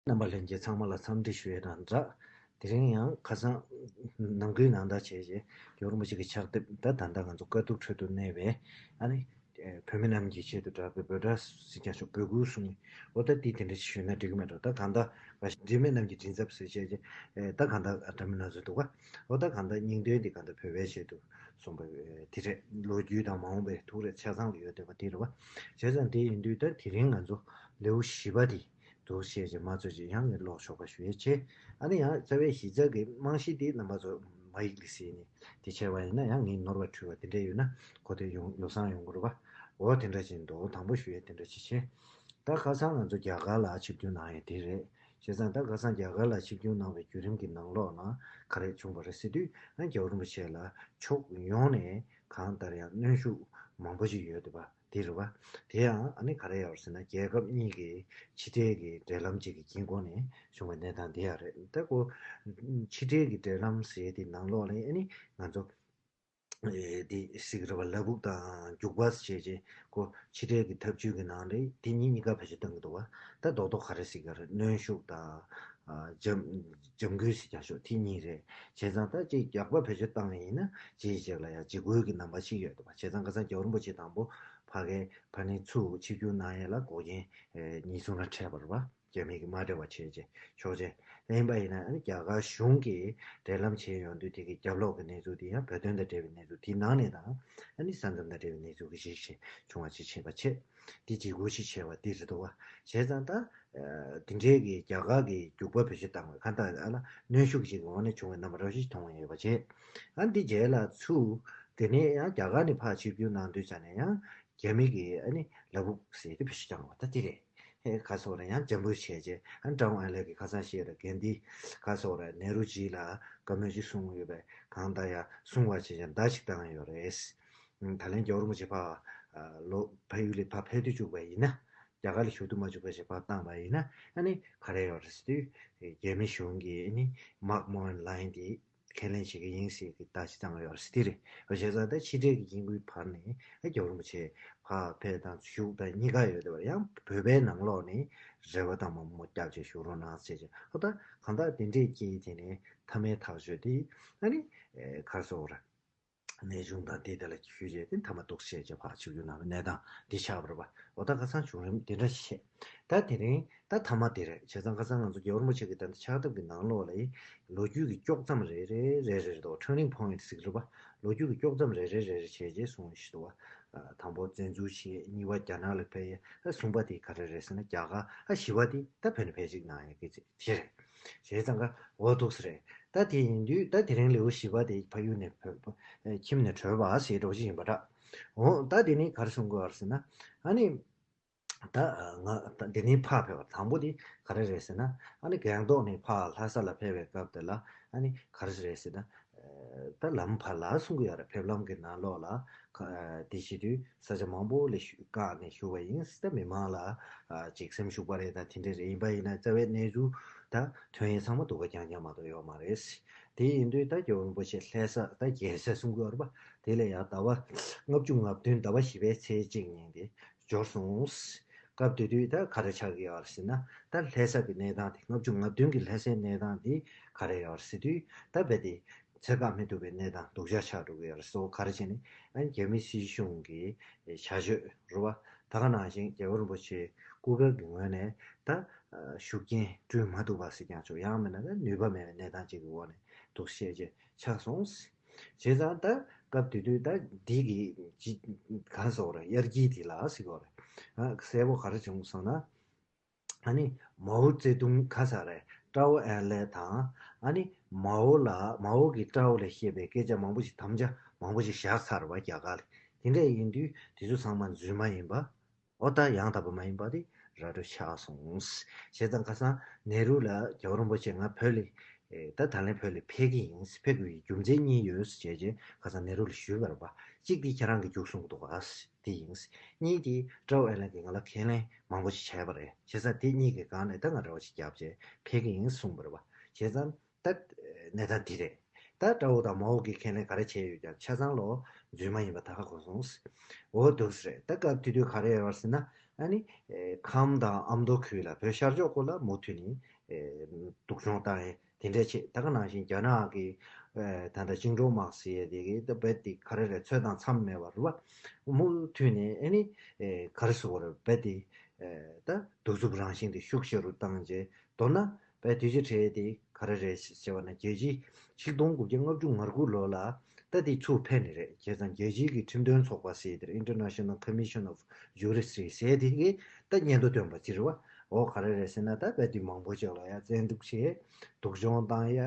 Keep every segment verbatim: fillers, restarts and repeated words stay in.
རྣམ་པ་ལྷན་རྒྱས་ཚང་མ་ལ་འཚམས་འདྲི་ཞུ་ཡས་དང་སྦྲགས། དེ་རིང་ཡང་ཁ་སང་ནམ་རྒྱུན་ནང་ལྟར་བྱས་རྗེས་རྒྱལ་བ་རིན་པོ་ཆེ་གི་ཕྱག་དེབ་ད་ད་ལྟ་ང་ཚོ་དཀའ་སྡུག་ཁྲོད་དུ་གནས་པའི་ཨ་ནི་བོད་མི་རྣམས་ཀྱི་ཆེད་དུ་བསྒྲགས་པའི་འབོད་སྒྲ་ཟེར་ཀྱང་ཆོག་འབོད་སྐུལ་གསུང་། འོ་ད་འདི་དེ་འདྲ་ཞིག་ཞུས་ན་འགྲིག་གི་མེད་འགྲོ། ད་གང་ལྟར་འབྲེལ་མེད་རྣམས་ཀྱི་མགྲིན་ཚབ་ཟེར་བྱས་རྗེས་ད་གང་ལྟར་འདྲ་མིན་སྣ་ཚོགས་འདུག་ག་འོ་ད་གང་ལྟར་སྙིང་དོན་འདི་གང་ལྟར་བོད་པའི་ཆེད་དུ་གསུངས་པ་དེ་རེད། ལོ་རྒྱུས་དང་མ་འོངས་པའི་ཐུགས་རེ་ཆ་ཚང་ལ་ཡོད་བསྡད་པ་དེ་རེད་བ། བྱས་ཙང་དེ་ཡིན་དུས་ད་དེ་རིང་ང་ཚོ་ལེའུ་བཞི་པ་དེ། འདུག་བཤད་ཅིག་མ་ཚོད་ཅིག་ཡང་ངས་ཀློག་ཆོག་པ་ཞུ་ཡས་བྱས། ཨ་ནི་ཡང་རྩ་བའི་གཞི་རྩ་གི་རྨང་གཞི་འདི་རྣམ་པ་ཚོ་མ་ཡིག་ལ་གཟིགས་ནས་དེ་བྱས་པ་ཡིན་ན་ཡང་ངས་ནོར་བ་འཁྲུལ་བ་དེ་འདྲ་ཡོད་ན་གོ་ཐོས་ཡོང་ཡོ་བསྲང་ཡོང་གི་རེད་པ། འོ་དེ་འདྲ་ཅིག་འདུག་དང་པོ་ཞུ་ཡས་དེ་འདྲ་ཅིག་བྱས། ད་ཁ་སང་ང་ཚོ་རྒྱ་གར་ལ་ཆིབས་བསྒྱུར་གནང་ཡས་དེ་རེད། བྱས་ཙང་ད་ཁ་སང་རྒྱ་གར་ལ་ཆིབས་བསྒྱུར་གནང་བའི་བརྒྱུད་རིམ་གྱི་ནང་ལོགས་ན་ག་རེ་བྱུང་བ་རེད་ཟེར་དུས་ཨ་རྒྱལ་བ་རིན་པོ་ཆེ་ལ་ཕྱོགས་ཡོངས་ནས་གང་ལྟར་ཡང་གནོན་ཤུགས་མང་པོ་ཞིག་ཡོད་འདུག་པ། དེ་རེད་བ། དེ་ཡང་ཨ་ནི་ག་རེ་ཡོད་ཟེར་ན་རྒྱལ་ཁབ་གཉིས་ཀྱི་ཕྱི་འབྲེལ་གྱི་འབྲེལ་ལམ་ཅིག་གི་དཀྱིལ་འཁོར་ནས་བྱུང་བའི་གནས་སྟངས་དེ་ཡང་རེད། ད་ཁོ་ཕྱི་འབྲེལ་གྱི་འབྲེལ་ལམ་ཟེར་དེ་ནང་ལོགས་ལ་ཨ་ནི་ང་ཚོ་ཨེ་དེ་ཟེར་གི་རེད་བ། ལ་ཕུག་དང་རྒྱུག་པ་ཟེར་བྱས་ཁོ་ཕྱི་འབྲེལ་གྱི་ཐབས་ཇུས་ཀྱི་ནང་ལ་དེ་གཉིས་གཉིས་ཀ་བེད་སྤྱོད་གཏོང་གི་འདུག་བ། ད་རྡོག་རྡོག་ག་རེ་ཟེར་གི་རེད། གནོན་ཤུགས་དང་། ཨ་འཇམ་འཇམ་སྐུལ་ཟེར་ཀྱང་ཤོག་དེ་གཉིས་རེད། བྱས་ཙང་ད་ཅིག་རྒྱག་པ་བེད་སྤྱོད་བཏང་བ་ཡིན་ན་ཅིའི་ཅིག་ལ་ཡང་འཇིགས་སྐུལ་གྱི་རྣམ་པ་ཞིག་ཡོད་འདུག་པ། བྱས་ཙང་ཁ་སང་རྒྱལ་བ་རིན་པོ་ཆེ་དང་པོ་ཕ་གའི་ཕ་ནི་ཚུར་ཆིབས་བསྒྱུར་གནང་ཡས་ལ་འགོག་རྐྱེན་ཨེ་གཉིས་གསུམ་ར་འཕྲད་པ་རེད་པ། རྒྱ་མི་གི་མ་འབྲེལ་བ་བྱས་རྗེས་ཆོག་མཆན་ལེན་པ་ཡིན་ན་ཨ་ནི་རྒྱ་གར་གཞུང་གིས་འབྲེལ་ལམ་བྱས་ཡོང་དུས་དེ་གི་རྒྱབ་ལོགས་ཀྱི་གནས་ཚུལ་དེ་ཡང་བོད་དོན་དང་འབྲེལ་བའི་གནས་ཚུལ་དེ་ནང་ནས་དང་ཨ་ནི་ས་མཚམས་དང་འབྲེལ་བའི་གནས་ཚུལ་གྱི་ཞིག་བྱུང་བ་ཅིག་བྱས་པ་བྱས། དེ་འཇིགས་སྐུལ་ཞིག་བྱས་པ་དེ་རེད་འདུག་བ། བྱས་ཙང་ད། དེ་འདྲའི་གི་རྒྱ་གར་གི་རྒྱུག་པ་བེད་སྤྱོད་བཏང་བའི་ཁ་བཏགས་ཨ་ལ་གནོན་ཤུགས་ཅིག་གི་འོག་ནས་བྱུང་བའི་རྣམ་པ་འདྲ་ཞིག་མཐོང་བ་ཡོད་པ་བྱས། ཨ་འདི་རྗེས་ལ་ཚུར་དེ་ནས་ཡང་རྒྱ་གར་ནས་ཕར་ཆིབས་བསྒྱུར་གནང་དུས་ཙ་ནས་ཡང་རྒྱ་མི་གི་ཨ་ནི་ལ་ཕུག་ཟེར་དེ་བེད་སྤྱོད་བཏང་བ་ད་དེ་རེད། ཧེ་ག་སོགས་རེད། ཡང་འཇམ་པོ་བྱས་རྗེས་ཨ་ཀྲོའུ་ཨེན་ལེ་གི་ཁ་སང་བཤད་རེད། གན་དྷི་ག་སོགས་རེད། ནེ་རུ་ཇི་ལ་བཀའ་མོལ་ཅིག་གསུངས་ཡོད་པས་གང་ལྟར་ཡང་གསུང་བ་བྱས་ཀྱང་མདའ་ཞིག་བཏང་ཡོད་རེད། ད་ལན་རྒྱལ་བ་རིན་པོ་ཆེ་ཕར་ལོ་ཕ་ཡུལ་ལ་ཕར་ཕེབས་དུས་བཅུག་པ་ཡིན་ན། རྒྱ་གར་ལ་བཞུགས་དུས་མ་བཅུག་པ་ཞིག་ཕར་བཏང་པ་ཡིན་ན་ཨ་ནི་ག་རེ་ཡོད་རེད་ཟེར་དུས། རྒྱ་མི་གཞུང་གིས་ཨ་ནི་མག་མོན་ལའིན་དེ་ཁས་ལེན་བྱེད་ཀྱི་ཡིན་ཟེར་གྱི་བརྡ་ཞིག་བཏང་ཡོད་རེད་ཟེར་དེ་རེད། བྱས་ཙང་ད་ཕྱི་འབྲེལ་གྱི་དཀྱིལ་འཁོར་བར་ནས་ཨ་རྒྱལ་བ་རིན་པོ་ཆེ་ཕར་ཕེབས་དང་བཞུགས་དང་གཉིས་ཀ་ཡོད་དེ་བར་ཡང་བོད་པའི་ནང་ལོགས་ནས་རེ་བ་དང་མ་མོ་སྐྱབས་བཅོལ་བཞུགས་རོགས་གནང་ཟེར་བྱས་ཨ་ད་གང་ལྟར་དེ་འདྲས་ཀྱིས་དེ་ནས་མཐའ་མའི་ཐག་གཅོད་དེ་ཨ་ནི་ག་རེ་ཟེར་དགོས་རེད། གནས་ཆུང་དང་དེ་དེ་ལ་ཞུས་རྗེས་དེ་མཐའ་མ་འདུག་བཤད་ཀྱི་ཕར་ཆིབས་བསྒྱུར་གནང་བའི་གནས་སྟངས་འདི་ཆགས་པ་རེད་པ། འོ་ད་ཁ་སང་བྱུང་རིམ་དེ་འདྲ་ཞིག་བཤད། ད་དེ་རིང་ད་མཐའ་མ་དེ་རེད། བྱས་ཙང་ཁ་སང་ང་ཚོ་རྒྱལ་བ་རིན་པོ་ཆེ་གི་ད་ལྟ་ཕྱག་དེབ་ཀྱི་ནང་ལོགས་ལ་ལོ་རྒྱུས་ཀྱི་དཀྱོག་མཚམས་རེ་རེ་རེ་རེ་རེ་འདུག turning point ཟེར་གི་རེད་པ། ལོ་རྒྱུས་ཀྱི་དཀྱོག་མཚམས་རེ་རེ་རེ་རེ་བྱས་རྗེས་གསུངས་ཞིག་འདུག་བ། དང་པོ་བཙན་འཛུལ་བྱས། གཉིས་པ་རྒྱ་ནག་ལ་ཕེབས་ཡས། ད་གསུམ་པ་དེ་ག་རེ་རེད་ཟེར་ན་རྒྱ་གར། ཨ་བཞི་པ་དེ་ད་བོད་ནས་ཕལ་ཆེར་གནང་ཡས་སྐད་ཆ་དེ་རེད། བྱས་ཙང་ཀ་འོ་འདུག་སེ་རེད། ད་དེ་ཡིན་དུས་ད་དེ་རིང་ལེའུ་བཞི་པ་དེ་ཕ་ཡུལ་ནས་བོད་པ་ཨེ་ཁྱིམ་ནས་བྲོས་པ་ཟེར་འདྲ་བོ་ཞིག་ཡིན་པ་འདྲ། འོ་ད་དེ་ནི་ག་རེ་གསུང་དགོས་པ་རེད་ཟེར་ན། ཨ་ནི་ད་ང་ད་དེ་ནི་ཕར་ཕེབས་པ་དང་པོ་དེ་ག་རེ་རེད་ཟེར་ན། ཨ་ནི་སྒང་ཏོག་ནས་ཕར་ལྷ་ས་ལ་ཕེབས་པའི་སྐབས་དེ་ལ་ཨ་ནི་ག་རེ་རེད་ཟེར་ན། ད་ལམ་བར་ལ་གསུང་གི་ཡོད་རེད། ཕེབས་ལམ་གྱི་ནང་ལོགས་ལ་ཁ་ཨ་དེ་བྱེད་དུས་ས་ཆ་མང་པོ་ལ་བཞུགས་བཀག་ནས་བཞུགས་པ་ཡིན། ད་མི་མང་ལ་ཨ་ཅིག་སེམས་ཤུགས་པ་རེད། ད་དེ་འདྲ་རེད། ཡིན་པ་ཡིན་ན་རྩ་བའི་གནས་ཚུལ་ད་ཐོན་ཡས་ཚང་མ་སྡུག་པ་རྐྱང་རྐྱང་མ་གཏོགས་ཡོད་མ་རེད། དེ་ཡིན་དུས་ད་རྒྱལ་བ་རིན་པོ་ཆེ་ལྷ་ས་ད་རྒྱལ་ས་གསུང་གི་ཡོད་རེད་པ། དེ་ལ་ཡང་ཟླ་བ་ལྔ་བཅུ་ང་བདུན་ཟླ་བ་བཞི་པའི་ཚེས་གཅིག་ཉིན་དེ་འབྱོར་སོང་། སྐབས་དེ་དུས་ད་ག་རེ་ཆགས་ཀྱི་ཡོད་རེད་ཟེར་ན། ད་ལྷ་ས་གི་གནས་སྟངས་དེ་ལྔ་བཅུ་ང་བདུན་གྱི་ལྷ་སའི་གནས་སྟངས་དེ་ག་རེ་ཡོད་རེད་ཟེར་དུས་ད་རྦད་དེ་ཚད་བཀག་མི་ཐུབ་པའི་གནས་སྟངས་སྡུག་ཅག་ཆགས་འགྲོ་གི་ཡོད་རེད། གཙོ་བོ་ག་རེ་བྱས་ནས་ཨ་ནི་རྒྱ་མི་སྲིད་གཞུང་གི་བྱ་སྤྱོད་རེད་བ། ད་ག་ནང་བཞིན་རྒྱལ་བ་རིན་པོ་ཆེ་སྐུ་སྒེར་གྱི་ངོས་ནས་ད་ཤུགས་རྐྱེན་སྤྲོད་མ་ཐུབ་པ་ཟེར་ཀྱང་ཆོག་ཡང་མིན་ན་ད་ནུས་པ་མེད་པའི་གནས་སྟངས་ཅིག་གི་འོག་ནས་འདུག་བཤད་རྗེས་ཆགས་སོང་། བྱས་ཙང་ད་སྐབས་དེ་དུས་ད་འདི་གི་ཅི་གང་ཟེར་ར་དབྱར་སྐྱིད་དེ་ལ་ཟེར་གོ་རེད། ཨ་གསལ་པོ་ག་རེ་བྱུང་སོང་ན། ཨ་ནི་མའོ་ཙེ་ཏུང་ག་ས་རེད། ཀྲའོ་ཨན་ལེ་དང་ཨ་ནི་མའོ་ལ་མའོ་གི་ཀྲའོ་ལ་བཤད་པའི་སྐད་ཆ་མང་པོ་ཞིག་དམ་བཅའ་མང་པོ་ཞིག་བཞག་ཚར་བ་རྒྱ་གར་ལ། དེ་འདྲ་ཡིན་དུས་དེ་ཚོ་ཚང་མ་རྫུན་མ་ཡིན་པ། ཨོ་ད་ཡང་དག་པ་མ་ཡིན་པ་དེ་ར་སྤྲོད་ཆགས་སོང་། བྱས་ཙང་ཁ་སང་ནེ་རུ་ལ་རྒྱལ་བ་རིན་པོ་ཆེ་ང་བོད་ལ་ཨེ་ད་ད་ལན་བོད་ལ་ཕེབས་ཀྱི་ཡིན། ཕེབས་དགོས་ཀྱི་རྒྱུ་མཚན་གཉིས་ཡོད་ཟེར་བྱས་རྗེས་ཁ་སང་ནེ་རུ་ལ་ཞུས་པ་རེད་པ། གཅིག་དེ་ཁྱེད་རང་གིས་རྒྱུགས་གསུང་གི་འདུག་ག་དེ་ཡིན། གཉིས་དེ་ཀྲའོ་ཨན་ལེ་གིས་ང་ལ་ཁས་ལེན་མང་པོ་ཞིག་བྱས་པ་རེད། བྱས་ཙང་དེ་གཉིས་ཀྱི་སྒང་ནས་ད་ང་རེ་བ་ཞིག་བརྒྱབ་བྱས་ཕེབས་ཀྱི་ཡིན་གསུངས་པ་རེད་པ། བྱས་ཙང་། ད་གནས་སྟངས་འདི་རེད། ད་ཀྲའོ་དང་མའོ་གིས་ཁས་ལེན་ག་རེ་བྱས་ཡོད་ཀྱང་ཆ་ཚང་ལོ་རྫུན་མ་ཡིན་པ་ད་ག་གོ་སོང་། འོ་འདུག་སེ་རེད། ད་སྐབས་དེ་དུས་ག་རེ་ཡོད་ཟེར་ན། ཨ་ནི་ཨེ་ཁམས་དང་ཨ་མདོ་ཁུལ་ལ་བོད་ཤར་ཕྱོགས་ཁུལ་ལ་མུ་མཐུད་ནས་ཨེ་སྡུག་སྦྱོང་བཏང་ཡས་དེ་འདྲ་བྱས། ད་ག་ནང་བཞིན་རྒྱ་ནག་གི་ཨེ་ད་ལྟ་བཅིངས་འགྲོལ་དམག་ཟེར་ཡས་དེ་གི་ད་རྦད་དེ་ག་རེ་རེད། ཚོད་དང་མཚམས་མེད་པ་རེད་བ། མུ་མཐུད་ནས་ཨ་ནི་ཨེ་ག་རེ་ཟེར་དགོས་རེད། རྦད་དེ་ཨེ་ད་གདུག་རྩུབ་རང་བཞིན་དེ་ཤུགས་ཆེ་རུ་བཏང་རྗེས། མདོར་ན་རྦད་དུས་ཚོད་ཁྲལ་དེ་ག་རེ་རེད་ཟེར་བ་ན། རྒྱལ་སྤྱིའི་ཆིག་སྟོང་དགུ་བརྒྱ་ལྔ་བཅུ་ང་དགུ་ལོ་ལ་ད་དེ་ཚུར་ཕེབས་ནི་རེད། བྱས་ཙང་རྒྱལ་སྤྱིའི་གི་ཁྲིམས་དོན་ཚོགས་པ་ཟེར་དེར། International Commission of Jurists་ཟེར་དེ་གི་ད་སྙན་ཐོ་བཏོན་པ་ཅི་རེད་བ། འོ་ག་རེ་རེད་ཟེར་ན། ད་རྦད་དེ་མང་པོ་ཅིག་ལ་ཡ་བཙན་འཛུལ་བྱས། སྡུག་སྦྱོང་བཏང་ཡ།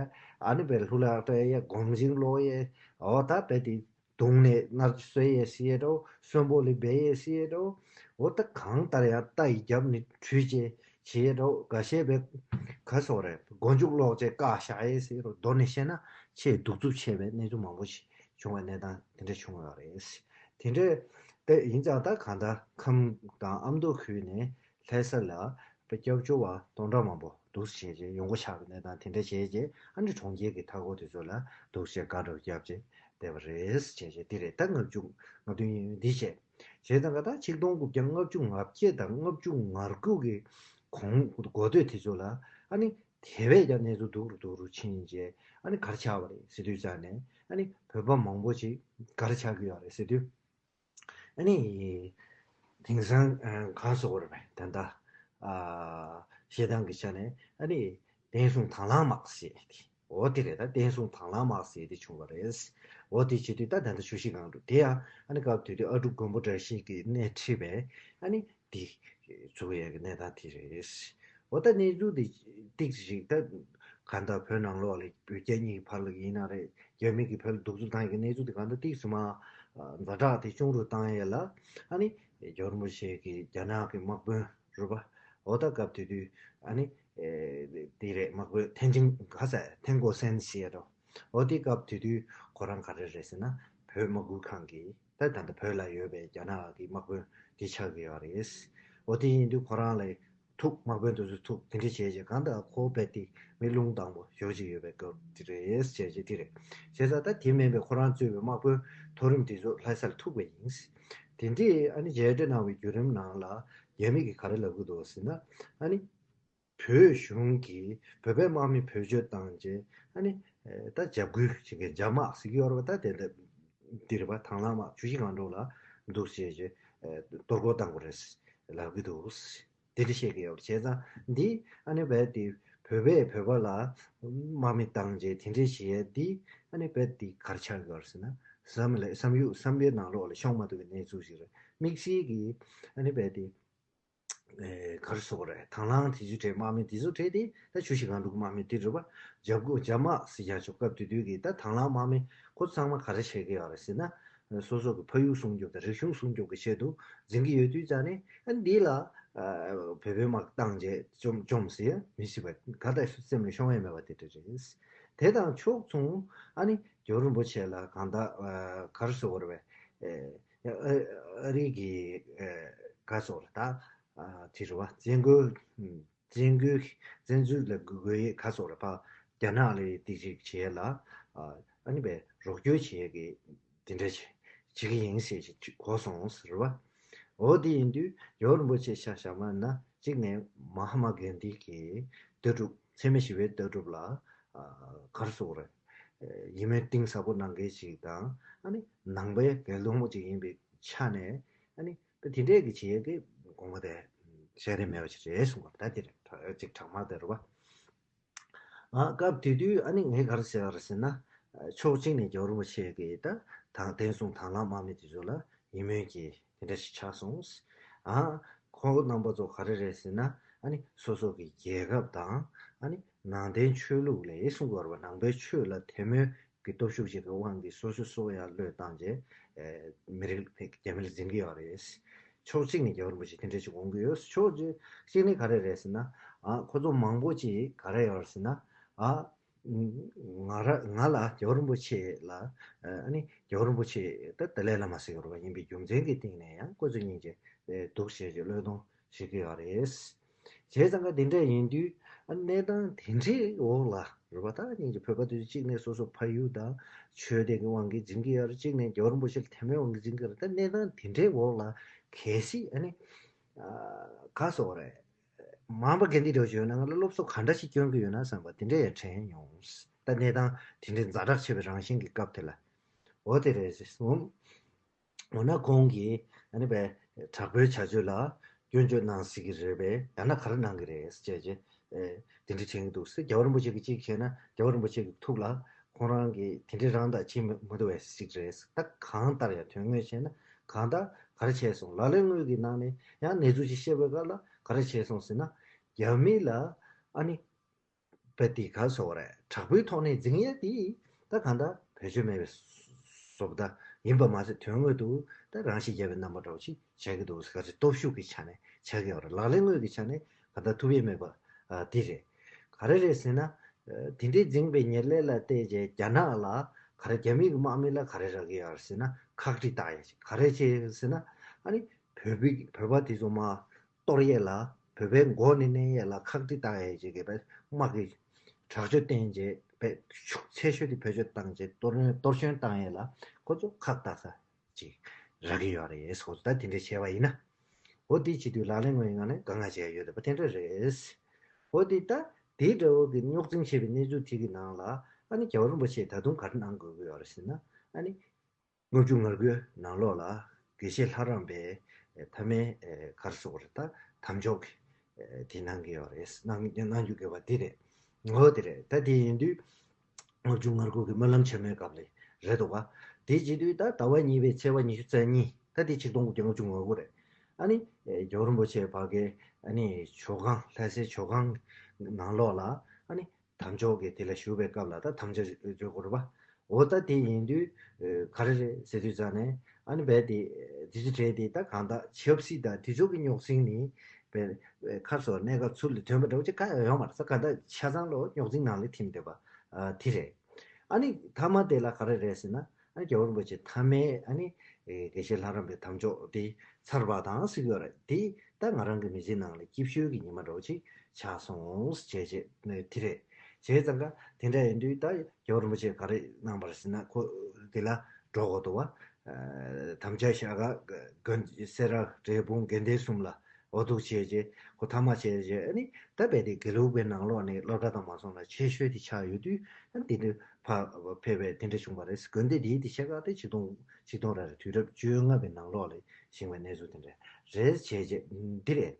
ཨ་ནི་རྦད་ལྷུ་ལག་སྤྲད་ཡ། སྒོམ་ཆེན་སློག་ཡ། འོ་ད་རྦད་དེ་བརྡུངས་ནས་མནར་གསོད་ཡས་ཟེར་ཡས་འདྲ་བོ། གསོན་པོ་ལས་སྦས་ཡས་ཟེར་ཡས་འདྲ་བོ། འོ་ད་གང་ལྟར་ཡང་རྟ་ཡིས་བརྒྱབ་ནས་ཁྲུས་བྱས་བྱེད་ཡས་འདྲ་བོ། འགའ་ཤས་པའི་ག་སོགས་རེད། མགོ་མཇུག་སློག་བྱས་བཀག་བཞག་ཡས་ཟེར་རོ། མདོར་ནས་བཤད་ན་ཆེས་གདུག་རྩུབ་ཆེ་བའི་གནས་ཚུལ་མང་པོ་ཞིག་བྱུང་བའི་གནས་སྟངས་དེ་འདྲ་བྱུང་ཡོད་རེད། དེ་འདྲ་དེ་ཡིན་ཙང་ད་གང་ལྟར་ཁམས་དང་ཨ་མདོ་ཁུལ་ནས་ལྷ་ས་ལ་དཔེ་སྐྱབས་བཅོལ་བ་སྟོང་ཕྲག་མང་པོ་འདུག་སེ་བྱས་རྗེས་ཡོང་སྒོ་ཆགས་པའི་གནས་སྟངས་དེ་འདྲ་བྱས་རྗེས། ཨ་ནི་གྲོང་ཁྱེར་གྱི་མཐའ་འཁོར་དེ་ཚོ་ལ་འདུག་སེ་དགའ་སྤྲོ་བརྒྱབ་བྱས་བསྡད་པ་རེད་བྱས་རྗེས། འདི་རེད། ད་ལྔ་བཅུ་ང་བདུན་ཡིན། འདི་བྱས་བྱས་ཙང་ཀ་ད་ཆིག་སྟོང་དགུ་བརྒྱ་ལྔ་བཅུ་ང་བརྒྱད་དང་ལྔ་བཅུ་ང་དགུ་གི་གོང་འགོ་སྟོད་དེ་ཚོ་ལ་ཨ་ནི་དེ་བས་ཀྱང་གནས་ཚུལ་སྡུག་རུ་སྡུག་རུ་ཕྱིན་རྗེས། ཨ་ནི་ག་རེ་ཆགས་པ་རེད་ཟེར་དུས་ཙང་ནས། ཨ་ནི་བོད་པ་མང་པོ་ཅིག་ག་རེ་ཆགས་ཀྱི་ཡོད་རེད་ཟེར་དུས། ཨ་ནི་དེང་སང་ཨ་གང་ཟེར་དགོས་རེད་པས། ད་ལྟ་ཨ་བཤད་སྟངས་ཀྱི་ཆ་ནས་ཨ་ནི་བསྟན་སྲུང་དང་བླངས་དམག་ཟེར་ཏེ། འོ་དེ་རེད། ད་བསྟན་སྲུང་དང་བླངས་དམག་ཟེར་ཏེ་བྱུང་བ་རེད། འོ་དེ་བྱེད་དུས་ད་ད་ལྟ་ཆུ་བཞི་སྒང་དྲུག་དེ་ཡང་ཨ་ནི་སྐབས་དེ་དུས་ཨ་འབྲུག་མགོན་པོ་བཀྲ་ཤིས་ཀྱིས་སྣེ་ཁྲིད་པའི་ཨ་ནི་དེ་བཙུགས་ཡས་ཀྱི་གནས་སྟངས་དེ་རེད། འོ་ད་གནས་ཚུལ་དེ་ཏིག་ཙམ་ཞིག་ད་གང་ལྟར་བོད་ནང་ལོགས་ལ་བོད་རྒྱ་གཉིས་ཀྱི་བར་ལ་ཡིན་ན་རེད། རྒྱ་མི་གིས་བོད་ལ་གདུག་རྩུབ་བཏང་ཡས་ཀྱི་གནས་ཚུལ་དེ་གང་ལྟར་ཏིག་ཙམ་མར་ཛ་དྲག་དེ་ཆུང་རུ་བཏང་ཡས་ལ། ཨ་ནི་རྒྱལ་བ་རིན་པོ་ཆེ་གིས་རྒྱ་ནག་གི་དམག་དཔོན་རེད་པ། འོ་ད་སྐབས་དེ་དུས་ཨ་ནི་ཨེ་དེ་རེད། དམག་དཔོན་ཐེན་ཅིང་ག་ཟེར། ཐེན་ཀོ་སན་ཟེར་ཡས་འདྲ་བོ། འོ་དེ་སྐབས་དེ་དུས་ཁོ་རང་ག་རེ་རེད་ཟེར་ན། བོད་དམག་ཁུལ་ཁང་གི་ད་ད་ལྟ་བོད་ལ་ཡོད་པའི་རྒྱ་ནག་གི་དམག་དཔོན་དེ་ཆགས་ཀྱི་ཡོད་རེད། འོ་དེ་ཡིན་དུས་ཁོ་རང་ལ་ཐུག་དམག་དཔོན་དེ་ཚོ་ཐུག་དེ་འདྲ་བྱས་རྗེས་གང་ལྟར་ཁོ་རྦད་དེ་མི་རླུང་ལྡང་པོ་ཞེ་པོ་ཅིག་ཡོད་པའི་སྐབས་དེ་རེད་བྱས་རྗེས་དེ་རེད། བྱས་ཙང་ད་དེ་མིན་པའི་ཁོ་རང་གཙོས་པའི་དམག་དཔོན་མཐོ་རིམ་དེ་ཚོ་ལྷ་སར་ཐུག་པ་ཡིན། དེ་འདྲས་ཨ་ནི་མཇལ་འཕྲད་གནང་བའི་བརྒྱུད་རིམ་ནང་ལ་རྒྱ་མི་གིས་ག་རེ་ལབ་ཀྱི་འདུག་ཟེར་ན། ཨ་ནི་བོད་གཞུང་གིས་བོད་པའི་དམག་མི་བེད་སྤྱོད་བཏང་རྗེས། ཨ་ནི་ད་འཇབ་རྒོལ་བྱེད་མཁན་འཇབ་དམག་ཟེར་གྱི་ཡོད་རེད་པ། ད་དེ་འདྲ་འདི་རེད་པ། དང་བླངས་དམག་ཆུ་བཞི་སྒང་དྲུག་ལ་འདུག་སེ་བྱས་རྗེས་གཏོར་རྒོལ་བཏང་དགོས་རེད་ལབ་ཀྱི་འདུག་དེ་འདྲ་བཤད་ཀྱི་ཡོད་རེད། བྱས་ཙང་འདི་ཨ་ནི་རྦད་དེ་བོད་པས་བོད་པ་ལ་དམག་མི་བཏང་རྗེས་དེ་འདྲ་བྱེད་ཡས་འདི་ཨ་ནི་རྦད་དེ་ག་རེ་ཆགས་ཀྱི་ཡོད་རེད་ཟེར་ན། བསམ་བློ་བསམ་ཡུལ་བསམ་པའི་ནང་ལོགས་ལ་ཤོང་མ་ཐུབ་པའི་གནས་ཚུལ་ཞིག་རེད། དམིགས་བསལ་གྱིས་ཨ་ནི་རྦད་དེ་ཨེ་ག་རེ་ཟེར་དགོས་རེད། དང་བླངས་དེ་ཚོའི་གྲས་དམག་མི་དེ་ཚོའི་གྲས་དེ་ད་ཆུ་བཞི་སྒང་དྲུག་གི་དམག་མི་དེ་རེད་པ། འཇབ་རྒོལ་འཇབ་དམག་ཟེར་ཡག་ཆོག་སྐབས་དེ་དུས་ཀྱི་ད་དང་བླངས་དམག་མི་ཁོ་ཚང་མ་ག་རེ་བྱེད་ཀྱི་ཡོད་རེད་ཟེར་ན། སོ་སོ་གི་ཕ་ཡུལ་སྲུང་སྐྱོབ་དང་རིག་གཞུང་སྲུང་སྐྱོབ་ཀྱི་ཆེད་དུ་འཛིན་གྱི་ཡོད་དུས་ཙང་ནས། ཨ་འདི་ལ་ཨ་བོད་པའི་དམག་བཏང་རྗེས་བཅོམ་བཅོམ་ཟེར་མི་སྲིད་པ་ག་ད་སེམས་ལ་ཤོང་ཡས་མེད་པ་དེ་འདྲ་རེད། དེ་དང་ཕྱོགས་མཚུངས་ཨ་ནི་རྒྱལ་བ་རིན་པོ་ཆེ་ལ་གང་ལྟར་ཨ་ག་རེ་ཟེར་དགོས་རེད་པས། ཨ་ཨ་རི་གི་ཨ་ག་སོགས་ལ་ད་ཨ་དེ་རེད་བ། བཙན་རྒོལ་བཙན་རྒོལ་བཙན་འཛུལ་ལ་དགོས་ཡས་ག་སོགས་ལ་ཕ་རྒྱ་ནག་ལ་དེ་ཅིག་བྱེད་ཡས་ལ་ཨ་ཨ་ནི་པའི་རོགས་སྐྱོར་བྱེད་ཡས་ཀྱི་དེ་འདྲ་བྱེད་བྱེད་ཀྱི་ཡིན་ཟེར་ཞིག་གོ་སོང་ཟེར་བ། འོ་དེ་ཡིན་དུས་རྒྱལ་བ་རིན་པོ་ཆེ་ཤ་ཞབས་མ་ན་གཅིག་ནས་མ་ཧ་མ་གན་དྷི་གི་ལྟ་གྲུབ། འཚེ་མེད་ཞི་བའི་ལྟ་གྲུབ་ལ་ཨ་ག་རེ་ཟེར་དགོས་རེད། ཨེ་ཡིད་སྨོན་གཏིང་ཟབ་པོ་གནང་མཁན་ཞིག་དང་། ཨ་ནི་ནང་པའི་དགེ་སློང་མོ་ཅིག་ཡིན་པའི་ཆ་ནས། ཨ་ནི་དེ་འདྲས་ཀྱི་བྱེད་ཡས་ཀྱི་དགོངས་པ་དེ་བཞག་རེ་མེད་པ་ཞིག་རེད་གསུངས་པ། ད་དེ་རེད། ཅིག་དྲང་མ་དེ་རེད་བ། ཨ་སྐབས་དེ་དུས་ཨ་ནི་ངས་ག་རེ་ཟེར་བ་རེད་ཟེར་ན། ཕྱོགས་གཅིག་ནས་རྒྱལ་བ་རིན་པོ་ཆེ་གིས་ད་དང་བསྟན་སྲུང་དང་བླངས་དམག་མི་དེ་ཚོ་ལ་ཡིད་སྨོན་གྱི་དེ་འདྲ་ཞིག་ཆགས་སོང་། ཨ་ཁོང་རྣམ་པ་ཚོ་ག་རེ་རེད་ཟེར་ན། ཨ་ནི་སོ་སོ་གི་རྒྱལ་ཁབ་དང་། ཨ་ནི་ནང་བསྟན་ཆོས་ལུགས་ལ་གསུང་དགོས་རེད་པ། ནང་པའི་ཆོས་ལ་དད་མོས་ཀྱི་སྟོབས་ཤུགས་ཤིག་གི་དབང་གིས་སོ་སོ་སོ་ཡར་བློས་བཏང་རྗེས། ཨེ་མི་རིགས་རྒྱ་མི་ལ་འཛིན་གྱི་ཡོད་རེད། ཕྱོགས་གཅིག་ནས་རྒྱལ་བ་རིན་པོ་ཆེ་དེ་འདྲ་ཞིག་དགོངས་ཀྱི་ཡོད། ཕྱོགས་གཅིག་གཅིག་ནས་ག་རེ་རེད་ཟེར་ན། ཨ་ཁོ་ཚོ་མང་པོ་ཅིག་ག་རེ་ཡོད་རེད་ཟེར་ན། ཨ་ང་ར་ང་ལ་རྒྱལ་བ་རིན་པོ་ཆེ་ལ། ཨ་ནི་རྒྱལ་བ་རིན་པོ་ཆེ་ད་ཏཱ་ལའི་བླ་མ་ཟེར་གྱི་རེད་པ། ཡིན་པའི་རྒྱུ་མཚན་གྱི་སྟེང་ནས་ཡང་ཁོ་ཚོ་གཉིས་ཀྱི་ཨེ་འདུག་བྱས་ཀྱི་བློས་གཏོང་བྱེད་ཀྱི་ཡོད་རེད། བྱས་ཙང་ཀ་དེ་འདྲ་ཡིན་དུས། ཨ་གནས་སྟངས་དེ་འདྲའི་འོག་ལ་རེད་པ། ད་སྙིང་རྗེ། བོད་པ་དེ་ཚོ་གཅིག་ནས་སོ་སོ་ཕ་ཡུལ་དང་ཆོས་དད་ཀྱི་དབང་གིས་འཛིན་གྱི་ཡོད་རེད། གཅིག་ནས་རྒྱལ་བ་རིན་པོ་ཆེ་ལ་དད་མོས་དབང་གིས་འཛིན་གྱི་རེད། ད་གནས་སྟངས་དེ་འདྲའི་འོག་ལ་གལ་སྲིད་ཨ་ནི་ ག་སོགས་རེད། མང་པ་གན་དི་འདྲ་བོ་ཞིག་ཡོད་ན་ང་ལ་སློབ་གསོ་ག་འདྲ་ཞིག་སྐྱོན་གྱི་ཡོད་ན་བསམ་པ་དེ་འདྲ་ཡང་དྲན་མྱོང་། ད་གནས་སྟངས་དེ་འདྲའི་ཛ་དྲག་ཆེ་བའི་རང་བཞིན་གྱི་སྐབས་དེ་ལ། འོ་དེ་རེད་ཟེར་སོང་། འོ་ན་ཁོང་གིས་ཨ་ནི་བས་དྲག་པོའི་བྱ་སྤྱོད་ལ་སྐྱོན་བརྗོད་གནང་སྲིད་ཀྱི་རེད་པས། ཡང་ན་ག་རེ་གནང་གི་རེད་ཟེར་བྱས་རྗེས་དེ་འདྲ་དྲན་གྱི་འདུག་ཟེར། རྒྱལ་བ་རིན་པོ་ཆེ་གིས་གཅིག་བྱས་ན་རྒྱལ་བ་རིན་པོ་ཆེ་གི་ཐུགས་ལ་ཁོང་རང་གིས་དེ་འདྲའི་རང་དང་ཕྱིན་མི་མི་འདུག་བས་ཟེར་གྱི་རེད། ད་གང་ལྟར་ཡང་དོན་དངོས་བྱས་ན་གང་ལྟར་ག་རེ་བྱས་སོང་། ལག་ལེན་དངོས་ཀྱི་ནང་ནས་ཡང་གནས་ཚུལ་ཅིག་བཤད་པའི་སྐབས་ལ་ག་རེ་བྱས་སོང་ཟེར་ན། རྒྱ་མི་ལ་ཨ་ནི་པ་དེ་ག་སོགས་རེད། དྲག་པོའི་ཐོག་ནས་འཛིང་ཡས་དེ་ད་གང་ལྟར་བེད་སྤྱོད་མེད་པའི་བཟོ་ལྟ་ཡིན་པ་མ་ཟད་དོན་དངོས་དུ་ད་རང་ཤི་རྒྱག་པའི་རྣམ་པ་འདྲ་བོ་ཞིག་བྱེད་ཀྱི་འདུག་ཟེར། ག་ཚོད་སྟོབས་ཤུགས་ཀྱི་ཆ་ནས་བྱེད་ཀྱི་ཡོད་རེད། ལག་ལེན་དངོས་ཀྱི་ཆ་ནས་གང་ལྟར་ཐུབ་ཡས་མེད་པ་ཨ་དེ་རེད། ག་རེ་རེད་ཟེར་ན། དེ་འདྲའི་འཛིང་པའི་ཉེར་ལེན་ལ་བལྟས་རྗེས་རྒྱ་ནག་ལ་ག་རེ་རྒྱ་མི་གི་དམག་མི་ལ་ག་རེ་རག་གི་ཡོད་རེད་ཟེར་ན་ཁག་དཀྲི་བཏང་ཡས་ཅིག་ག་རེ་བྱས་ཟེར་ན་ཨ་ནི་བོད་པའི་བོད་པ་དེ་ཚོ་མ་གཏོར་ཡས་ལ་བོད་པའི་མགོ་ནས་མནན་ཡས་ལ་ཁག་དཀྲི་བཏང་ཡས་ཅིག་གི་བས་དམག་གི་དྲག་སྤྱོད་བསྟན་རྗེས་བས་ཤུགས་ཆེ་ཤོས་དེ་བེད་སྤྱོད་བཏང་རྗེས་གཏོར་གཏོར་སྐྱོན་བཏང་ཡས་ལ་ཁོ་ཚོ་ཁག་བཏགས་ས་ཅིག་རག་གི་ཡོད་རེད། ཁོ་ཚོ་ད་དེ་འདྲ་བྱས་པ་ཡིན་ན། འོ་དེ་བྱེད་དུས་ལག་ལེན་དངོས་ཡིན་ང་ནས་དཀའ་ངལ་བྱས་ཡོད་བསྡད་པ་དེ་འདྲ་རེད། འོ་དེ་ད་དེ་འདྲ་བོ་གི་རྙོག་འཛིང་ཆེ་བའི་གནས་ཚུལ་དེ་གི་ནང་ལ་ཨ་ནི་རྒྱལ་བ་རིན་པོ་ཆེས་ད་དུང་ག་རེ་གནང་དགོས་ཀྱི་ཡོད་རེད་ཟེར་ན་ཨ་ནི། ལྔ་བཅུ་ང་དགུའི་ནང་ལོགས་ལ་དགེ་བཤེས་ལྷ་རམས་པའི་ཨེ་མཐའ་མའི་ཨེ་ག་རེ་ཟེར་དགོས་རེད། ད་དམ་འཇོག་གི་ཨེ་དེ་གནང་གི་ཡོད་རེད། གནང་གནང་རྒྱུ་དགོས་པ་དེ་རེད། འོ་དེ་རེད། ད་དེ་ཡིན་དུས་ལྔ་བཅུ་ང་དགུ་གི་སྨོན་ལམ་ཆེན་མོའི་སྐབས་ལ་རེད་འདུག་ག་དེ་བྱེད་དུས་ད་ཟླ་བ་གཉིས་པའི་ཚེས་པ་ཉི་ཤུ་རྩ་གཉིས། ད་དེ་ཆིག་སྟོང་དགུ་བརྒྱ་ལྔ་བཅུ་ང་དགུ་རེད། ཨ་ནི་ཨེ་རྒྱལ་བ་རིན་པོ་ཆེ་ཕ་གིའི་ཨ་ནི་ཇོ་ཁང་ལྷ་སའི་ཇོ་ཁང་ནང་ལོགས་ལ་ཨ་ནི། དམ་འཇོག་གི་དེ་ལ་ཞུགས་པའི་སྐབས་ལ་ད་དམ་བཅའ་བརྗོད་དགོས་རེད་པ། འོ་ད་དེ་ཡིན་དུས་ཨ་ག་རེ་རེད་ཟེར་དུས་ཙང་ནས་ཨ་ནི་རྦད་དེ་དེ་ཚོ་གྲས་དེ་ད་གང་ལྟར་ཆབ་སྲིད་དང་དེ་ཚོ་གི་རྙོག་འཛིང་ནི་རྦད་ཁ་སོ་གནས་སྐབས་ཚུར་ལ་ཐོན་པ་འདྲ་བོ་ཅིག་ག་ཡང་ཡོད་མ་རེད་ས། གང་ལྟར་ཆ་ཚང་ལོ་རྙོག་འཛིང་ནང་ལ་ཐིམ་བསྡད་པ་ཨ་དེ་རེད། ཨ་ནི་མཐའ་མ་དེ་ལ་ག་རེ་རེད་ཟེར་ན་ཨ་ནི་རྒྱལ་བ་རིན་པོ་ཆེ་མཐའ་མའི་ཨ་ནི་དགེ་བཤེས་ལྷ་རམས་པའི་དམ་འཇོག་དེ་ཚར་བ་དང་ཟེར་གྱི་ཡོད་རེད་དེ། ད་ང་རང་གི་མི་ཚེའི་ནང་ལ་སྐྱིད་ཤོས་ཀྱི་ཉི་མ་འདྲ་བོ་ཅིག་ཆགས་སོང་ཞེས་བྱས་ནས་དེ་རེད། བྱས་ཙང་ཀ་དེ་འདྲ་ཡིན་དུས་ད་རྒྱལ་བ་རིན་པོ་ཆེས་ག་རེ་གནང་བ་རེད་ཟེར་ན་ཁོ་དེ་ལ་འགྲོ་དགོས་འདུག་བ། དམ་བཅའ་བཞག་ག་དགོན་སེ་ར་འབྲས་སྤུངས་དགེ་ལྡན་གསུམ་ལ་འོ་འདུག་བྱས་རྗེས་ཁོ་མཐའ་མ་བྱས་རྗེས་ཨ་ནི་ད་རྦད་དེ་དགེ་ལུགས་པའི་ནང་ལོགས་ནས་སློབ་གྲྭ་དང་མ་སོང་ལ་ཆེ་ཤོས་དེ་ཆགས་ཡོད་དུས་ཨ་ནི་དེ་འདྲ་ཕ་ཕེབས་པའི་དེ་འདྲ་བྱུང་བ་རེད། དགོན་སྡེ་དེའི་དེ་ཆེ་ཁག་དེ་ཆིག་སྟོང་ཆིག་སྟོང་རེ་རེ་དུས་རབས་བཅོ་ལྔ་པའི་ནང་ལོགས་ལ་བཞེངས་པའི་གནས་ཚུལ་དེ་འདྲ་རེད་བྱས་རྗེས་འདི་རེད།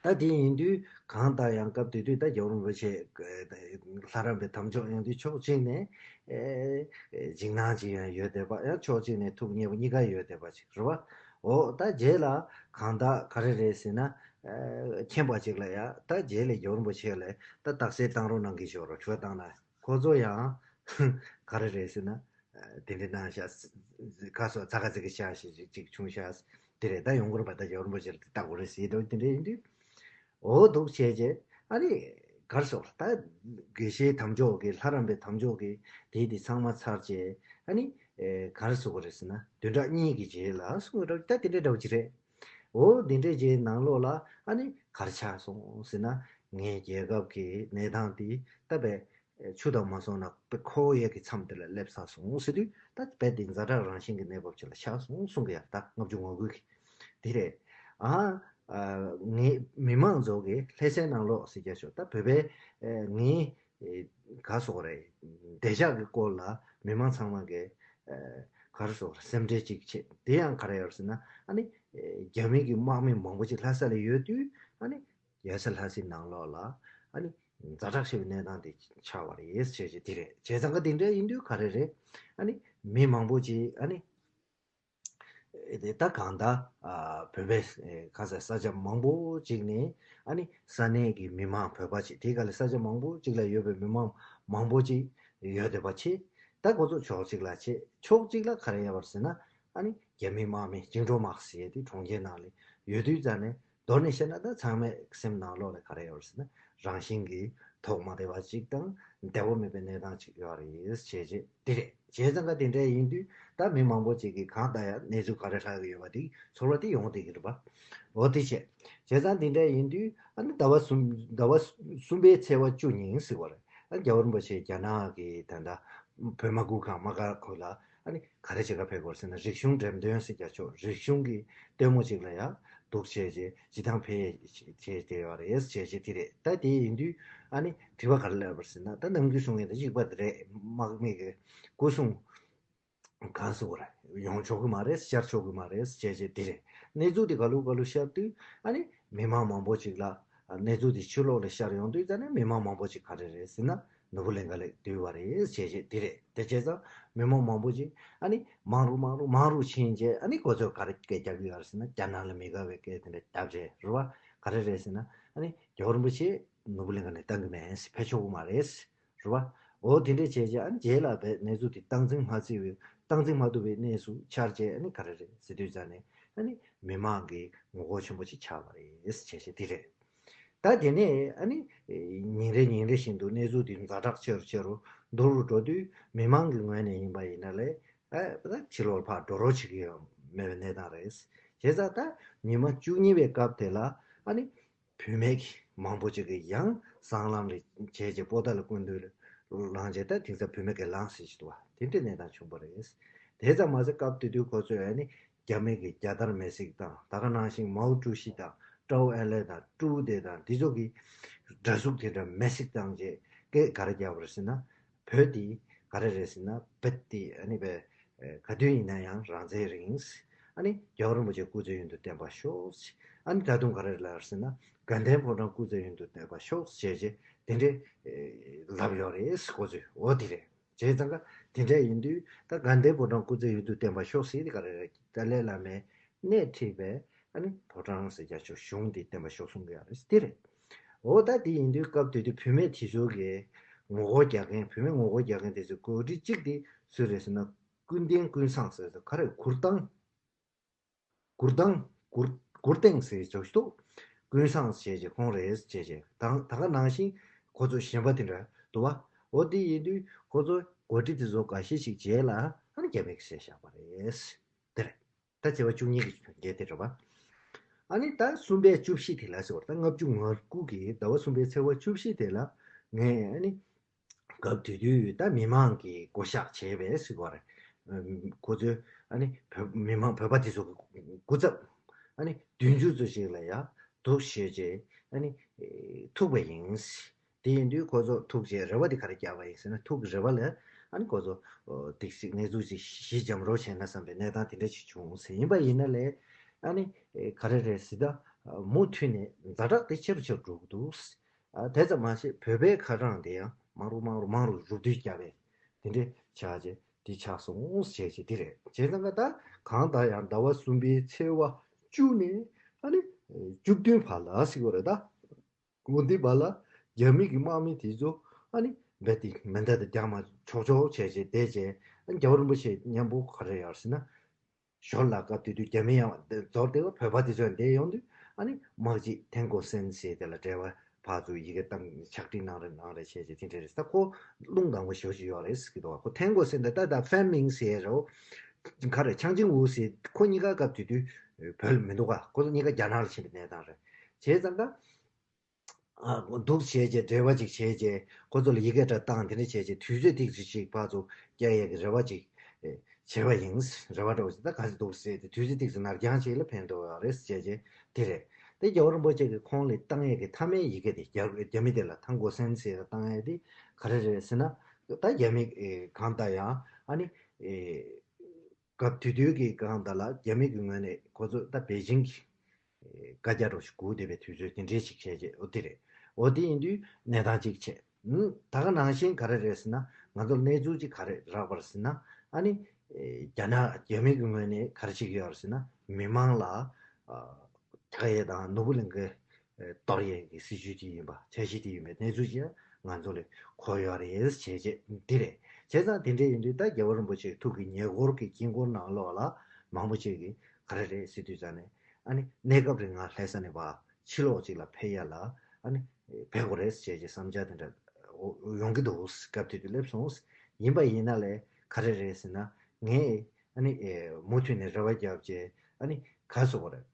ད་དེ་ཡིན་དུས་གང་ལྟར་ཡང་སྐབས་དེ་དུས་ད་རྒྱལ་བ་རིན་པོ་ཆེ་ལྷ་རམས་པའི་དམ་འཇོག་ཡོང་དུས་ཕྱོགས་གཅིག་ནས་ཨེ་ཨེ་འཇིགས་སྣང་ཅིག་ཡང་ཡོད་བསྡད་པ་ཡང་ཕྱོགས་གཅིག་ནས་ཐུགས་མཉེས་པོ་གཉིས་ཀ་ཡོད་བསྡད་པ་ཅིག་རེད་བ། འོ་ད་རྗེས་ལ་གང་ལྟར་ག་རེ་རེད་ཟེར་ན་ཨེ་མཁྱེན་པ་ཅིག་ལ་ཡ་ད་རྗེས་ལ་རྒྱལ་བ་རིན་པོ་ཆེ་ལ་ད་རྟགས་གསལ་བཏང་རོགས་གནང་གི་ཞོར་རོགས་ཞུ་བ་བཏང་ན་ཁོ་ཚོ་ཡང་ག་རེ་རེད་ཟེར་ན། དེ་འདྲ་གནང་ཤག་ཁ་སོ་ཚ་ཁ་ཚིག་གི་ཤག་ཞིག་ཅིག་བྱུང་ཤག་དེ་རེད། ད་ཡོང་གི་རེད་པ། ད་ཡོང་རིན་པོ་ཆེ་ལ་དེ་ལྟ་དགོས་རེད་ཟེར་འདུག་དེ་འདྲ་ཡིན་དུས་འོ་འདུག་བྱས་རྗེས་ཨ་ནི་གར་སོགས་ད་དགེ་བཤེས་དམ་འཇོག་གི་ལྷ་རམས་པའི་དམ་འཇོག་གི་དེ་དེ་ཚང་མ་ཚར་རྗེས་ཨ་ནི་གར་སོགས་རེད་ཟེར་ན་བདུན་ཕྲག་གཉིས་ཀྱི་རྗེས་ལ་གསུང་གི་རེད། ད་དེ་འདྲ་འདྲ་བོ་ཅིག་རེད། འོ་དེ་འདྲའི་རྗེས་ནང་ལོགས་ལ་ཨ་ནི་གར་ཆགས་སོང་ཟེར་ན་ངའི་རྒྱལ་ཁབ་ཀྱི་གནས་སྟངས་དེ་ད་བས། ཆུ་དང་མ་སོང་ན་དཔེ་ཁོ་བོ་ཡས་ཀྱི་མཚམས་དེ་ལ་སླེབས་ཚར་སོང་ཟེར་དུས་ད་དཔེ་དེ་ཛ་དྲག་རང་བཞིན་གྱི་གནས་བབ་ཅིག་ལ་ཆགས་སོང་གསུང་གི་ཡ། ད་ལྔ་བཅུ་ང་དགུ་གི་དེ་རེད། ཨ་ངའི་མི་མང་ཚོ་གི་ལྷ་སའི་ནང་ལོགས་ཟེར་རྒྱ་ཆོག་ད་བོད་པའི་ངའི་ག་སོགས་རེད། བདེ་འཇགས་ཀྱི་སྐོར་ལ་མི་མང་ཚང་མ་གི་ག་རེ་སོགས་རེད། སེམས་ཁྲལ་ཅིག་བྱེད་དེ་ཡང་ག་རེ་ཡོད་ཟེར་ན་ཨ་ནི་རྒྱ་མི་གི་དམག་མི་མང་པོ་ཅིག་ལྷ་ས་ལ་ཡོད་དུས་ཨ་ནི། རྒྱལ་ས་ལྷ་སའི་ནང་ལོགས་ལ་ཨ་ནི་ཛ་དྲག་ཆེ་བའི་གནས་སྟངས་དེ་ཆགས་པ་རེད་ཞེས་བྱས་དེ་རེད། བྱས་ཙང་ཀ་དེ་འདྲ་ཡིན་དུས་ག་རེ་རེད། ཨ་ནི་མི་མང་པོ་ཅིག་ཨ་ནི་དེ་ད་གང་ལྟར་བོད་པའི་ག་ས་ས་ཆ་མང་པོ་ཅིག་ནས་ཨ་ནི་ས་གནས་ཀྱི་མི་མང་བོད་པ་ཅིག་དེ་ག་ལ་ས་ཆ་མང་པོ་ཅིག་ལ་ཡོད་པའི་མི་མང་མང་པོ་ཅིག་ཡོད་བསྡད་པ་ཆེ། ད་ཁོ་ཚོ་ཕྱོགས་གཅིག་ལ་ཆེ་ཕྱོགས་གཅིག་ལ་ག་རེ་ཡོད་པ་ཟེར་ན། ཨ་ནི་རྒྱ་མིའི་དམག་མི་བཅིངས་འགྲོལ་དམག་ཟེར་ཡས་དེ་གྲོང་ཁྱེར་ནང་ལ་ཡོད་དུས་ཙང་ནས་མདོར་ནས་བཤད་ན་ད་ཚང་མའི་སེམས་ནང་ལོགས་ལ་ག་རེ་ཡོད་རེད་ཟེར་ན་རང་བཞིན་གྱིས་དོགས་མ་བདེ་བ་ཅིག་དང་བདེ་བོ་མེད་པའི་གནས་སྟངས་ཅིག་ཡོད་རེད་ཞེས་བྱས་དེ་རེད། བྱས་ཙང་ཀ་དེ་འདྲ་ཡིན་དུས་ད་མི་མང་པོ་ཅིག་གིས་གང་ལྟར་ཡང་གནས་ཚུལ་ག་རེ་ཧྲ་གི་ཡོད་པ་དེ་ཚོར་བ་དེ་ཡོང་བསྡད་ཀྱི་རེད་པ། འོ་དེ་བྱས། བྱས་ཙང་དེ་འདྲ་ཡིན་དུས་ཨ་ནི་ཟླ་བ་གསུམ་ཟླ་བ་གསུམ་པའི་ཚེས་པ་བཅུ་ཉིན་ཟེར་བ་རེད། ཨ་རྒྱལ་བ་རིན་པོ་ཆེ་རྒྱ་ནག་གི་ད་ལྟ་བོད་དམག་ཁུལ་ཁང་དམག་སྒར་ཁུལ་ལ་ཨ་ནི་ག་རེ་བྱེད་ག་ཕེབས་དགོས་ཟེར་ན་རིག་གཞུང་འགྲེམས་སྟོན་ཟེར་རྒྱ་ཆོག་རིག་གཞུང་གི་སྟོན་མོ་ཅིག་ལ་ཡང་། འདུག་བྱས་རྗེས་སྤྱི་བཏང་ཕལ་ཆེར་བསྡད་ཡོད་རེད་བྱས་རྗེས་དེ་རེད། ད་དེ་ཡིན་དུས་ཨ་ནི་དྲི་བ་ག་རེ་སླེབས་པ་རེད་ཟེར་ན། ད་ནམ་རྒྱུན་གསུང་མཁན་དེ་གཅིག་པ་དེ་རེད། དམག་མི་གི་སྐུ་སྲུང་གང་ཟེར་དགོས་རེད། ཡོང་ཆོག་གི་མ་རེད། ཤར་ཆོག་གི་མ་རེད་བྱས་རྗེས་དེ་རེད། གནས་ཚུལ་དེ་ག་ལུགས་ག་ལུགས་ཤར་དུས་ཨ་ནི་མི་མང་མང་པོ་ཅིག་ལ་གནས་ཚུལ་དེ་ཕྱི་ལོགས་ལ་ཤར་ཡོང་དུས་ད་ནི་མི་མང་མང་པོ་ཅིག་ག་རེ་རེད་ཟེར་ན། ནོར་བུ་གླིང་ག་ལ་བསྡུས་པ་རེད་བྱས་རྗེས་དེ་རེད། དེ་བྱས་ཙང་མི་མང་མང་པོ་ཅིག་ཨ་ནི་མང་རུ་མང་རུ་མང་རུ་ཕྱིན་རྗེས་ཨ་ནི་ཁོ་ཚོས་ག་རེ་སྐད་རྒྱག་གི་ཡོད་རེད་ཟེར་ན། རྒྱ་ནག་ལ་མི་དགའ་བའི་སྐད་དེ་འདྲ་བརྒྱབ་རྗེས་རེད་བ། ག་རེ་རེད་ཟེར་ན། ཨ་ནི་རྒྱལ་བ་རིན་པོ་ཆེ་ནོར་བུ་གླིང་ག་ནས་བཏང་གི་མེད། ཕེབས་ཆོག་གི་མ་རེད། རེད་བ། འོ་དེ་འདྲས་བྱས་རྗེས་ཨ་ནི་རྗེས་ལ་བས་གནས་ཚུལ་དེ་སྟངས་འཛིན་མ་བྱས་པའི་སྟངས་འཛིན་མ་ཐུབ་པའི་གནས་སུ་ཆགས་རྗེས་ཨ་ནི་ག་རེ་རེད་ཟེར་དུས་ཙང་ནས་ཨ་ནི་མི་མང་གི་ངོ་རྒོལ་ཆེན་པོ་ཅིག་ཆགས་པ་རེད་བྱས་རྗེས་དེ་རེད། ད་དེ་ནས་ཨ་ནི་ཉིན་རེ་ཉིན་རེ་བཞིན་དུ་གནས་ཚུལ་དེ་ཛ་དྲག་ཆེ་རུ་ཆེ་རུ་མཐོ་རུ་འགྲོ་དུས་མི་མང་གི་ངོས་ནས་ཡིན་པ་ཡིན་ན་ལས་ཨ་ད་ཕྱི་ལོགས་ཕར་འགྲོ་རོགས་བྱེད་ཀྱི་ཡོད་མེད་པའི་གནས་སྟངས་རེད། བྱས་ཙང་ད་ཉི་མ་བཅུ་གཉིས་པའི་སྐབས་དེ་ལ་ཨ་ནི་བུད་མེད་ཀྱི་མང་པོ་ཅིག་གིས་ཡང་སྲང་ལམ་ལ་བྱས་རྗེས་པོ་ཏ་ལ་སྐུ་མདུན་ལ་ལངས་རྗེས། ད་དེང་སང་བུད་མེད་ཀྱིས་ལངས་ཟེར་གྱི་འདུག་བ། དེ་འདྲའི་གནས་སྟངས་བྱུང་བ་རེད། དེ་ཙམ་མ་ཟད་སྐབས་དེ་དུས་ཁོ་ཚོས་ཨ་ནི་རྒྱ་མི་གི་རྒྱལ་དར་མེ་བསྲེགས་དང་། ད་ག་ནང་བཞིན་མའོ་ཀྲུའུ་ཞི་དང་ཀྲའོ་ཨེན་ལེ་དང་ཀྲུའུ་ཏེ་དང་འདི་ཚོ་གི་འདྲ་གཟུགས་དེ་འདྲ་མེ་བསྲེགས་བཏང་རྗེས་སྐད་ག་རེ་བརྒྱབ་པ་རེད་ཟེར་ན། བོད་འདི་ག་རེ་རེད་ཟེར་ན། བོད་འདི་ཨ་ནི་བས་ག་དུས་ཡིན་ན་ཡང་རང་བཙན་རེད། ཨ་ནི་རྒྱལ་བ་རིན་པོ་ཆེ་སྐུ་ཚེ་ཡུན་དུ་བརྟན་པར་ཤོག། ཨ་ནི་ད་དུང་ག་རེ་ལབ་ཟེར་ན། དགའ་ལྡན་ཕོ་བྲང་སྐུ་ཚེ་ཡུན་དུ་བརྟན་པར་ཤོག་ཅེས་བྱས་དེ་འདྲའི་ལབ་ཡོད་རེད་ཁོ་ཚོས། འོ་དེ་རེད། བྱས་ཙང་ཀ་དེ་འདྲ་ཡིན་དུས་ད་དགའ་ལྡན་ཕོ་བྲང་སྐུ་ཚེ་ཡུན་དུ་བརྟན་པར་ཤོག་ཟེར་དེ་ག་རེ་རེད། ཏཱ་ལའི་བླ་མས་སྣེ་ཁྲིད་པའི་ཨ་ནི་ཕོ་བྲང་ཟེར་རྒྱ་ཆོ་གཞུང་དེ་བརྟན་པར་ཤོག་གསུང་གི་ཡོད་རེད། དེ་རེད། འོ་ད་དེ་ཡིན་དུས་སྐབས་དེ་དུས་བུད་མེད་དེ་ཚོ་གི་ངོ་རྒོལ་རྒྱག་མཁན། བུད་མེད་ངོ་རྒོལ་རྒྱག་མཁན་དེ་ཚོའི་འགོ་ཁྲིད་གཅིག་དེ་སུ་རེད་ཟེར་ན། ཀུན་ལྡན་ཀུན་བཟང་ཟེར་ཟེར་ག་རེ། གུར་ཐང་། གུར་ཐང་། གུར། གུར་སྟེང་ཟེར་ཅོག་ཞིག་འདུག་ཀུན་བཟང་ཟེར་བྱས་ཁོང་རེད་ཅེས་བྱས་དང་། ད་ག་ནང་བཞིན་ཁོ་ཚོ་གཞན་པ་དེ་འདྲ་འདུག་བ། འོ་དེ་ཡིན་དུས་ཁོ་ཚོ་འགོ་ཁྲིད་དེ་ཚོ་འགའ་ཤས་ཤིག་རྗེས་ལ་ཨ་ནི་རྒྱ་མི་གིས་བསད་བཞག་པ་རེད། དེ་རེད། ད་བྱེ་བ་བཅུ་གཉིས་ཀྱི་རྒྱན་དེ་རེད་བ། ཨ་ནི་ད་གསུམ་པའི་བཅུ་བཞི་དེ་ལ་ཟེར་བ། ད་ལྔ་བཅུ་ང་དགུ་གི་ཟླ་བ་གསུམ་པའི་ཚེས་པ་བཅུ་བཞི་དེ་ལ་ངས་ཨ་ནི་སྐབས་དེ་དུས་ད་མི་མང་གིས་བསྐོ་གཞག་བྱས་པའི་ཟེར་བ་རེད། ཁོ་ཚོས་ཨ་ནི་བོད་མི་མང་བོད་པ་དེ་ཚོ་གི་སྐུ་ཚབ་ཨ་ནི་བདུན་ཅུ་ཙམ་ཞིག་ལ་ཡ་འདུག་བྱས་རྗེས་ཨ་ནི་ཐུག་པ་ཡིན། དེ་ཡིན་དུས་ཁོ་ཚོ་ཐུག་རྗེས་རེ་བ་དེ་ག་རེ་བརྒྱབ་པ་ཡིན་ཟེར་ན། ཐུག་རེ་བ་ལ་ཨ་ནི་ཁོ་ཚོ་ཨོ་ཏིག་ཅིག་གནས་ཚུལ་ཅིག་ཞི་འཇམ་རོ་བྱས་ན་བསམ་པའི་གནས་སྟངས་དེ་འདྲ་ཞིག་བྱུང་ཟེར། ཡིན་པ་ཡིན་ན་ལས་ཨ་ནི་ག་རེ་རེད་ཟེར། ད་མུ་མཐུད་ནས་ཛ་དྲག་དེ་ཆེ་རུ་ཆེ་རུ་འགྲོ་གི་འདུག་ཨ་དེ་ཙམ་མ་ཟད་བོད་པའི་ཁ་གྲངས་དེ་ཡང་མང་རུ་མང་རུ་མང་རུ་རུབ་བསྡུས་བརྒྱབ་པའི་དེ་འདྲ་ཆགས་རྗེས་དེ་ཆགས་སོང་ཟེར་རྗེས་དེ་རེད། བྱས་ཙང་ཀ་ད་གང་ལྟར་ཡང་ཟླ་བ་གསུམ་པའི་ཚེས་པ་བཅུ་ནས་ཨ་ནི་བཅུ་བདུན་བར་ལ་ཟེར་གྱི་རེད་ད། འོ་འདི་བར་ལ་རྒྱ་མི་གི་དམག་མི་དེ་ཚོ་ཨ་ནི་རྦད་དེ་མེ་མདའ་དང་རྒྱག་མ་ཆོག་ཆོག་བྱས་བྱས་བསྡད་བྱས། ཨ་ནི་རྒྱལ་བ་རིན་པོ་ཆེ་མཉམ་པོ་ག་རེ་ཡོད་ཟེར་ན། ཞོར་ལ་སྐབས་དེ་དུས་རྒྱ་མི་ཡང་འཛོར་ཏེ་བོད་པ་དེ་ཚོ་ཡང་བསྡད་ཡོང་དུས་ཨ་ནི་དམག་སྤྱི་ཐན་ཀོ་སན་ཟེར་དེ་ལ་འབྲེལ་བ་ཕར་ཚུར་ཡི་གེ་བཏང་ཕྱག་བྲིས་གནང་རེ་གནང་རེ་བྱས་བྱས་དེ་འདྲ་རེད། ད་ཁོ་རླུང་ལྡང་པོ་ཞེ་པོ་ཅིག་ཡོད་རེད་ཟེར་གྱི་འདུག་ཁོ་ཐན་ཀོ་སན་དང་ད་ད་ཧྥན་མིང་ཟེར་རོ། ག་རེ་ཆང་ཅིང་ཝུ་ཟེར། ཁོ་གཉིས་ཀ་སྐབས་དེ་དུས་བོད་ལ་མི་འདུག་ག་ཁོ་ཚོ་གཉིས་ཀ་རྒྱ་ནག་ལ་ཕྱིན་པའི་གནས་སྟངས་རེད། བྱས་ཙང་ཀ་ཨ་འདུག་བྱས་རྗེས་འབྲེལ་བ་ཅིག་བྱས་རྗེས་ཁོ་ཚོ་ལ་ཡི་གེ་འདྲ་བཏང་། དེ་འདྲ་བྱས་རྗེས་དུས་ཚོད་ཏིག་ཙམ་ཅིག་ཕར་ཚུར་བསྐྱལ་ཡས་ཀྱི་རེ་བ་ཅིག་བྱས་པ་ཡིན། རེ་བ་འདྲ་བོ་ཅིག་ད་ག་ཚོད་འདུག་ཟེར་ཏེ་དུས་ཚོད་ཏིག་ཙམ་ནར་འགྱངས་ཅིག་ལ་ཕན་ཐོགས་ཡོད་རེད་ཟེར་བྱས་རྗེས་དེ་རེད། དེ་རྒྱལ་བ་རིན་པོ་ཆེ་གིས་ཁོང་ལ་བཏང་ཡས་ཀྱི་མཐའ་མའི་ཡི་གེ་དེ་རྒྱ་རྒྱ་མི་དེ་ལ་ཐན་ཀོ་སན་ཟེར་བཏང་ཡས་དེ་ག་རེ་རེད་ཟེར་ན། ད་རྒྱ་མི་གང་ལྟར་ཡང་ཨ་ནི། སྐབས་དེ་དུས་ཀྱི་སྒང་དེ་ལ་རྒྱ་མི་གི་ངོས་ནས་ཁོ་ཚོ་ད་པེ་ཅིང་གི་བཀའ་རྒྱ་རོ་ཞིག་སྒུག་བསྡད་པའི་དུས་ཚོད་དེ་འདྲས་ཞིག་བྱས་རྗེས། འོ་དེ་རེད། འོ་དེ་ཡིན་དུས་གནས་སྟངས་གཅིག་བྱས། ད་ག་ནང་བཞིན་ག་རེ་རེད་ཟེར་ན། ང་ཚོར་གནས་ཚུལ་གཅིག་ག་རེ་རག་པ་རེད་ཟེར་ན། ཨ་ནི་རྒྱ་ནག་རྒྱ་མི་གི་ངོས་ནས་ག་རེ་བྱེད་ཀྱི་ཡོད་རེད་ཟེར་ན། མི་མང་ལ་ཆག་ཡས་དང་ནོར་བུ་གླིང་གའི་གཏོར་ཡས་ཀྱི་སྲིད་ཇུས་དེ་ཡིན་པ། འཆར་གཞི་དེ་ཡིན་པའི་གནས་ཚུལ་ཅིག་ང་ཚོ་ལ་གོ་ཡོད་རེད་བྱས་རྗེས་འདི་རེད། བྱས་ཙང་དེ་འདྲ་ཡིན་དུས་ད་རྒྱལ་བ་རིན་པོ་ཆེ་ཐུགས་ཀྱི་ཉེ་འཁོར་གྱི་དཀྱིལ་འཁོར་ནང་ལོགས་ལ་མང་པོ་ཅིག་གིས་ག་རེ་རེད་ཟེར་དུས་ཙང་ནས། ཨ་ནི་གནས་སྐབས་རིང་ང་ལྷ་ས་ནས་ཕར་ཕྱི་ལོགས་ཅིག་ལ་ཕེབས་ཡ་ལ་ཨ་ནི་ཕེབས་དགོས་རེད་བྱས་རྗེས་བསམ་འཆར་དེ་འདྲ་ཡོང་གི་འདུག་སྐབས་དེ་དུས་སླེབས་སོང་། ཡིན་པ་ཡིན་ན་ལས་ག་རེ་རེད་ཟེར་ན། ངས་ཨ་ནི་མུ་མཐུད་ནས་རེ་བ་བརྒྱབ་བྱས། ཨ་ནི་ག་ཟེར་དགོས་རེད།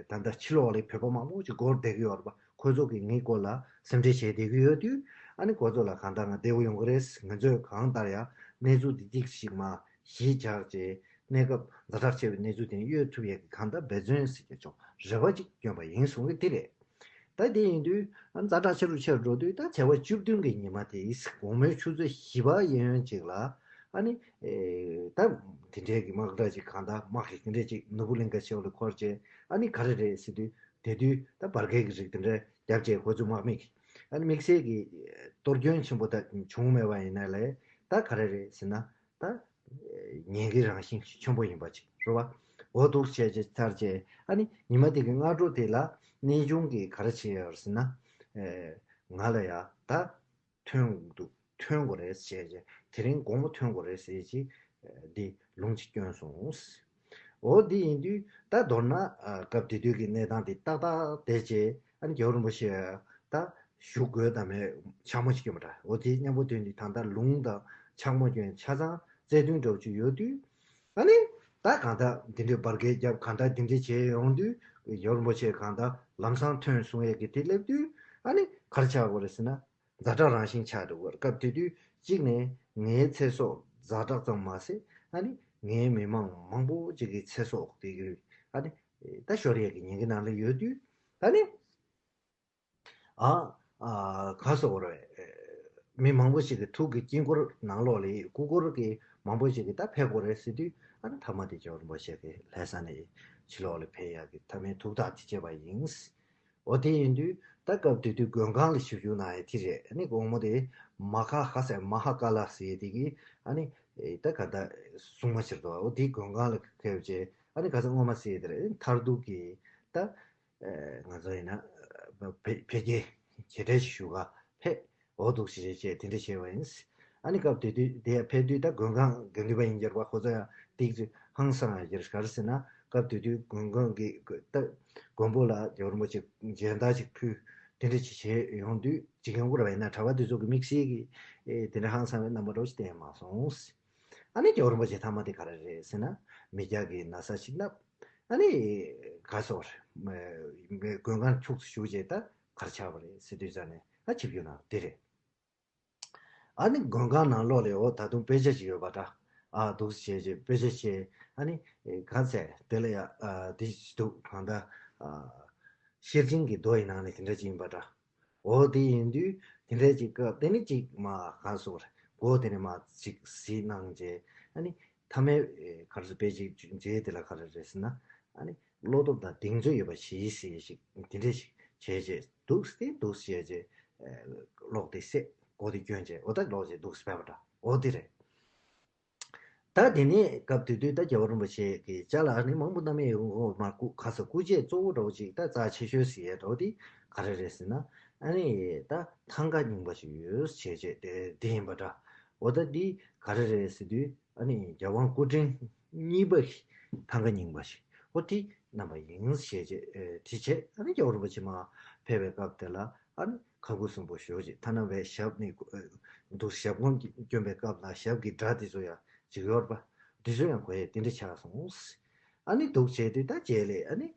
ད་ལྟ་ཕྱི་ལོགས་ལ་བོད་པ་མང་པོ་ཅིག་འགོར་བསྡད་ཀྱི་ཡོད་རེད་པ། ཁོ་ཚོ་གིས་ངའི་སྐོར་ལ་སེམས་ཁྲལ་བྱས་བསྡད་ཀྱི་ཡོད་དུས། ཨ་ནི་ཁོ་ཚོ་ལ་གང་ལྟར་ང་བདེ་པོ་ཡོང་གི་རེད། ང་ཚོས་གང་ལྟར་ཡང་གནས་ཚུལ་འདི་ཏིག་ཞིག་མར་གཞི་བཞག་བྱས། གནས་སྐབས་ཛ་དྲག་ཆེ་བའི་གནས་ཚུལ་དེ་གཡོལ་ཐུབ་ཡས་ཀྱི་གང་ལྟར་འབད་བརྩོན་ཟེར་གྱི་ཅུང་རེ་བ་ཅིག་བསྐྱོན་པ་ཡིན་གསུང་གི་དེ་རེད། ད་དེ་ཡིན་དུས་ཨ་ཛ་དྲག་ཆེ་རུ་ཆེ་རུ་འགྲོ་དུས་ད་བྱ་བ་བཅུ་བདུན་གྱི་ཉི་མ་དེ་དགོང་མོའི་ཆུ་ཚོད་བཞི་པ་གཡས་གཡོན་ཅིག་ལ་ཨ་ནི་ད་དེ་འདྲའི་གི་དམག་སྒར་ཅིག་གང་ལྟར་དམག་གི་དེ་འདྲའི་ཅིག་ནོར་བུ་གླིང་ག་ཆེ་བ་ལ་འཁོར་བྱས་ཨ་ནི་ག་རེ་རེད་ཟེར་དུས་དེ་དུས་ད་འབར་གས་ཀྱི་རིགས་དེ་འདྲ་རྒྱབ་བྱས་ཁོ་ཚོ་དམག་མི་གི་ཨ་ནི་དམིགས་བསལ་གྱི་གཏོར་སྐྱོན་ཆེན་པོ་ད་བྱུང་མེད་པ་ཡིན་ན་ལས་ད་ག་རེ་རེད་ཟེར་ན་ད་ཉེན་ཁའི་རང་བཞིན་ཆེན་པོ་ཡིན་པ་ཅིག་རེད་བ། འོ་འདུག་བྱས་བྱས་ཚར་བྱས་ཨ་ནི་ཉི་མ་དེ་གི་སྔ་དྲོ་དེ་ལ་གནས་ཆུང་གི་ག་རེ་བྱས་ཡོད་ཟེར་ན་ང་ལ་ཡ་ད་ཐོན་འདུག་ཐོན་དགོས་རེད་ཟེར་བྱས་དེ་རིང་དགོང་མོ་ཐོན་དགོས་རེད་ཟེར་བྱས་འདི་ལུང་ཅིག་བསྐྱོན་སོང་། འོ་འདི་ཡིན་དུས་ད་མདོར་ན་སྐབས་དེ་དུས་ཀྱི་གནས་སྟངས་དེ་ཏག་ཏག་བསྡད་བྱས་ཨ་ནི་རྒྱལ་བ་རིན་པོ་ཆེ་ད་བཞུགས་དགོས་དང་མེད་ཕྱག་མོ་ཅིག་བསྐྱོན་པ་འདྲ། འོ་དེ་མཉམ་པོ་དོན་དུ་ད་ལྟ་ལུང་དང་ཕྱག་མོ་བསྐྱོན་ཆ་ཚང་རྩ་དོན་འདྲ་བོ་ཅིག་ཡོད་དུས་ཨ་ནི་ད་གང་ལྟར་འདི་འདྲའི་འབར་གས་རྒྱབ་གང་ལྟར་འདི་འདྲའི་བྱས་ཡོང་དུས་རྒྱལ་བ་རིན་པོ་ཆེ་གང་ལྟར་ལམ་སང་ཐོན་གསུང་ཡས་ཀྱི་དེ་སླེབས་དུས་ཨ་ནི་ག་རེ་ཆགས་དགོས་རེད་ཟེར་ན། ཛ་དྲག་རང་བཞིན་ཆགས་འགྲོ་གི་རེད། སྐབས་དེ་དུས་གཅིག་ནས་ངའི་ཚེ་སྲོག་ཛ་དྲག་ཙམ་མ་ཟད་ཨ་ནི་ངའི་མི་མང་མང་པོ་ཅིག་གི་ཚེ་སྲོག་དེ་གི་ཨ་ནི་ད་ཤོར་ཡས་ཀྱི་ཉེན་ཁའི་ནང་ལ་ཡོད་དུས་ཨ་ནི་ཨ་ཨ་ག་ཟེར་དགོས་རེད། མི་མང་པོ་ཞིག་གི་ཐུགས་ཀྱི་དཀྱིལ་འཁོར་ནང་ལོགས་ལ་སྐུ་འཁོར་གྱི་མང་པོ་ཞིག་གི་ད་ཕེབས་དགོས་རེད་ཟེར་དུས་ཨ་ནི་མཐའ་མ་དེ་རྒྱལ་བ་རིན་པོ་ཆེ་གི་ལྷ་ས་ནས་ཕྱི་ལོགས་ལ་ཕེབས་ཡག་གི་མཐའ་མའི་ཐུགས་ཐག་དེ་བཅད་པ་ཡིན། འོ་དེ་ཡིན་དུས་ད་སྐབས་དེ་དུས་མགོན་ཁང་ལ་ཞིབ་འཇུག་གནང་ཡས་དེ་རེད། ཨ་ནི་དགོང་མོ་དེ་མ་ཁ་ཧ་ཟེར་མ་ཧ་ཀ་ལ་ཟེར་ཡས་དེ་གི་ཨ་ནི་ད་ག་ད་སྲུང་མ་ཕྱིར་དུ་འོ་དེ་མགོན་ཁང་ལ་ཕེབས་བྱས་ཨ་ནི་ག་ས་སྔོན་མ་ཟེར་ཡས་དེ་རེད། མཐར་ཐུག་གི་ད་ང་ཚོ་ཡིན་ན་བོད་རྒྱའི་གྲས་ཤིག་ཞུ་ག་ཕེབས། འོ་འདུག་ཞེས་བྱས་དེ་འདྲ་བྱས་པ་ཡིན། ཨ་ནི་སྐབས་དེ་དུས་དེ་ཡང་ཕེབས་དུས་ད་མགོན་ཁང་དགེ་འདུན་པ་ཡིན་རྒྱུ་རེད་པ། ཁོ་ཚོ་ཡང་ཏིག་ཙི་ཧང་སང་ཡ་རྒྱུ་རེད། ག་རེ་ཟེར་ན་སྐབས་དེ་དུས་མགོན་ཁང་གི་ད་མགོན་པོ་ལ་རྒྱལ་བ་རིན་པོ་ཆེ་མཇལ་དར་ཅིག་ཕུལ་དེ་འདྲ་ཅིག་བྱས་ཡོང་དུས་ཅིག་ཡོང་གི་རེད་པ། ཡིན་ན་གྲྭ་པ་དེ་ཚོ་གི་དམིགས་བསལ་གྱི་དེ་འདྲ་ཧང་སང་བའི་རྣམ་པ་འདྲ་བོ་ཞིག་བསྟན་མ་སོང་། ཨ་ནི་རྒྱལ་བ་རིན་པོ་ཆེ་མཐའ་མ་དེ་ག་རེ་རེད་ཟེར་ན་མི་སྐྱ་གི་ན་བཟའ་ཞིག་བསྣམས། ཨ་ནི་ག་ཟེར་མགོན་ཁང་ཁྱུག་ཙམ་བཞུགས་རྗེས་ད་ག་རེ་ཆགས་པ་རེད་ཟེར་དུས་ཙ་ནས་ཨ་ཆིབས་བསྒྱུར་གནང་དེ་རེད། ཨ་ནི་མགོན་ཁང་ནང་ལོགས་ལ་འོ་ད་དུང་དཔེ་ཆ་ཞིག་ཡོད་པ་འདྲ། ཨ་འདུག་སེ་བྱས་རྗེས་དཔེ་ཆ་བྱས་ཨ་ནི་ག་ཟེར་དེ་ལ་ཡ་ཨ་དེ་ཞིག་འདུག་གང་ལྟར་ཨ་ཤེར་ཕྱིན་གྱི་མདོ་ཡི་ནང་ནས་དེ་འདྲ་ཅིག་ཡིན་པ་འདྲ། འོ་དེ་ཡིན་དུས་དེ་འདྲ་ཅིག་སྐབས་དེ་ནི་ཅིག་མ་ག་ཟེར་མགོ་དེ་ནས་མ་ཅིག་གཟིགས་གནང་རྗེས་ཨ་ནི་མཐའ་མའི་ག་རེ་ཟེར་དཔེ་ཅིག་མཇལ་དེ་ལ་ག་རེ་རེད་ཟེར་ན་ཨ་ནི་བློ་སྟོབས་དང་གདེང་ཚོད་ཡོད་པ་ཞིག་ཟེར་ཞིག་དེ་འདྲ་ཞིག་བྱས་རྗེས་འདུག་སེ་འདུག་སེ་བྱས་རྗེས་ཀློག་དེ་སེ་མགོ་དེ་བསྐྱོན་རྗེས་འོ་ད་ཀློག་རྗེས་འདུག་སེ་ཕེབས་པ་འདྲ། འོ་དེ་རེད། ད་དེ་ནས་སྐབས་དེ་དུས་ད་རྒྱལ་བ་རིན་པོ་ཆེ་གི་ཅ་ལག་ནི་མང་པོ་བསྣམས་ཡོད་ཀྱི་མ་རེད། སྐུ་ཁ་ས་སྐུ་རྗེས་གཙོ་བོ་འདྲ་བོ་ཅིག་ད་རྩ་ཆེ་ཤོས་ཟེར་ཡས་འདྲ་བོ་དེ་ག་རེ་རེད་ཟེར་ན་ཨ་ནི་ད་ཐང་ག་རྙིང་པ་ཞིག་ཡོད་བྱས་བྱས་དེ་དེ་ཡིན་པ་འདྲ། འོ་ད་འདི་ག་རེ་རེད་ཟེར་དུས་ཨ་ནི་རྒྱལ་དབང་སྐུ་ཕྲེང་གཉིས་པ་གི་ཐང་ག་རྙིང་པ་ཞིག་འོ་དེ་བསྣམས་པ་ཡིན་བྱས་བྱས་དེ་བྱས་ཨ་ནི་རྒྱལ་བ་རིན་པོ་ཆེ་མར་ཕེབས་པའི་སྐབས་དེ་ལ། ཨ་ནི་ཁ་ཁུ་སིམ་པོ་ཞོག་ཅིག་ཐ་ན་བའི་ཞབས་ནི་འདུག་ཞབས་གོམ་སྐྱོན་པའི་སྐབས་ལ་ཞབས་ཀྱི་སྒྲ་དེ་ཚོ་ཡང་ཅིག་ཡོད་པ་དེ་ཚོ་ཡང་གོ་ཡས་དེ་འདྲ་ཆགས་སོང་། ཨ་ནི་འདུག་བྱས་དུས་ད་རྗེས་ལས་ཨ་ནི་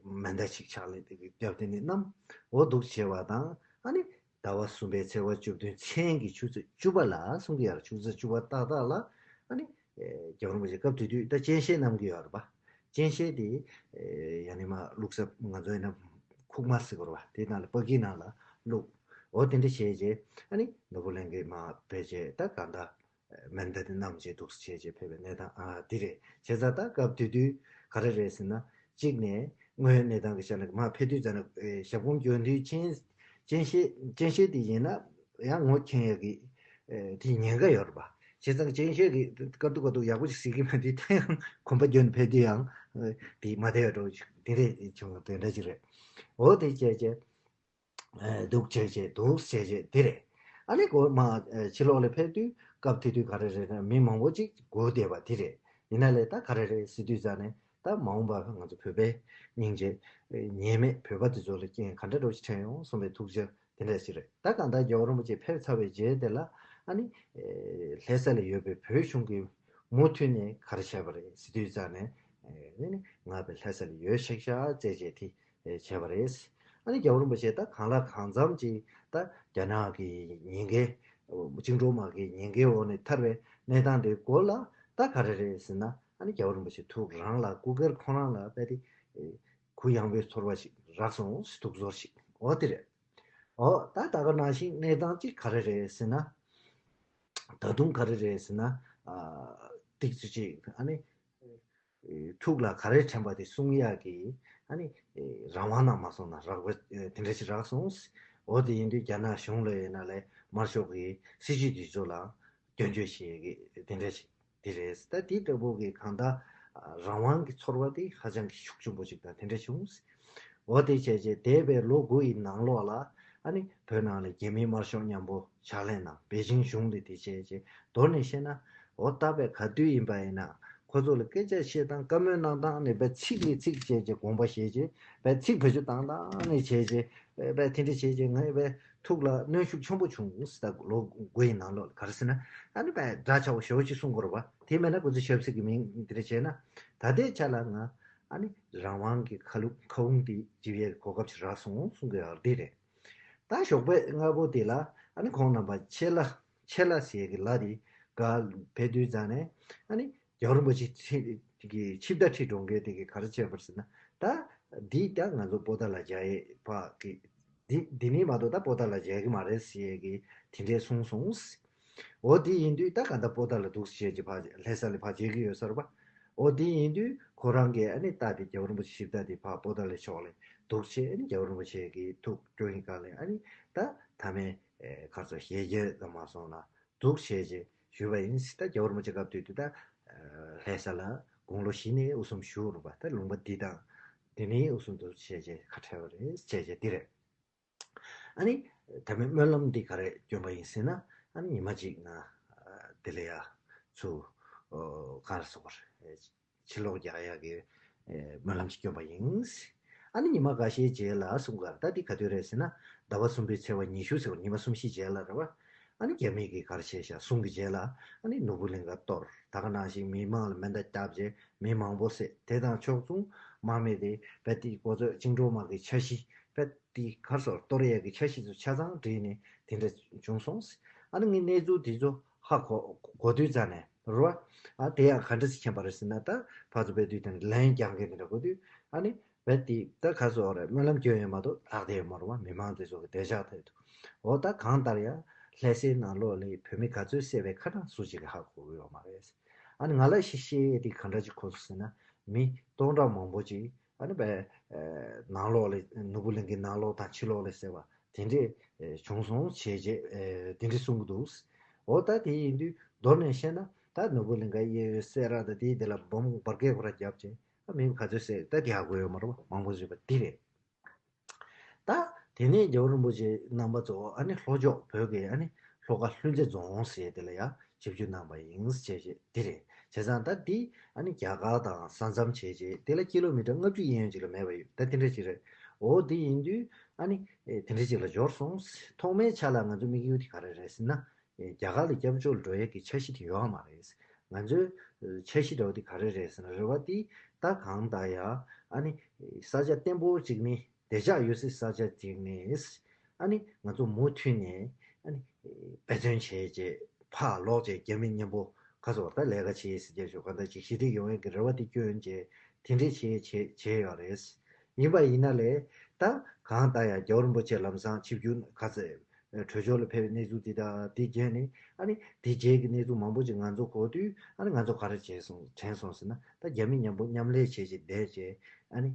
མེ་མདའ་ཅིག་ཕྱག་ལས་དེ་རྒྱབ་དེ་ནི་བསྣམས་འོ་འདུག་བྱས་པ་དང་ཨ་ནི་ཟླ་བ་གསུམ་པའི་ཚེས་པ་བཅུ་བདུན་མཚན་གྱི་ཆུ་ཚོད་བཅུ་པ་ལ་གསུང་གི་ཡོད་རེད། ཆུ་ཚོད་བཅུ་པ་ཏག་ཏག་ལ་ཨ་ནི། རྒྱལ་བ་རིན་པོ་ཆེ་སྐབས་དེ་དུས་ད་སྤྱན་ཤེལ་བསྣམས་ཀྱི་ཡོད་རེད་པ། སྤྱན་ཤེལ་དེ་ཡང་ནི་མ་བླུགས་ས་ང་ཚོ་ཡིན་ན་ཁུག་མ་ཟེར་གྱི་རེད་པ། དེ་ནང་ལ་པ་ཀིའི་ནང་ལ་བླུགས། འོ་དེ་འདྲ་བྱས་རྗེས་ཨ་ནི་ནོར་བུ་གླིང་གའི་མར་ཕེབས་རྗེས་ད་གང་ལྟར་མེ་མདའ་དེ་བསྣམས་རྗེས་འདུག་སེ་བྱས་རྗེས་ཕེབས་པའི་གནས་སྟངས་ཨ་འདི་རེད། བྱས་ཙང་ད་སྐབས་དེ་དུས་ག་རེ་རེད་ཟེར་ན་གཅིག་ནས་དངོས་ཡོད་གནས་སྟངས་ཀྱི་ཆ་ནས་མར་ཕེབས་དུས་ཙམ་ནས་ཞབས་གོམ་གྱོན་དུས་སྤྱན་སྤྱན་ཤེལ་སྤྱན་ཤེལ་དེ་ཡིན་ན། ཡང་ངོ་མཁྱེན་ཡག་གི་ཨེ་དེ་ཉེན་ཁ་ཡོད་རེད་པ། བྱས་ཙང་སྤྱན་ཤེལ་གྱི་དཀར་དུ་དཀར་དུ་ཡག་པོ་ཞིག་གཟིགས་ཀྱི་མེད་དུས་ད་ཡང་གོམ་པ་བརྒྱབ་ནས་ཕེབས་དུས་ཡང་ཨེ་དེ་མ་བདེ་བ་འདྲ་བོ་ཞིག་དེ་འདྲས་བྱུང་བ་དེ་འདྲ་ཞིག་རེད། འོ་དེ་བྱས་བྱས་ཨེ་འདུག་བྱས་བྱས་འདུག་བྱས་བྱས་དེ་རེད། ཨ་ནི་གོ་མ་ཨེ་ཕྱི་ལོགས་ལ་ཕེབས་དུས་སྐབས་དེ་དུས་ག་རེ་རེད་ན་མི་མང་པོ་ཅིག་སྒུག་བསྡད་པ་དེ་རེད། ཡིན་ན་ལས་ད་ག་རེ་རེད་ཟེར་དུས་ཙང་ནས་ད་མ་འོངས་པ་ང་ཚོ་བོད་པའི་སྙིང་རྗེ་ཉེས་མེད་བོད་པ་དེ་ཚོ་ལ་རྐྱེན་ག་འདྲ་འདྲ་བོ་ཞིག་འཕྲད་ཡོང་གསུངས་པའི་ཐུགས་འཆར། དེ་འདྲ་ཞིག་རེད། ད་གང་ལྟར་རྒྱལ་བ་རིན་པོ་ཆེ་ཕེབས་ཚར་བའི་རྗེས་དེ་ལ་ཨ་ནི་ལྷ་ས་ལ་ཡོད་པའི་བོད་གཞུང་གིས་མུ་མཐུད་ནས་ག་རེ་བྱས་པ་རེད་ཟེར་དུས་ཙང་ནས་ཨ་ནི་ང་བའི་ལྷ་ས་ལ་ཡོད་ཤག་ཤག་བཙལ་བྱས་དེ་བྱས་པ་རེད། ཨ་ནི་རྒྱལ་བ་རིན་པོ་ཆེ་ད་གང་ལ་གང་འཚམ་ཅིག་ད་རྒྱ་ནག་གི་ཉེན་ཁའི་བཅིངས་འགྲོལ་དམག་གི་ཉེན་ཁའི་འོག་ནས་ཐར་བའི་གནས་སྟངས་དེའི་སྐོར་ལ་ད་ག་རེ་རེད་ཟེར་ན། ཨ་ནི་རྒྱལ་བ་རིན་པོ་ཆེ་ཐུགས་རང་ལ་སྐུ་སྒེར་ཁོ་རང་ལ་རྦད་དེ་གུ་ཡངས་པའི་ཚོར་བ་ཞིག་རག་སོང་ཟེར། ཐུགས་ཚོར་ཞིག་འོ་དེ་རེད། འོ་ད་ད་ག་ནང་བཞིན་གནས་སྟངས་གཅིག་ག་རེ་རེད་ཟེར་ན། ད་དུང་ག་རེ་རེད་ཟེར་ན། ཨ་ཏིག་ཙི་ཅིག་ཨ་ནི་ཨེ་ཐུགས་ལ་ག་རེ་དྲན་པ་དེ་གསུང་ཡག་གི་ཨ་ནི་ཨེ་རང་དབང་ནང་མ་སོང་ན་རག་པ་ཨེ་དེ་འདྲ་ཞིག་རག་སོང་། འོ་དེ་ཡིན་དུས་རྒྱ་ནག་གཞུང་ལ་ཡིན་ན་ལས་དམར་ཤོག་གི་སྲིད་ཇུས་དེ་ཚོ་ལ་སྐྱོན་བརྗོད་བྱེད་ཡག་གི་དེ་འདྲ་ཞིག་དེ་རེད། ད་དེ་ལྟ་བུ་གི་གང་ལྟར་རང་དབང་གི་ཚོར་བ་དེ་ཧ་ཅང་གི་ཤུགས་ཆེན་པོ་ཞིག་དང་དེ་འདྲ་བྱུང་། འོ་དེ་བྱས་རྗེས་འདས་པའི་ལོ་དགུ་ཡི་ནང་ལོགས་ལ་ཨ་ནི་བོད་ནང་ལ་རྒྱ་མིའི་དམར་ཤོག་མཉམ་པོ་ཕྱག་ལས་གནང་། པེ་ཅིང་གཞུང་ལ་དེ་བྱས་རྗེས་མདོར་ནས་བཤད་ན། འོ་ད་བས་ག་དུས་ཡིན་པ་ཡིན་ན་ཁོ་ཚོ་ལ་སྐད་ཆ་བཤད་སྟངས་བཀའ་མོལ་གནང་སྟངས་ནས་བས་ཚིག་ལས་ཚིག་བྱས་རྗེས་དགོངས་པ་བཞེས་རྗེས་བས་ཚིག་བེད་སྤྱོད་བཏང་སྟངས་ནས་བྱས་རྗེས་བས་དེ་འདྲ་བྱས་རྗེས་ངས་བས་ཐུགས་ལ་གནོན་ཤུགས་ཆེན་པོ་བྱུང་ཟེར། ད་ལོ་དགུ་ཡི་ནང་ལོགས་ལ་ག་རེ་ཟེར་ན་ཨ་ནི་བས་འདྲ་ཆགས་པོ་ཞེ་པོ་ཅིག་གསུང་དགོས་རེད་པ། དེ་མེད་ན་ཁོ་ཚོ་ཞབས་སྲིད་ཀྱི་མིང་དེ་འདྲ་བྱས་ན་ད་ལྟའི་ཆ་ལ་ང་ཨ་ནི་རང་དབང་གི་ཁ་ལུག་ཁ་དབུང་དེ་བརྗིད་པའི་གོ་སྐབས་ཅིག་རག་སོང་གསུང་གི་ཡོད་རེད། དེ་རེད། ད་ཞོགས་པའི་སྔ་པོ་དེ་ལ་ཨ་ནི་ཁོང་རྣམ་པ་ཆེ་ལ་ཆེ་ལ་ཟེར་གི་ལ་དེ་ག་ཕེབས་དུས་ཙང་ནས་ཨ་ནི་རྒྱལ་བ་རིན་པོ་ཆེ་ཁྲི་གི་ཆིབས་རྟ་ཁྲི་སྒྲོན་མཁན་དེ་གི་ག་རེ་བྱས་པ་ཟེར་ན། ད་འདི་ད་ང་ཚོ་པོ་ཏཱ་ལ་མཇལ་ཡས་ཕ་གི་འདི་འདི་ནས་མ་གཏོགས་ད་པོ་ཏཱ་ལ་མཇལ་གི་མ་རེད་ཟེར་གི་དེ་འདྲས་གསུངས་སོང་། འོ་དེ་ཡིན་དུས་ད་ག་ད་པོ་ཏཱ་ལ་འདུག་བྱས་ཀྱི་ཕ་ལྷ་ས་ལ་ཕ་མཇལ་གི་ཡོད་ས་རེད་པ། འོ་དེ་ཡིན་དུས་ཁོ་རང་གིས་ཨ་ནི་རྟ་དེ་རྒྱལ་བ་རིན་པོ་ཆེ་ཞིབ་རྟ་དེ་ཕར་པོ་ཏཱ་ལའི་ཕྱོགས་ལ་འདུག་བྱས། ཨ་ནི་རྒྱལ་བ་རིན་པོ་ཆེ་གི་ཐུགས་སྐྱོ་ཡིན་ག་ལས་ཨ་ནི་ད་མཐའ་མའི་ཨེ་ག་ཚོད་ཞལ་རྒྱས་དང་མ་སོང་ན་འདུག་བྱས་རྗེས་ཞུས་པ་ཡིན། ད་རྒྱལ་བ་རིན་པོ་ཆེ་སྐབས་དུས་དུས་ད་ལྷ་ས་ལ་དགུང་ལོ་བཞི་ནས་དབུ་གསུམ་བཞུགས་རུང་བ་ད་ལུང་པ་འདི་དང་འདི་ནས་དབུ་གསུམ་དུ་བྱས་རྗེས་ཁ་བྲལ་བ་རེད། བྱས་རྗེས་འདི་རེད། ཨ་ནི་ད་མི་སྨོན་ལམ་འདི་ག་རེ་བསྐྱོན་པ་ཡིན་ཟེར་ན། ཨ་ནི་ཉི་མ་གཅིག་ང་དེ་ལ་ཡ་ཚུར་ག་རེ་ཟེར་དགོས་རེད། ཕྱིར་ལོག་རྒྱག་ཡག་གི་སྨོན་ལམ་ཅིག་བསྐྱོན་པ་ཡིན། ཨ་ནི་ཉི་མ་འགའ་ཤས་རྗེས་ལ་གསུང་ག་ད་འདི་ག་དུས་རེད་ཟེར་ན། ཟླ་བ་གསུམ་པའི་ཚེས་པ་ཉི་ཤུ་ཟེར་བ་ཉི་མ་གསུམ་བཞི་རྗེས་ལ་རེད་བ། ཨ་ནི་རྒྱ་མི་གིས་ག་རེ་བྱས་ཤག་གསུང་གི་རྗེས་ལ་ཨ་ནི་ནོར་བུ་གླིང་ག་གཏོར། ད་ག་ནང་བཞིན་མི་མང་ལ་མེ་མདའ་བརྒྱབ་རྗེས་མི་མང་པོ་བསད། དེ་དང་ཕྱོགས་མཚུངས་དམག་མི་དེ་རྦད་དེ་ཁོ་ཚོས་བཅིངས་འགྲོལ་དམག་གི་འཆར་གཞི་རྦད་དེ་གར་སོར་གཏོར་ཡས་ཀྱི་འཆར་གཞི་ཚོ་ཆ་ཚང་བསྒྲིགས་ནས་དེ་འདྲ་བྱུང་སོང་། ཨ་ནི་ངས་གནས་ཚུལ་དེ་ཚོ་ཧ་གོ་གོ་དུས་ཙ་ནས་རེད་བ། ཨ་དེ་ཡང་ག་འདྲ་ཞིག་མཁྱེན་པ་རེད་ཟེར་ན། ད་ཕར་ཚུར་རྦད་དེ་དེ་འདྲ་ལན་རྒྱག་མཁན་དེ་འདྲ་གོ་དུས་ཨ་ནི་རྦད་དེ་ད་གར་སོར་རེད། སྨོན་ལམ་སྐྱོན་ཡོད་མ་གཏོགས་ལྷག་བསྡད་ཡོད་མ་རེད་བ། མི་མང་དེ་ཚོ་གི་བདེ་འཇགས་ཐད་དུ། འོ་ད་གང་ལྟར་ཡང་ལྷ་སའི་ནང་ལོགས་ལ་བོད་མི་ག་ཚོད་བསད་པའི་ཁ་གྲངས་སུ་གཅིག་གིས་ཧ་གོ་གི་ཡོད་མ་རེད། ཨ་ནི་ང་ལ་ཤེས་ཤེས་དེ་ག་འདྲ་ཅིག་གོ་སོང་ཟེར་ན། མི་སྟོང་ཕྲག་མང་པོ་ཅིག་ཨ་ནི་བས་ནང་ལོགས་ལ་ནོར་བུ་གླིང་གའི་ནང་ལོགས་དང་ཕྱི་ལོགས་ལ་བསད་པ་དེ་འདྲས་བྱུང་སོང་བྱས་རྗེས་དེ་འདྲས་གསུང་གི་འདུག་འོ་ད་དེ་ཡིན་དུས་མདོར་ནས་བཤད་ན་ད་ནོར་བུ་གླིང་གའི་གཡས་གཡོན་སེ་ར་དང་དེའི་དེ་ལ་སྦོམ་འབར་གས་ཁོ་ར་བརྒྱབ་བྱས་ཨ་མི་ག་ཚོད་བསད་ད་དེ་ཧ་གོ་ཡོད་མ་རེད་པ། མང་པོ་བཟོས་པ་དེ་རེད། ད་དེ་ནས་རྒྱལ་བ་རིན་པོ་ཆེ་རྣམ་པ་ཚོ་ཨ་ནི་ལྷོ་ཕྱོགས་བོད་ཀྱི་ཨ་ནི་ལྷོ་ཁ་ལྷུན་རྩེ་རྫོང་ཟེར་དེ་ལ་ཡང་ཆིབས་བསྒྱུར་གནང་པ་ཡིན་ཟེར་བྱས་དེ་རེད། བྱས་ཙང་ད་འདི་ཨ་ནི་རྒྱ་གར་དང་ས་མཚམས་བྱས་རྗེས་དེ་ལ་ཀི་ལོ་མི་ཊར་ལྔ་བཅུ་ཡན་ཡོད་ཅིག་ལ་མེད་པ་ཡོད། ད་དེ་འདྲ་ཅིག་རེད། འོ་དེ་ཡིན་དུས་ཨ་ནི་དེ་འདྲ་ཅིག་ལ་འབྱོར་སོང་། ཐོག་མའི་ཆ་ལ་ང་ཚོ་དམིགས་ཡུལ་དེ་ག་རེ་རེད་ཟེར་ན། རྒྱ་གར་ལ་སྐྱབས་བཅོལ་འགྲོ་ཡས་ཀྱི་འཆར་གཞི་དེ་ཡོད་མ་རེད། ང་ཚོའི་འཆར་གཞི་འདྲ་བོ་དེ་ག་རེ་རེད་ཟེར་ན། རེ་བ་དེ་ད་གང་ལྟར་ཡང་ཨ་ནི་ས་ཆ་བརྟན་པོ་ཅིག་ནས་བདེ་འཇགས་ཡོད་སའི་ས་ཆ་ཅིག་ནས་ཨ་ནི་ང་ཚོ་མུ་མཐུད་ནས་ཨ་ནི་འབད་བརྩོན་བྱས་རྗེས་ཕར་ལོག་རྗེས་རྒྱ་མི་མཉམ་པོ་ག་ཚོད་ད་ལས་ཀ་བྱེད་ཟེར་རྒྱ་ཞོགས་ག་འདྲ་ཅིག་ཞི་བདེ་ཡོང་ཡས་ཀྱི་རེ་བ་དེ་བསྐྱོན་རྗེས་དེ་འདྲས་བྱས་བྱས་བྱས་ཡོད་རེད། ཡིན་པ་ཡིན་ན་ལས་ད་གང་ལྟར་ཡང་རྒྱལ་བ་རིན་པོ་ཆེ་ལམ་སང་ཆིབས་བསྒྱུར་ག་ཚོད་བྲོས་བྱོལ་ལ་ཕེབས་པའི་གནས་ཚུལ་འདི་དང་འདི་བརྒྱུད་ནས་ཨ་ནི་འདི་རྗེས་ཀྱི་གནས་ཚུལ་མང་པོ་ཅིག་ང་ཚོ་གོ་དུས་ཨ་ནི་ང་ཚོ་ག་རེ་བྱས་སོང་དྲན་སོང་ཟེར་ན། ད་རྒྱ་མི་མཉམ་པོ་མཉམ་ལས་བྱས་བྱས་བསྡད་བྱས་ཨ་ནི་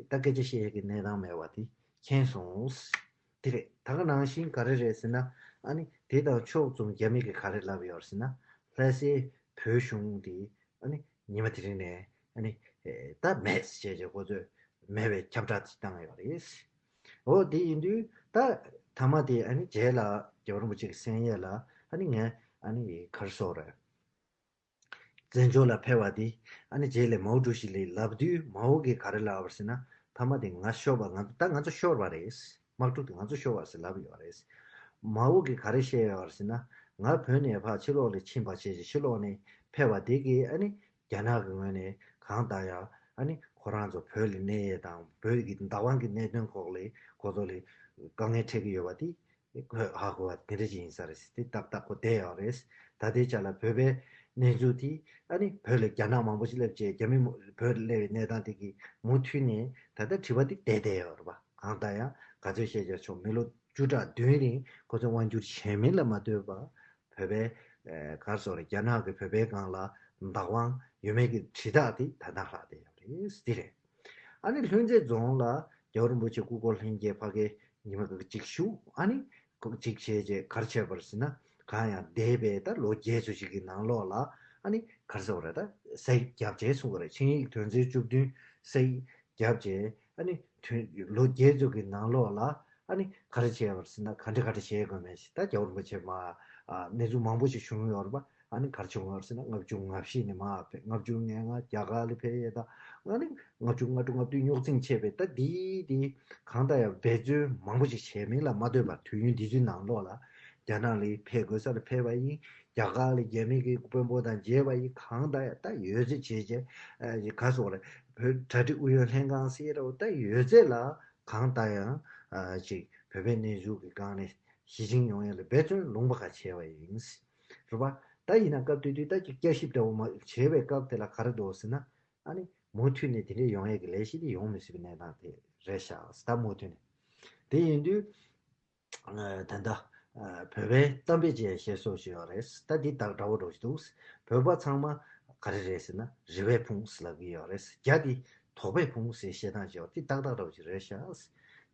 ད་སྐད་ཆ་བཤད་ཡས་ཀྱི་གནས་སྟངས་མེད་པ་དེ་མཁྱེན་སོང་། དེ་རེད། ད་ག་ནང་བཞིན་ག་རེ་རེད་ཟེར་ན། ཨ་ནི་དེ་དང་ཕྱོགས་མཚུངས་རྒྱ་མི་གིས་ག་རེ་ལབ་ཡོད་ཟེར་ན། ལྷ་སའི་བོད་གཞུང་དེ་ཨ་ནི་ཉི་མ་དེ་རིང་ནས་ཨ་ནི་ད་མེད་ཟེར་བྱས་ཁོ་ཚོས་མེད་པའི་ཁྱབ་བསྒྲགས་ཅིག་བཏང་ཡོད་རེད། འོ་དེ་ཡིན་དུས་ད་མཐའ་མ་དེ་ཨ་ནི་རྗེས་ལ་རྒྱལ་བ་རིན་པོ་ཆེ་གི་གསན་ཡས་ལ་ཨ་ནི་ངས་ཨ་ནི་ག་རེ་ཟེར་དགོས་རེད། བཙན་བྱོལ་ལ་ཕེབས་པ་དེ་ཨ་ནི་རྗེས་ལ་མའོ་ཀྲུའུ་ཞི་ལ་ལབ་དུས་མའོ་གིས་ག་རེ་ལབ་པ་རེད་ཟེར་ན། མཐའ་མ་དེ་ང་ཤོར་བ་ང་ད་ང་ཚོ་ཤོར་བ་རེད། དམག་འཁྲུག་དེ་ང་ཚོ་ཤོར་བ་ཟེར་ལབ་ཡོད་རེད། མའོ་གིས་ག་རེ་བཤད་ཡོད་རེད་ཟེར་ན། ང་བོད་ནས་ཕར་ཕྱི་ལོགས་ལ་ཕྱིན་པ་བྱས་ཅིག་ཕྱི་ལོགས་ནས་ཕེབས་པ་དེ་གིས་ཨ་ནི་རྒྱ་ནག་གི་ངོས་ནས་གང་ལྟར་ཡང་ཨ་ནི་ཁོ་རང་ཚོ་བོད་ལ་གནས་ཡས་དང་བོད་ཀྱི་བདག་དབང་གི་གནད་དོན་སྐོར་ལ་ཁོ་ཚོ་ལ་དཀའ་ངལ་འཕྲད་ཀྱི་ཡོད་པ་དེ་ཁོས་ཧ་གོ་བ་དེ་འདྲ་ཅིག་ཡིན་ས་རེད་ཟེར་ཏེ་ཏག་ཏག་ཁོ་བསྡད་ཡོད་རེད། ད་ལྟའི་ཆ་ལ་བོད་པའི་ གནས་ཚུལ་དེ་ཨ་ནི་བོད་ལ་རྒྱ་ནག་མང་པོ་ཞིག་སླེབས་བྱས། རྒྱ་མི་མ་བོད་ལ་སླེབས་པའི་གནས་སྟངས་དེ་གིས་མུ་མཐུད་ནས་ད་ལྟ་དྲི་བ་དེ་བསྡད་བསྡད་ཡོད་རེད་པ། གང་ལྟར་ཡང་ག་ཚོད་བཤད་ཀྱང་ཆོག་མི་ལོ་བཅུ་ཕྲག་བདུན་རིང་ཁོ་ཚོས་དབང་སྒྱུར་བྱས་མིན་ལ་མ་ལྟོས་པར། བོད་པའི་ཨེ་ག་རེ་ཟེར་དགོས་རེད། རྒྱ་ནག་གིས་བོད་པའི་སྒང་ལ་བདག་དབང་ཡོད་མེད་ཀྱི་དྲིལ་བསྒྲགས་དེ་ད་ལྟ་ལྷག་བསྡད་ཡོད་རེད། འདི་རེད། ཨ་ནི་ལྷུན་རྩེ་རྫོང་ལ་རྒྱལ་བ་རིན་པོ་ཆེ་སྐུ་འཁོར་ལྷན་རྒྱས་ཕ་གིར་ཉི་མ་གཅིག་བཞུགས། ཨ་ནི་ཁོ་གཅིག་བྱས་རྗེས་ག་རེ་བྱས་པ་རེད་ཟེར་ན། གང་ཡང་འདས་པའི་ད་ལོ་བརྒྱད་ཙམ་ཞིག་གི་ནང་ལོགས་ལ་ཨ་ནི་ག་རེ་ཟེར་དགོས་རེད། ད་སེལ་བརྒྱབ་བྱས་གསུང་གི་རེད། ཆིངས་ཡིག་དོན་ཚན་བཅུ་བདུན་སེལ་བརྒྱབ་བྱས། ཨ་ནི་དུས་ལོ་བརྒྱད་ཙམ་གྱི་ནང་ལོགས་ལ་ཨ་ནི་ག་རེ་བྱས་པ་རེད་ཟེར་ན། ག་འདྲ་ག་འདྲ་བྱས་དགོས་མེད་ཞེས་ད་རྒྱལ་བ་རིན་པོ་ཆེ་མར་ཨ་གནས་ཚུལ་མང་པོ་ཞིག་བྱུང་ཡོད་རེད་པ། ཨ་ནི་ག་རེ་བྱུང་ཡོད་རེད་ཟེར་ན། ལྔ་བཅུ་ང་བཞི་ནས་མར་ཕེབས། ལྔ་བཅུ་ང་ལྔ་རྒྱ་གར་ལ་ཕེབས་ཡས་དང་། ཨ་ནི་ལྔ་བཅུ་ང་དྲུག་ང་བདུན་རྙོག་འཛིང་ཆེ་བས། ད་འདི་འདི་གང་ལྟར་ཡང་འབད་བརྩོན་མང་པོ་ཞིག་བྱས་མིན་ལ་མ་ལྟོས་པར། དུས་ཡུན་འདི་ཚོའི་ནང་ལོགས་ལ་རྒྱ་ནག་ལ་ཕེབས་དགོས་ས་ལ་ཕེབས་པ་ཡིན། རྒྱ་གར་ལ་རྒྱ་མི་གི་དཔོན་པོ་དང་མཇལ་བ་ཡིན། གང་ལྟར་ཡང་ད་ཡོད་ཚད་བྱས་བྱས་ཨ་ག་རེ་ཟེར་དགོས་རེད། བོད་གྲ་སྒྲིག་ཨུ་ཡོན་ལྷན་ཁང་ཟེར་རོ། ད་ཡོད་ཚད་ལ་གང་ལྟར་ཡང་ཨ་ཅིག་བོད་པའི་གནས་ཚུལ་གྱི་སྒང་ནས་ཞི་ཞིང་ཡོང་ཡ་ལ་འབད་བརྩོན་ལུང་པ་ག་བྱས་པ་ཡིན། རེད་པ། ད་ཡིན་ན་སྐབས་དེ་དུས་ད་ཅིག་བསྐྱར་ཞིབ་འདྲ་བོ་མ་བྱས་པའི་སྐབས་དེ་ལ་ག་རེ་འདུག་ཟེར་ན། ཨ་ནི་མུ་མཐུད་ནས་དེ་འདྲའི་ཡོང་ཡས་ཀྱི་ལས་གཞི་དེ་ཡོང་མི་སྲིད་པའི་གནས་སྟངས་དེ་རེད་ཤག་ད་མུ་མཐུད་ནས། དེ་ཡིན་དུས་ཨ་ད་ལྟ་ཨ་བོད་པའི་གཏམ་དཔེ་ཅིག་བཤད་སྲོལ་ཞིག་ཡོད་རེད། ད་འདི་དང་འདྲ་བོ་འདྲ་བོ་ཞིག་འདུག་བོད་པ་ཚང་མ་ག་རེ་རེད་ཟེར་ན་རི་བས་ཕུང་ཟེར་ལབ་ཀྱི་ཡོད་རེད། རྒྱ་དེ་དོག་པས་ཕུང་ཟེར་བཤད་སྟངས་ཅིག་ཡོད། དེ་ཏག་ཏག་འདྲ་བོ་ཞིག་རེད་ཤག་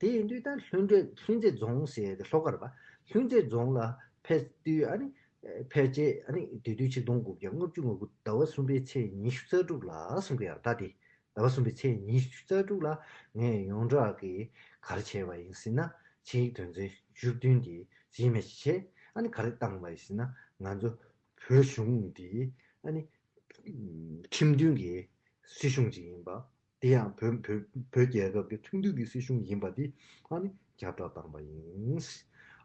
དེ་ཡིན་དུས་ད་ལྷུན་རྩེ་ལྷུན་རྩེ་རྫོང་ཟེར་དེ་ལྷོ་ཁ་རེད་པ། ལྷུན་རྩེ་རྫོང་ལ་ཕེབས་དུས་ཨ་ནི་ཕལ་ཆེར་ཨ་ནི་དེ་དུས་ཆིག་སྟོང་དགུ་བརྒྱ་ལྔ་བཅུ་ང་དགུ་ཟླ་བ་གསུམ་པའི་ཚེས་ཉི་ཤུ་རྩ་དྲུག་ལ་གསུང་གི་ཡོད་རེད། ད་དེ་ཟླ་བ་གསུམ་པའི་ཚེས་ཉི་ཤུ་རྩ་དྲུག་ལ་ངས་ཡོངས་གྲགས་ཀྱིས་ག་རེ་བྱས་པ་ཡིན་ཟེར་ན། ཆིངས་ཡིག་དོན་ཚན་བཅུ་བདུན་དེ་རྩིས་མེད་བྱས། ཨ་ནི་ག་རེ་བཏང་བ་ཡིན་ཟེར་ན། ང་ཚོ་བོད་གཞུང་དེ་ཨ་ནི་ཁྲིམས་མཐུན་གྱི་སྲིད་གཞུང་ཅིག་ཡིན་པ། དེ་ཡང་བོད་བོད་བོད་རྒྱལ་ཁབ་ཀྱི་ཁྲིམས་མཐུན་གྱི་སྲིད་གཞུང་ཡིན་པ་དེ་ཨ་ནི་ཁྱབ་བསྒྲགས་བཏང་བ་ཡིན།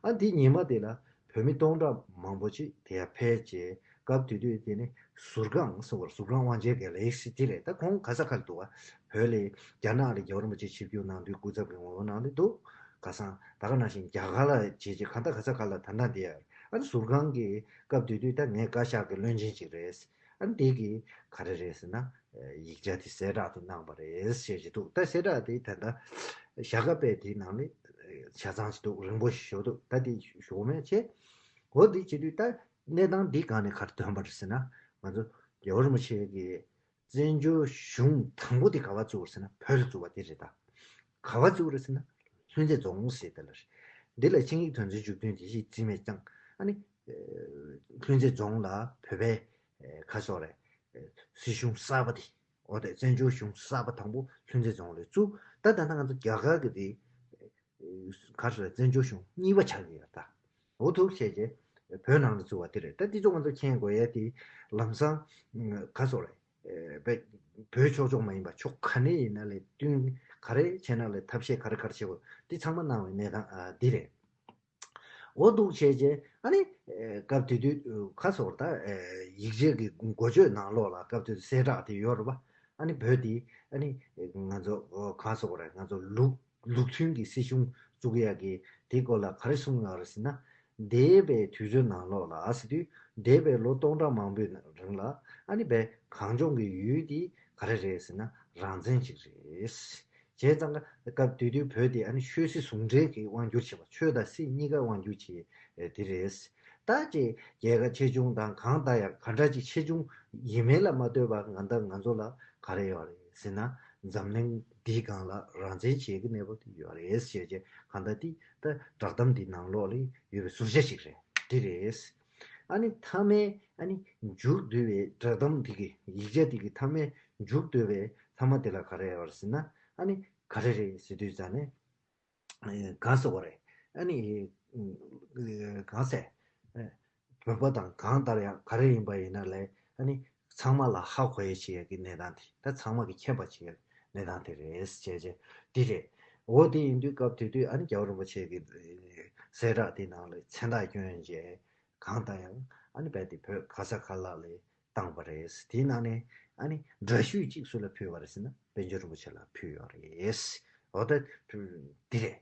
ཨ་འདི་ཉི་མ་དེ་ལ་བོད་མི་སྟོང་ཕྲག་མང་པོ་ཅིག་དེ་ཡར་ཕེབས་བྱས། སྐབས་དེ་དུས་དེ་ནི་ཟུར་ཁང་ཟེར་བ། ཟུར་ཁང་དབང་ཆེན་གྱི་ལས་སྲིད་དེ་རེད། ད་ཁོང་ག་ས་ག་ལ་འདུག་ག་བོད་ལ་རྒྱ་ནག་ལ་རྒྱལ་བ་རིན་པོ་ཆེ་ཆིབས་བསྒྱུར་གནང་དུས་སྐུ་ཚབ་ཀྱི་ངོ་བོ་ནང་ལ་འདུག་ཁ་སང་ད་ག་ནང་བཞིན་རྒྱ་གར་ལ་བྱས་རྗེས་གང་ལྟར་ག་ས་ག་ལ་ད་ལྟ་འདི་ཡ། ཨ་ནི་ཟུར་ཁང་གི་སྐབས་དེ་དུས་ད་ངའི་བཀའ་ཤག་གི་བློན་ཆེན་ཅིག་རེད། ཨ་ནི་དེ་གིས་ག་རེ་རེད་ཟེར་ན། ཡིག་ཆ་དེ་གསལ་བསྒྲགས་དེ་གནང་བ་རེད་ཟེར་གྱི་འདུག་ད་གསལ་བསྒྲགས་དེ་ད་ལྟ་ཞྭ་སྒབ་པའི་དེའི་ནང་ནས་ཆ་ཚང་ཞིག་འདུག་རིང་པོ་ཞིག་ཞུ་འདུག་ད་དེ་ཞུ་མེད་བྱས། འོ་དེ་བྱེད་དུས་ད་གནས་སྟངས་འདིའི་སྒང་ནས་ག་རེ་ཐོན་པ་རེད་ཟེར་ན། ང་ཚོ་རྒྱལ་བ་རིན་པོ་ཆེ་གི་བཙན་བྱོལ་གཞུང་དང་པོ་དེ་ག་པར་བཙུགས་པ་རེད་ཟེར་ན། བོད་ལ་བཙུགས་པ་དེ་རེད་ད། ག་པར་བཙུགས་རེད་ཟེར་ན། ལྷུན་རྩེ་རྫོང་ཟེར་དེ་ལ་རེད། འདི་ལ་ཆིངས་ཡིག་དོན་ཚན་བཅུ་བདུན་དེ་གཞི་རྩིས་མེད་བཏང་། ཨ་ནི་ལྷུན་རྩེ་རྫོང་ལ་བོད་པའི་ག་སོགས་རེད། སྲིད་གཞུང་གསར་པ་དེ། འོ་དེ་བཙན་བྱོལ་གཞུང་གསར་པ་དང་པོ་ལྷུན་རྩེ་རྫོང་ལ་བཙུགས། ད་ད་ལྟ་ང་ཚོ་རྒྱ་གར་གྱི་དེ་ག་སོགས་རེད། བཙན་བྱོལ་གཞུང་གཉིས་པ་ཆགས་ཀྱི་ཡོད་ད། འོ་ཐུགས་བྱས་རྗེས་བོད་ནང་ལ་བཙུགས་པ་དེ་རེད། ད་དེ་ཚོ་ང་ཚོ་མཁྱེན་དགོས་ཡ་དེ་ལམ་སང་ག་སོགས་རེད། བོད་ཕྱོགས་ཕྱོགས་མ་ཡིན་པ་ཕྱོགས་ག་ནས་ཡིན་ན་ལས་བསྟུན་ག་རེ་བྱས་ན་ལས་ཐབས་ཤེས་ག་རེ་ག་རེ་བྱེད་དགོས་འདི་ཚང་མ་གནང་བའི་གནས་སྟངས་འདི་རེད། འོ་འདུག་བྱས་རྗེས་ཨ་ནི་སྐབས་དེ་དུས་ཁ་སོར་ད་ཡིག་ཆའི་གི་འགོ་བརྗོད་ནང་ལོགས་ལ་སྐབས་དེ་དུས་གསལ་བསྒྲགས་དེ་ཡོད་རེད་པ། ཨ་ནི་བོད་དེ་ཨ་ནི་ང་ཚོ་ཁ་སོར་རེད། ང་ཚོ་ལུགས་ལུགས་མཐུན་གྱི་སྲིད་གཞུང་བཙུགས་ཡག་གི་དེའི་སྐོར་ལ་ག་རེ་གསུངས་ཡོད་རེད་ཟེར་ན། འདས་པའི་དུས་ཚོད་ནང་ལོགས་ལ་ཟེར་དུས་འདས་པའི་ལོ་སྟོང་ཕྲག་མང་པོའི་རིང་ལ་ཨ་ནི་བའི་གངས་ལྗོངས་ཀྱི་ཡུལ་དེ་ག་རེ་རེད་ཟེར་ན་རང་བཙན་ཅིག་རེད། བྱས་ཙང་ཀ་སྐབས་དེ་དུས་བོད་དེ་ཨ་ནི་ཆོས་སྲིད་ཟུང་འབྲེལ་གྱི་དབང་བསྒྱུར་བྱེད་པ། ཆོས་དང་སྲིད་གཉིས་ཀ་དབང་བསྒྱུར་བྱེད་དེ་རེད། ད་ཅེ་རྒྱལ་ཁ་ཆེ་ཆུང་དང་གང་ལྟར་ཡང་ག་འདྲ་ཅིག་ཆེ་ཆུང་ཡིན་མིན་ལ་མ་ལྟོས་པར་ང་ད་ང་ཚོ་ལ་ག་རེ་ཡོད་རེད་ཟེར་ན། འཛམ་གླིང་འདིའི་སྒང་ལ་རང་བཙན་བྱེད་ཀྱི་གནས་བབ་དེ་ཡོད་རེད་ཟེར་བྱས། གང་ལྟར་དེ་ད་བསྒྲགས་གཏམ་འདི་ནང་ལོགས་ལ་ཡོད་པའི་ཟུར་བྱ་ཞིག་རེད། དེ་རེད། ཨ་ནི་མཐའ་མའི་ཨ་ནི་མཇུག་བསྡུ་བའི་བསྒྲགས་གཏམ་འདི་གི་ཡིག་ཆ་འདི་གི་མཐའ་མའི་མཇུག་བསྡུ་བའི་མཐའ་མ་དེ་ལ་ག་རེ་ཡོད་རེད་ཟེར་ན། ཨ་ནི་ག་རེ་རེད་ཟེར་དུས་ཙ་ནས། གང་ཟེར་བ་རེད། ཨ་ནི་གང་ཟེར། བོད་པ་དང་གང་ལྟར་ཡང་ག་རེ་ཡིན་པ་ཡིན་ན་ལས་ཨ་ནི་ཚང་མ་ལ་ཧ་གོ་ཡ་བྱེད་ཡ་གི་གནས་སྟངས་དེ། ད་ཚང་མ་གི་མཁྱེན་པ་བྱེད་ཡ་གནས་སྟངས་དེ་རེད་ཟེར་བྱས་འདི་རེད། འོ་དེ་ཡིན་དུས་སྐབས་དེ་དུས་ཨ་ནི་རྒྱལ་བ་རིན་པོ་ཆེ་གི་གསལ་བསྒྲགས་དེ་ནང་ལ་མཚན་རྟགས་བསྐྱོན་བྱས། གང་ལྟར་ཡང་ཨ་ནི་རྦད་དེ་བོད་ག་ས་ག་ལ་ལས་བཏང་བ་རེད། དེའི་ནང་ནས་ཨ་ནི་འདྲ་བཤུས་གཅིག་སུ་ལ་ཕུལ་བ་རེད་ཟེར་ན། དཔལ་འབྱོར་རིན་པོ་ཆེ་ལ་ཕུལ་ཡོད་རེད། འོ་ད་འདི་རེད།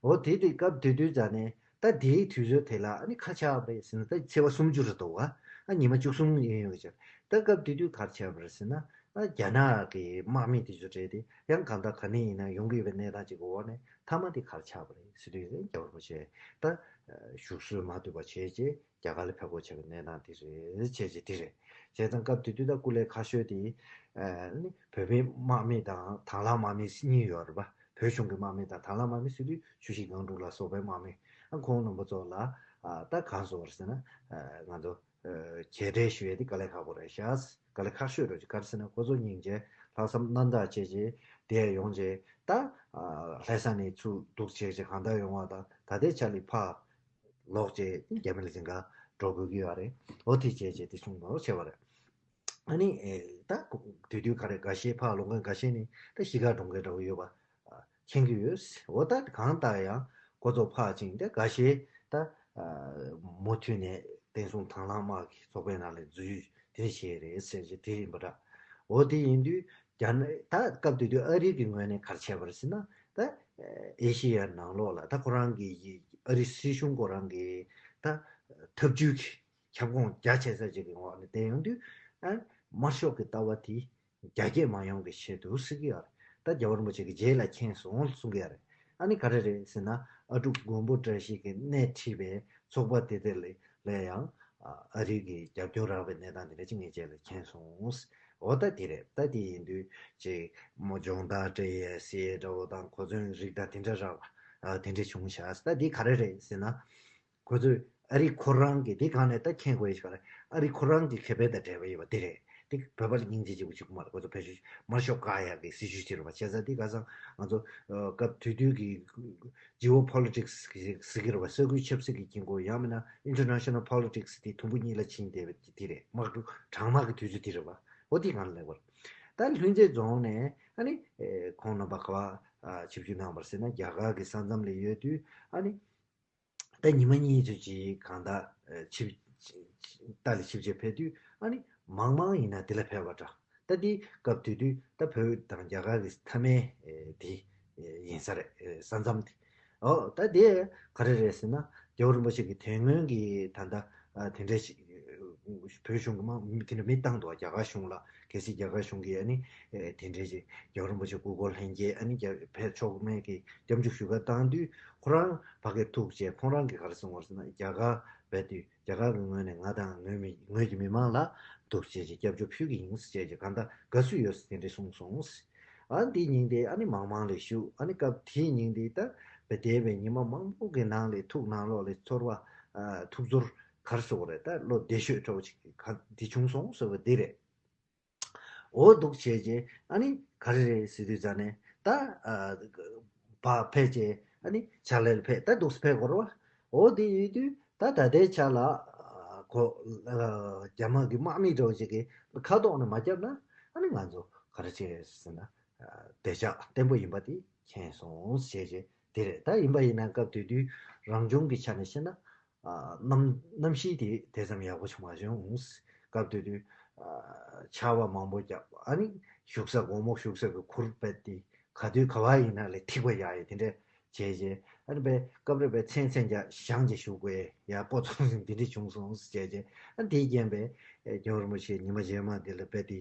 འོ་དེ་དེ་སྐབས་དེ་དུས་ཙ་ནས་ད་དེའི་དུས་ཚོད་དེ་ལ་ཨ་ནི་ཁ་ཆག་པ་རེད་ཟེར་ན། ད་ཚེས་པ་སུམ་ཅུ་རེད་འདུག་ག་ཨ་ཉི་མ་བཅུ་གསུམ་ཡིན་ཡོད་ཀྱི་ཅིག་ད་སྐབས་དེ་དུས་ག་རེ་བྱས་པ་རེད་ཟེར་ན། ཨ་རྒྱ་ནག་གི་དམག་མི་དེ་ཚོ་གྲས་དེ་ཡང་གང་ལྟར་ག་ནས་ཡིན་ན་ཡོང་གི་ཡོད་པའི་གནས་སྟངས་ཅིག་གི་འོག་ནས་མཐའ་མ་དེ་ག་རེ་ཆགས་པ་རེད་ཟེར་དུས། རྒྱལ་བ་རིན་པོ་ཆེ་ད་བཞུགས་གསོལ་མ་ཐུབ་པ་བྱས་རྗེས་རྒྱ་གར་ལ་ཕེབས་དགོས་བྱས་པའི་གནས་སྟངས་དེ་རེད། བྱས་རྗེས་དེ་རེད། བྱས་ཙང་སྐབས་དེ་དུས་ད་སྐུ་ལས་ཁག་ཤོས་དེ་ཨ་ནི་བོད་མི་དམག་མི་དང་དྭང་བླངས་དམག་མི་གཉིས་ཡོད་རེད་པ། བོད་གཞུང་གི་དམག་མི་དང་དྭང་བླངས་དམག་མི་ཟེར་དུས་ཆུ་བཞི་སྒང་དྲུག་ལ་སོགས་པའི་དམག་མི། ཨ་ཁོང་རྣམ་པ་ཚོ་ལ་ཨ་ད་གང་བཟོ་བར་ཟེར་ན། ཨ་ང་ཚོ་ཨ་གྱེས་སྤྲད་ཞུ་ཡས་དེ་དཀའ་ལས་ཁག་པོ་རེད་ཤག་དཀའ་ལས་ཁག་ཤོས་རེད། ག་རེ་ཟེར་ན་ཁོ་ཚོ་སྙིང་རྗེ་ལྷག་བསམ་རྣམ་དག་བྱས་རྗེས་དེ་ཡོང་རྗེས་ད་ཨ་ལྷ་ས་ནས་ཚུར་འདུག་བྱས་རྗེས་གང་ལྟར་ཡོང་བ་དང་ད་ལྟའི་ཆ་ལ་ཕར་ལོག་རྗེས་རྒྱ་མི་ལ་འཛིན་ག་འགྲོ་དགོས་ཀྱི་ཡོད་རེད། འོ་དེ་བྱས་རྗེས་དེ་བྱུང་བ་བྱས་པ་རེད། ཨ་ནི་ཨེ་ད་དུས་དུས་ག་རེ་འགའ་ཤས་ཕར་ལོག་མཁན་འགའ་ཤས་ནི་ད་གཞིས་ཀ་གྲོང་ཁྱེར་འདྲ་བོ་ཡོད་པ་ཨ་མཁྱེན་གྱི་ཡོད། འོ་ད་གང་ལྟར་ཡང་ཁོ་ཚོ་ཕར་ཕྱིན་ཏེ་འགའ་ཤས་ད་ཨ་མུ་མཐུད་ནས་བསྟན་སྲུང་དྭང་བླངས་དམག་གི་ཚོགས་པའི་ནང་ལ་འཛུལ་དེ་བྱས་རེད་ཟེར་གྱི་དེ་ཡིན་པ་འདྲ། འོ་དེ་ཡིན་དུས་རྒྱ་ནག་ད་སྐབས་དེ་དུས་ཨ་རི་གི་ངོས་ནས་ག་རེ་བྱས་པ་རེད་ཟེར་ན། ད་ཨེ་ཤེ་ཡ་ནང་ལོགས་ལ་ད་ཁོ་རང་གི་ཨ་རི་སྲིད་གཞུང་ཁོ་རང་གི་ད་ཐབས་ཇུས་ཀྱི་ཁྱབ་ཁོངས་རྒྱ་ཆེ་ས་ཅིག་གི་འོག་ནས་བསྡད་ཡོང་དུས། ཨ་དམར་ཤོག་གི་ལྟ་བ་དེ་རྒྱ་སྐྱེད་མ་ཡོང་གི་ཆེད་དུ་ཟེར་གྱི་ཡོད་རེད། ད་རྒྱལ་བ་རིན་པོ་ཆེ་གི་རྗེས་ལ་མཁྱེན་སོང་གསུང་གི་ཡོད་རེད། ཨ་ནི་ག་རེ་རེད་ཟེར་ན། ཨ་ཀྲུག་མགོན་པོ་བཀྲ་ཤིས་ཀྱིས་སྣེ་ཁྲིད་པའི་ཚོགས་པ་དེ་དེ་ལ་ལ་ཡང་ཨ་རི་གི་རྒྱབ་སྐྱོར་རག་པའི་གནས་སྟངས་དེ་འདྲ་ཅིག་ངའི་རྗེས་ལ་མཁྱེན་སོང་། འོ་ད་དེ་རེད། ད་དེ་ཡིན་དུས་ཅིག་མོ་སྦྱོང་བརྡར་སྤྲད་ཡས་ཟེར་འདྲ་བོ་དང་གོ་མཚོན་རིགས་དང་དེ་འདྲ་རག་པ་ཨ་དེ་འདྲ་བྱུང་ཤག་ད་འདི་ག་རེ་རེད་ཟེར་ན། ཁོ་ཚོས་ཨ་རི་ཁོ་རང་གི་དེ་གང་ནས་ད་མཁྱེན་དགོས་ཡོད་ཤག་རེད། ཨ་རི་ཁོ་རང་གི་ཁེ་ཕན་དང་འབྲེལ་བ་ཡོད་པ་དེ་རེད། དེ་བོད་པ་ལ་སྙིང་རྗེ་ཆེ་པོ་ཞིག་མ་རེད། ཁོ་ཚོ་ཕལ་ཆེར་དམར་ཤོག་བཀག་ཡག་གི་སྲིད་ཇུས་དེ་རེད་པ། བྱས་ཙང་དེ་ཁ་སང་ང་ཚོ་ཨ་སྐབས་དེ་དུས་ཀྱི་Geopolitics་གི་ཟེར་གྱི་རེད་པ། ས་ཁུལ་ཆབ་སྲིད་ཀྱི་དཀྱིལ་འཁོར་ཡང་མིན་ན་International Politics་དེ་དུམ་བུ་གཉིས་ལ་ཕྱིན་བསྡད་པ་དེ་རེད། དམག་འཁྲུག་གྲང་དམག་གི་དུས་ཚོད་དེ་རེད་པ། འོ་དེ་གང་ལ་སླེབས་པ་རེད། ད་ལྷུན་རྩེ་རྫོང་ནས་ཨ་ནི་ཨེ་ཁོང་རྣམ་པ་ག་པར་ཨ་ཆིབས་བསྒྱུར་གནང་བ་རེད་ཟེར་ན། རྒྱ་གར་གྱི་ས་མཚམས་ལ་ཡོད་དུས་ཨ་ནི་ད་ཉི་མ་གཉིས་ཙམ་ཅིག་གང་ལྟར་ཨ་ཆིབས་ཏཱ་ལའི་ཆིབས་རྗེ་ཕེབས་དུས་ཨ་ནི་མང་མང་ཡིན་ན་དེ་ལ་ཕེབས་པ་འདྲ། ད་དེ་སྐབས་དེ་དུས་ད་བོད་དང་རྒྱ་གར་གྱི་མཐའ་མའི་ཨེ་དེ་ཨེ་ཡིན་ས་རེད། ཨེ་ས་མཚམས་དེ། ཨོ་ད་དེ་ག་རེ་རེད་ཟེར་ན། རྒྱལ་བ་རིན་པོ་ཆེ་གི་དེ་སྔོན་གྱི་ད་ལྟ་ཨ་དེ་འདྲ་ཞིག་བོད་གཞུང་གི་དམག་མི་དེ་འདྲ་མི་བཏང་འདུག་རྒྱ་གར་གཞུང་ལ། གལ་སྲིད་རྒྱ་གར་གཞུང་གིས་ཨ་ནི་ཨེ་དེ་འདྲའི་ཅིག་རྒྱལ་བ་རིན་པོ་ཆེ་སྐུ་འཁོར་ལྷན་རྒྱས་ཨ་ནི་རྒྱ་ཕེབས་ཆོག་མེད་ཀྱི་སྐྱབས་འཇུག་ཞུ་ག་བཏང་དུས། ཁོ་རང་ཕ་གིར་ཐུག་བྱས་ཁོང་རང་གིས་ག་རེ་གསུངས་པ་རེད་ཟེར་ན། རྒྱ་གར་བས་དུས་རྒྱ་གར་གྱི་ངོས་ནས་ང་དང་ངོས་མི་ངོས་ཀྱི་མི་མང་ལ་འདུག་བྱས་ཀྱི་སྐྱབས་བཅོལ་ཕུལ་གྱི་ཡིན་ཟེར་བྱས་ཀྱི་གང་ལྟར་དགའ་བསུ་ཡོད་ཟེར་དེ་འདྲས་གསུངས་སོང་། ཨ་འདི་ཉིན་དེ་ཨ་ནི་མང་མང་ལ་བཞུགས། ཨ་ནི་སྐབས་དེའི་ཉིན་དེ་ད་བེ་དེ་བའི་ཉི་མ་མང་པོ་གི་ནང་ལ་ཐུགས་ནང་ལོགས་ལ་ཚོར་བ་ཨ་ཐུགས་ཚོར་ག་རེ་ཟེར་དགོས་རེད། ད་བློ་བདེ་ཤོས་འདྲ་བོ་ཅིག་ག་འདི་བྱུང་སོང་ཟེར་བ་འདི་རེད། འོ་འདུག་བྱས་རྗེས་ཨ་ནི་ག་རེ་རེད་ཟེར་དུས་ཙ་ནས་ད་ཨ་ཕར་ཕེབས་རྗེས་ཨ་ནི་ཕྱག་ལས་ལ་ཕེབས། ད་འདུག་སེ་ཕེབས་དགོས་རེད་པ། འོ་དེ་ཡིན་དུས་ད་ད་ལྟའི་ཆ་ལ་ཨ་ཁོ་ཨ་རྒྱ་དམག་གི་དམག་མི་འདྲ་བོ་ཅིག་གིས་ཁ་ཐོག་ནས་མ་བརྒྱབ་ན་ཨ་ནི་ང་ཚོ་ག་རེ་བྱེད་ཟེར་ན། ཨ་བདེ་འཇགས་བརྟན་པོ་ཡིན་པ་དེ་མཁྱེན་སོང་ཞེས་བྱས་དེ་རེད། ད་ཡིན་པ་ཡིན་ན་སྐབས་དེ་དུས་རང་བྱུང་གི་ཆ་ནས་བཤད་ན། ཨ་གནམ་གནམ་གཤིས་དེ་དེ་ཙམ་ཡག་པོ་ཞིག་མ་བྱུང་། སྐབས་དེ་དུས་ཨ་ཆར་པ་མང་པོ་བརྒྱབ། ཨ་ནི་བཞུགས་ས་སྒོར་མོ་བཞུགས་ས་གི་ཁུར་རྦད་དེ་ག་དུས་ག་པར་ཡིན་ན་ལས་ཐིགས་པ་ཡག་ཡོད་དེ་འདྲས་བྱས་རྗེས། ཨ་ནི་པས་སྐབས་རེ་པས་མཚན་མཚན་རྒྱ་བཞེངས་བྱས་བཞུགས་དགོས་ཡ་སྤོ་ཚོང་ཟིན་དེ་འདྲས་བྱུང་སོང་བྱས་རྗེས། ཨ་ནི་དེའི་རྐྱེན་པས་ཨེ་རྒྱལ་བ་རིན་པོ་ཆེ་ཉི་མ་རྗེས་མ་དེ་ལ་རྦད་དེ་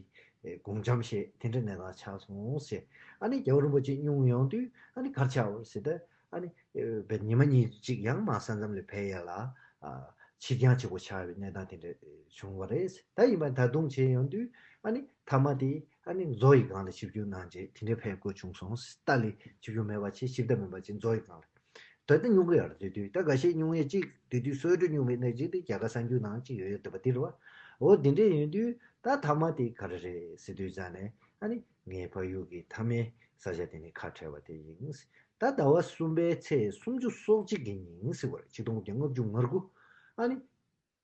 ཨེ་དགུང་འཆམ་བྱས་དེ་འདྲས་གནས་སྟངས་ཆགས་སོང་ཞེས། ཨ་ནི་རྒྱལ་བ་རིན་པོ་ཆེ་སྙུང་ཡོང་དུས་ཨ་ནི་ག་རེ་ཆགས་པ་རེད་ཟེར་ཏེ། ཨ་ནི་ཨེ་བས་ཉི་མ་གཉིས་གཅིག་ཡང་མ་ས་མཚམས་ལ་ཕེབས་ཡ་ལ་ཨ་ཕྱིར་འགྱངས་བྱེད་དགོས་ཆགས་པའི་གནས་སྟངས་དེ་འདྲ་བྱུང་བ་རེད། ད་ཡིན་པ་ད་དུང་བྱས་ཡོང་དུས་ཨ་ནི་མཐའ་མ་དེ་ཨ་ནི་མཛོ་ཡི་སྒང་ལ་ཆིབས་བསྒྱུར་གནང་རྗེས་དེ་འདྲ་ཕེབས་དགོས་བྱུང་སོང་། ཏཱ་ལའི་ཆིབས་བསྒྱུར་མེད་པ་བྱས། ཆིབས་རྟ་མེད་པ་བྱས། མཛོ་ཡི་སྒང་ལ། ད་ལྟ་སྙུང་གི་ཡོད་རེད། དེ་དུས་ད་འགའ་ཤས་སྙུང་ཡས་གཅིག་དེ་དུས་གསོལ་གྲོགས་སྙུང་བའི་གནས་གཅིག་དེ་རྒྱ་གར་གསར་འགྱུར་ནང་གཅིག་ཡོད་ཡོད་འདུག་པ་དེ་རེད་པ། འོ་དེ་འདྲས་ཡིན་དུས་ད་མཐའ་མ་དེ་ག་རེ་རེད་ཟེར་དུས་ཙ་ནས་ཨ་ནི་ངའི་ཕ་ཡུལ་གྱི་མཐའ་མའི་ས་ཆ་དེ་ནས་ཁ་བྲལ་བ་དེ་ཡིན། ད་ཟླ་བ་གསུམ་པའི་ཚེས་སུམ་ཅུ་སོ་གཅིག་གི་ཉིན་ཟེར་བ་རེད། ཆིག་སྟོང་དགུ་བརྒྱ་ལྔ་བཅུ་ང་དགུ། ཨ་ནི་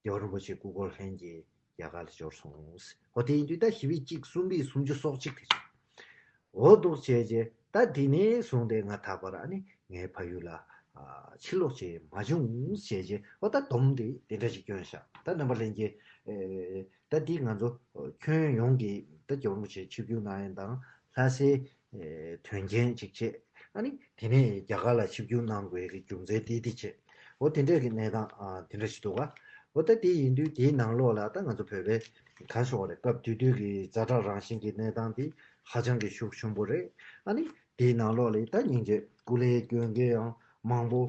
རྒྱལ་བ་རིན་པོ་ཆེ་སྐུ་འཁོར་ལྷན་རྒྱས་རྒྱ་གར་ལ་འབྱོར་སོང་། འོ་དེ་ཡིན་དུས་ད་བཞི་པའི་གཅིག་གསུམ་པའི་སུམ་ཅུ་སོ་གཅིག་དེ་རེད། འོ་འདུག་བྱས་རྗེས་ད་དེ་ནས་བཟུང་སྟེ་ང་ད་བར་ཨ་ནི་ངའི་ཕ་ཡུལ་ལ་ཨ་ཕྱིར་ལོག་བྱས་མ་བྱུང་། བྱས་རྗེས་འོ་ད་སྡོམ་དེ་དེ་འདྲ་ཞིག་བསྐྱོན་བཞག་ད་རྣམ་པ་ལྷན་རྒྱས་ཨེ་ད་འདི་ང་ཚོ་ཁྱོན་ཡོངས་ཀྱི་ད་རྒྱལ་བ་རིན་པོ་ཆེ་ཆིབས་བསྒྱུར་གནང་ཡས་དང་ལྷ་སའི་ཨེ་དོན་རྐྱེན་ཅིག་བྱས། ཨ་ནི་དེ་ནས་རྒྱ་གར་ལ་ཆིབས་བསྒྱུར་གནང་དགོས་ཀྱི་རྒྱུ་མཚན་དེ་དེ་བྱས། འོ་དེ་འདྲ་གི་གནས་སྟངས་ཨ་དེ་འདྲ་ཞིག་འདུག་ག་འོ་ད་དེ་ཡིན་དུས་དེའི་ནང་ལོགས་ལ་ད་ང་ཚོ་བོད་པའི་ག་ཞོག་རེད། སྐབས་དེ་དུས་ཀྱི་ཛ་དྲག་རང་བཞིན་གྱི་གནས་སྟངས་དེ་ཧ་ཅང་གི་ཤུགས་ཆེན་པོ་རེད། ཨ་ནི་དེའི་ནང་ལོགས་ལ་ད་སྙིང་རྗེ་སྐུ་ལས་སྐྱོན་མཁན་ཡང་མང་པོ་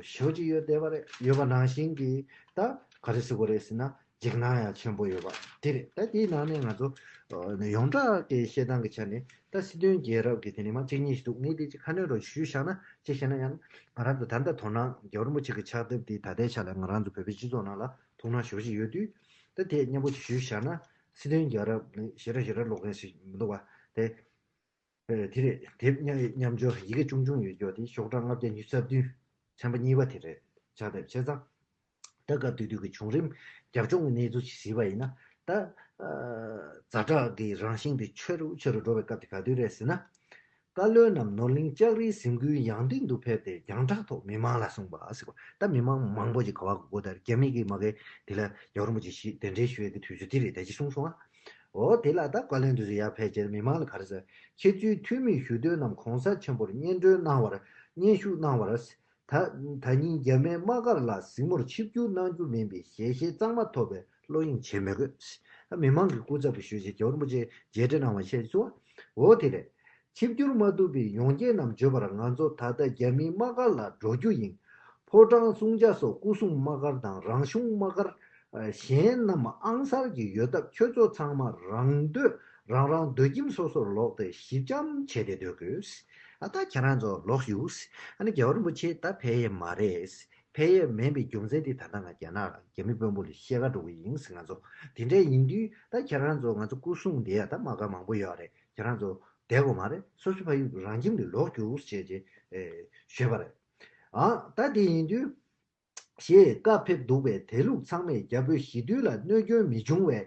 ཞེ་པོ་ཅིག་ཡོད་བསྡད་པ་རེད། ཡོད་པ་ནང་བཞིན་གྱི་ད་ག་རེ་ཟེར་དགོས་རེད་ཟེར་ན། འཇིགས་སྣང་ཡང་ཆེན་པོ་ཡོད་པ་དེ་རེད། ད་དེའི་ནང་ནས་ང་ཚོ་ཨ་ཡོངས་གྲགས་ཀྱི་བཤད་སྟངས་ཀྱི་ཆ་ནས་ད་སྲིད་དོན་རྒྱལ་རབས་ཀྱི་དེ་ནས་མ་གཅིག་གཉིས་ཤིག་འདུག་ངས་དེ་ཅིག་ཁ་སྣོན་རོགས་ཞུས་བཞག་ན། ཅིག་བཤད་ན་ཡང་ང་རང་ཚོ་ད་ལྟ་དོ་སྣང་རྒྱལ་བ་རིན་པོ་ཆེ་གི་ཕྱག་དེབ་དེ་ད་ལྟའི་ཆ་ལ་ང་རང་ཚོ་བོད་པའི་སྤྱི་ཚོགས་ནང་ལ་ཐུགས་སྣང་ཞེ་པོ་ཅིག་ཡོད་དུས། ད་དེ་མཉམ་པོ་ཅིག་ཞུས་བཞག་ན། སྲིད་དོན་རྒྱལ་རབས་ནི་ཞེ་དྲག་ཞེ་དྲག་ཀློག་མཁན་ཞིག་མི་འདུག་བ། དེ་ཨེ་དེ་རེད། དེབ་མཉམ་མཉམ་སྦྱོར་ཡི་གེ་ཆུང་ཆུང་ཡོད་རྒྱུ་དེ་ཤོག་གྲངས་ལྔ་བརྒྱ་ཉི་ཤུ་རྩ་བདུན། ཚན་པ་གཉིས་པ་དེ་རེད། ཕྱག་དེབ་བྱས་ཙང་། ད་སྐབས་དེ་དུས་ཀྱི་བྱུང་རིམ་རྒྱབ་ལྗོངས་ཀྱི་གནས་ཚུལ་ཞིག་གཟིགས་པ་ཡིན་ན། ད་ཨ་ཛ་དྲག་གི་རང་བཞིན་དེ་ཆེ་རུ་ཆེ་རུ་འགྲོ་བའི་སྐབས་དེ་ག་དུས་རེད་ཟེར་ན། བཀའ་བློན་རྣམས་ནོར་གླིང་ལྕགས་རིའི་གཟིམ་ཁུལ་ཡང་སྟེང་དུ་ཕེབས་ཏེ་རྒྱང་བསྒྲགས་ཐོག་མི་མང་ལ་གསུངས་པ་ཟེར་བ། ད་མི་མང་མང་པོ་ཞིག་ག་བ་གོ་གོ། ད་རྒྱ་མི་གིས་མ་གི་དེ་ལ་རྒྱལ་བ་རིན་པོ་ཆེ་ཞིག་གདན་འདྲེན་ཞུ་ཡས་ཀྱི་དུས་ཚོད་དེ་རེད། ད་ཅི་གསུངས་སོང་ཨ། འོ་དེ་ལ་ད་བཀའ་བློན་དེ་ཚོ་ཡར་ཕེབས་རྗེས་མི་མང་ལ་ག་རེ་ཟེར། ཁྱེད་ཚོའི་འཐུས་མི་ཞུ་འདོད་རྣམས་གོང་ས་ཆེན་པོར་སྙན་སྒྲོན་གནང་བར་སྙན་ཞུ་གནང་བར། ད་ད་ཉིན་རྒྱ་མིའི་དམག་སྒར་ལ་གཟིགས་མོར་ཆིབས་བསྒྱུར་གནང་རྒྱུ་མིན་པའི་ཞལ་བཞེས་གཙང་མ་ཐོབ་པའི་བློ་གཡེང་བྱེད་མི་དགོས། མི་མང་གི་སྐུ་ཚབ་ཞུས་རྗེས་རྒྱལ་བ་རིན་པོ་ཆེ་མཇལ་འཕྲད་གནང་བ་བཤད་ཚུལ། འོ་དེ་རེད། ཆིབས་བསྒྱུར་མ་ཐུབ་པའི་ཡོངས་རྒྱལ་རྣམས་བརྗོད་པར་ང་ཚོ་ད་ལྟ་རྒྱ་མིའི་དམག་སྒར་ལ་འགྲོ་རྒྱུ་ཡིན། ཕོ་བྲང་སྲུང་བྱ་སོགས་སྐུ་སྲུང་དམག་སྒར་དང་རང་གཞུང་དམག་སྒར་གཞན་རྣམས་ཨང་གསར་གྱི་ཡོད་སྟབས་ཁྱོད་ཚོ་ཚང་མ་རང་འདོད་རང་རང་སྡོད་ཁྱིམ་སོ་སོར་ལོག་སྟེ་ཞི་འཇམ་བྱས་ཏེ་སྡོད་དགོས། ཨ་ད་ཁྱེད་རང་ཚོ་ལོག་ཞུགས། ཨ་ནི་རྒྱལ་བ་རིན་པོ་ཆེ་ད་ཕེབས་ཡས་མ་རེད། ཕེབས་ཡས་མེད་པའི་རྒྱུ་མཚན་དེ་ད་ལྟ་ང་རྒྱ་ནག་ལ་རྒྱ་མི་དཔོན་པོ་ལ་བཤད་ག་འགྲོ་གི་ཡིན་ཟེར། ང་ཚོ་དེ་འདྲ་ཡིན་དུས་ད་ཁྱེད་རང་ཚོ་ང་ཚོ་སྐུ་སྲུང་དེ་ཡ་ད་དམག་སྒར་མང་པོ་ཡོད་རེད། ཁྱེད་རང་ཚོ་བསྡད་དགོས་མ་རེད། སོ་སོ་ཕ་ཡུལ་རང་ཁྱིམ་ལ་ལོག་རྒྱུགས་ཞེས་བྱས་ཞུས་པ་རེད། ཨ་ད་དེ་ཡིན་དུས་ཞེས་བཀའ་ཕེབས་འདུག་པས། དེ་ལུགས་ཚང་མས་རྒྱ་བོད་ཞི་མཐུན་ལ་གནོད་སྐྱོན་མི་འབྱུང་བའི་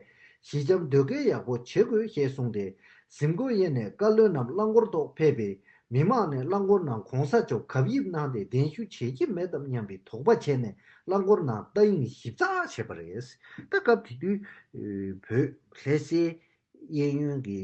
ཞི་འཇམ་སྡོད་སྐལ་ཡག་པོ་བྱེད་དགོས་ཞེས་གསུངས་ཏེ། གཟིམ་སྒོ་དབྱེ་ནས་བཀའ་བློན་རྣམས་རླངས་འཁོར་ཐོག་ཕེབས་པས། མི་མང་ནས་རླངས་འཁོར་ནང་གོང་ས་མཆོག་གབ་ཡིབ་གནང་སྟེ་གདན་ཞུ་བྱེད་ཀྱི་མེད་དམ་སྙམ་པའི་དོགས་པ་བྱས་ནས་རླངས་འཁོར་ནང་ལྟ་ཡིན་ཞིབ་ཚགས་བྱས་པ་རེད། ད་སྐབས་དེ་དུས་བོད་ལྷ་སའི་གཡས་གཡོན་གྱི་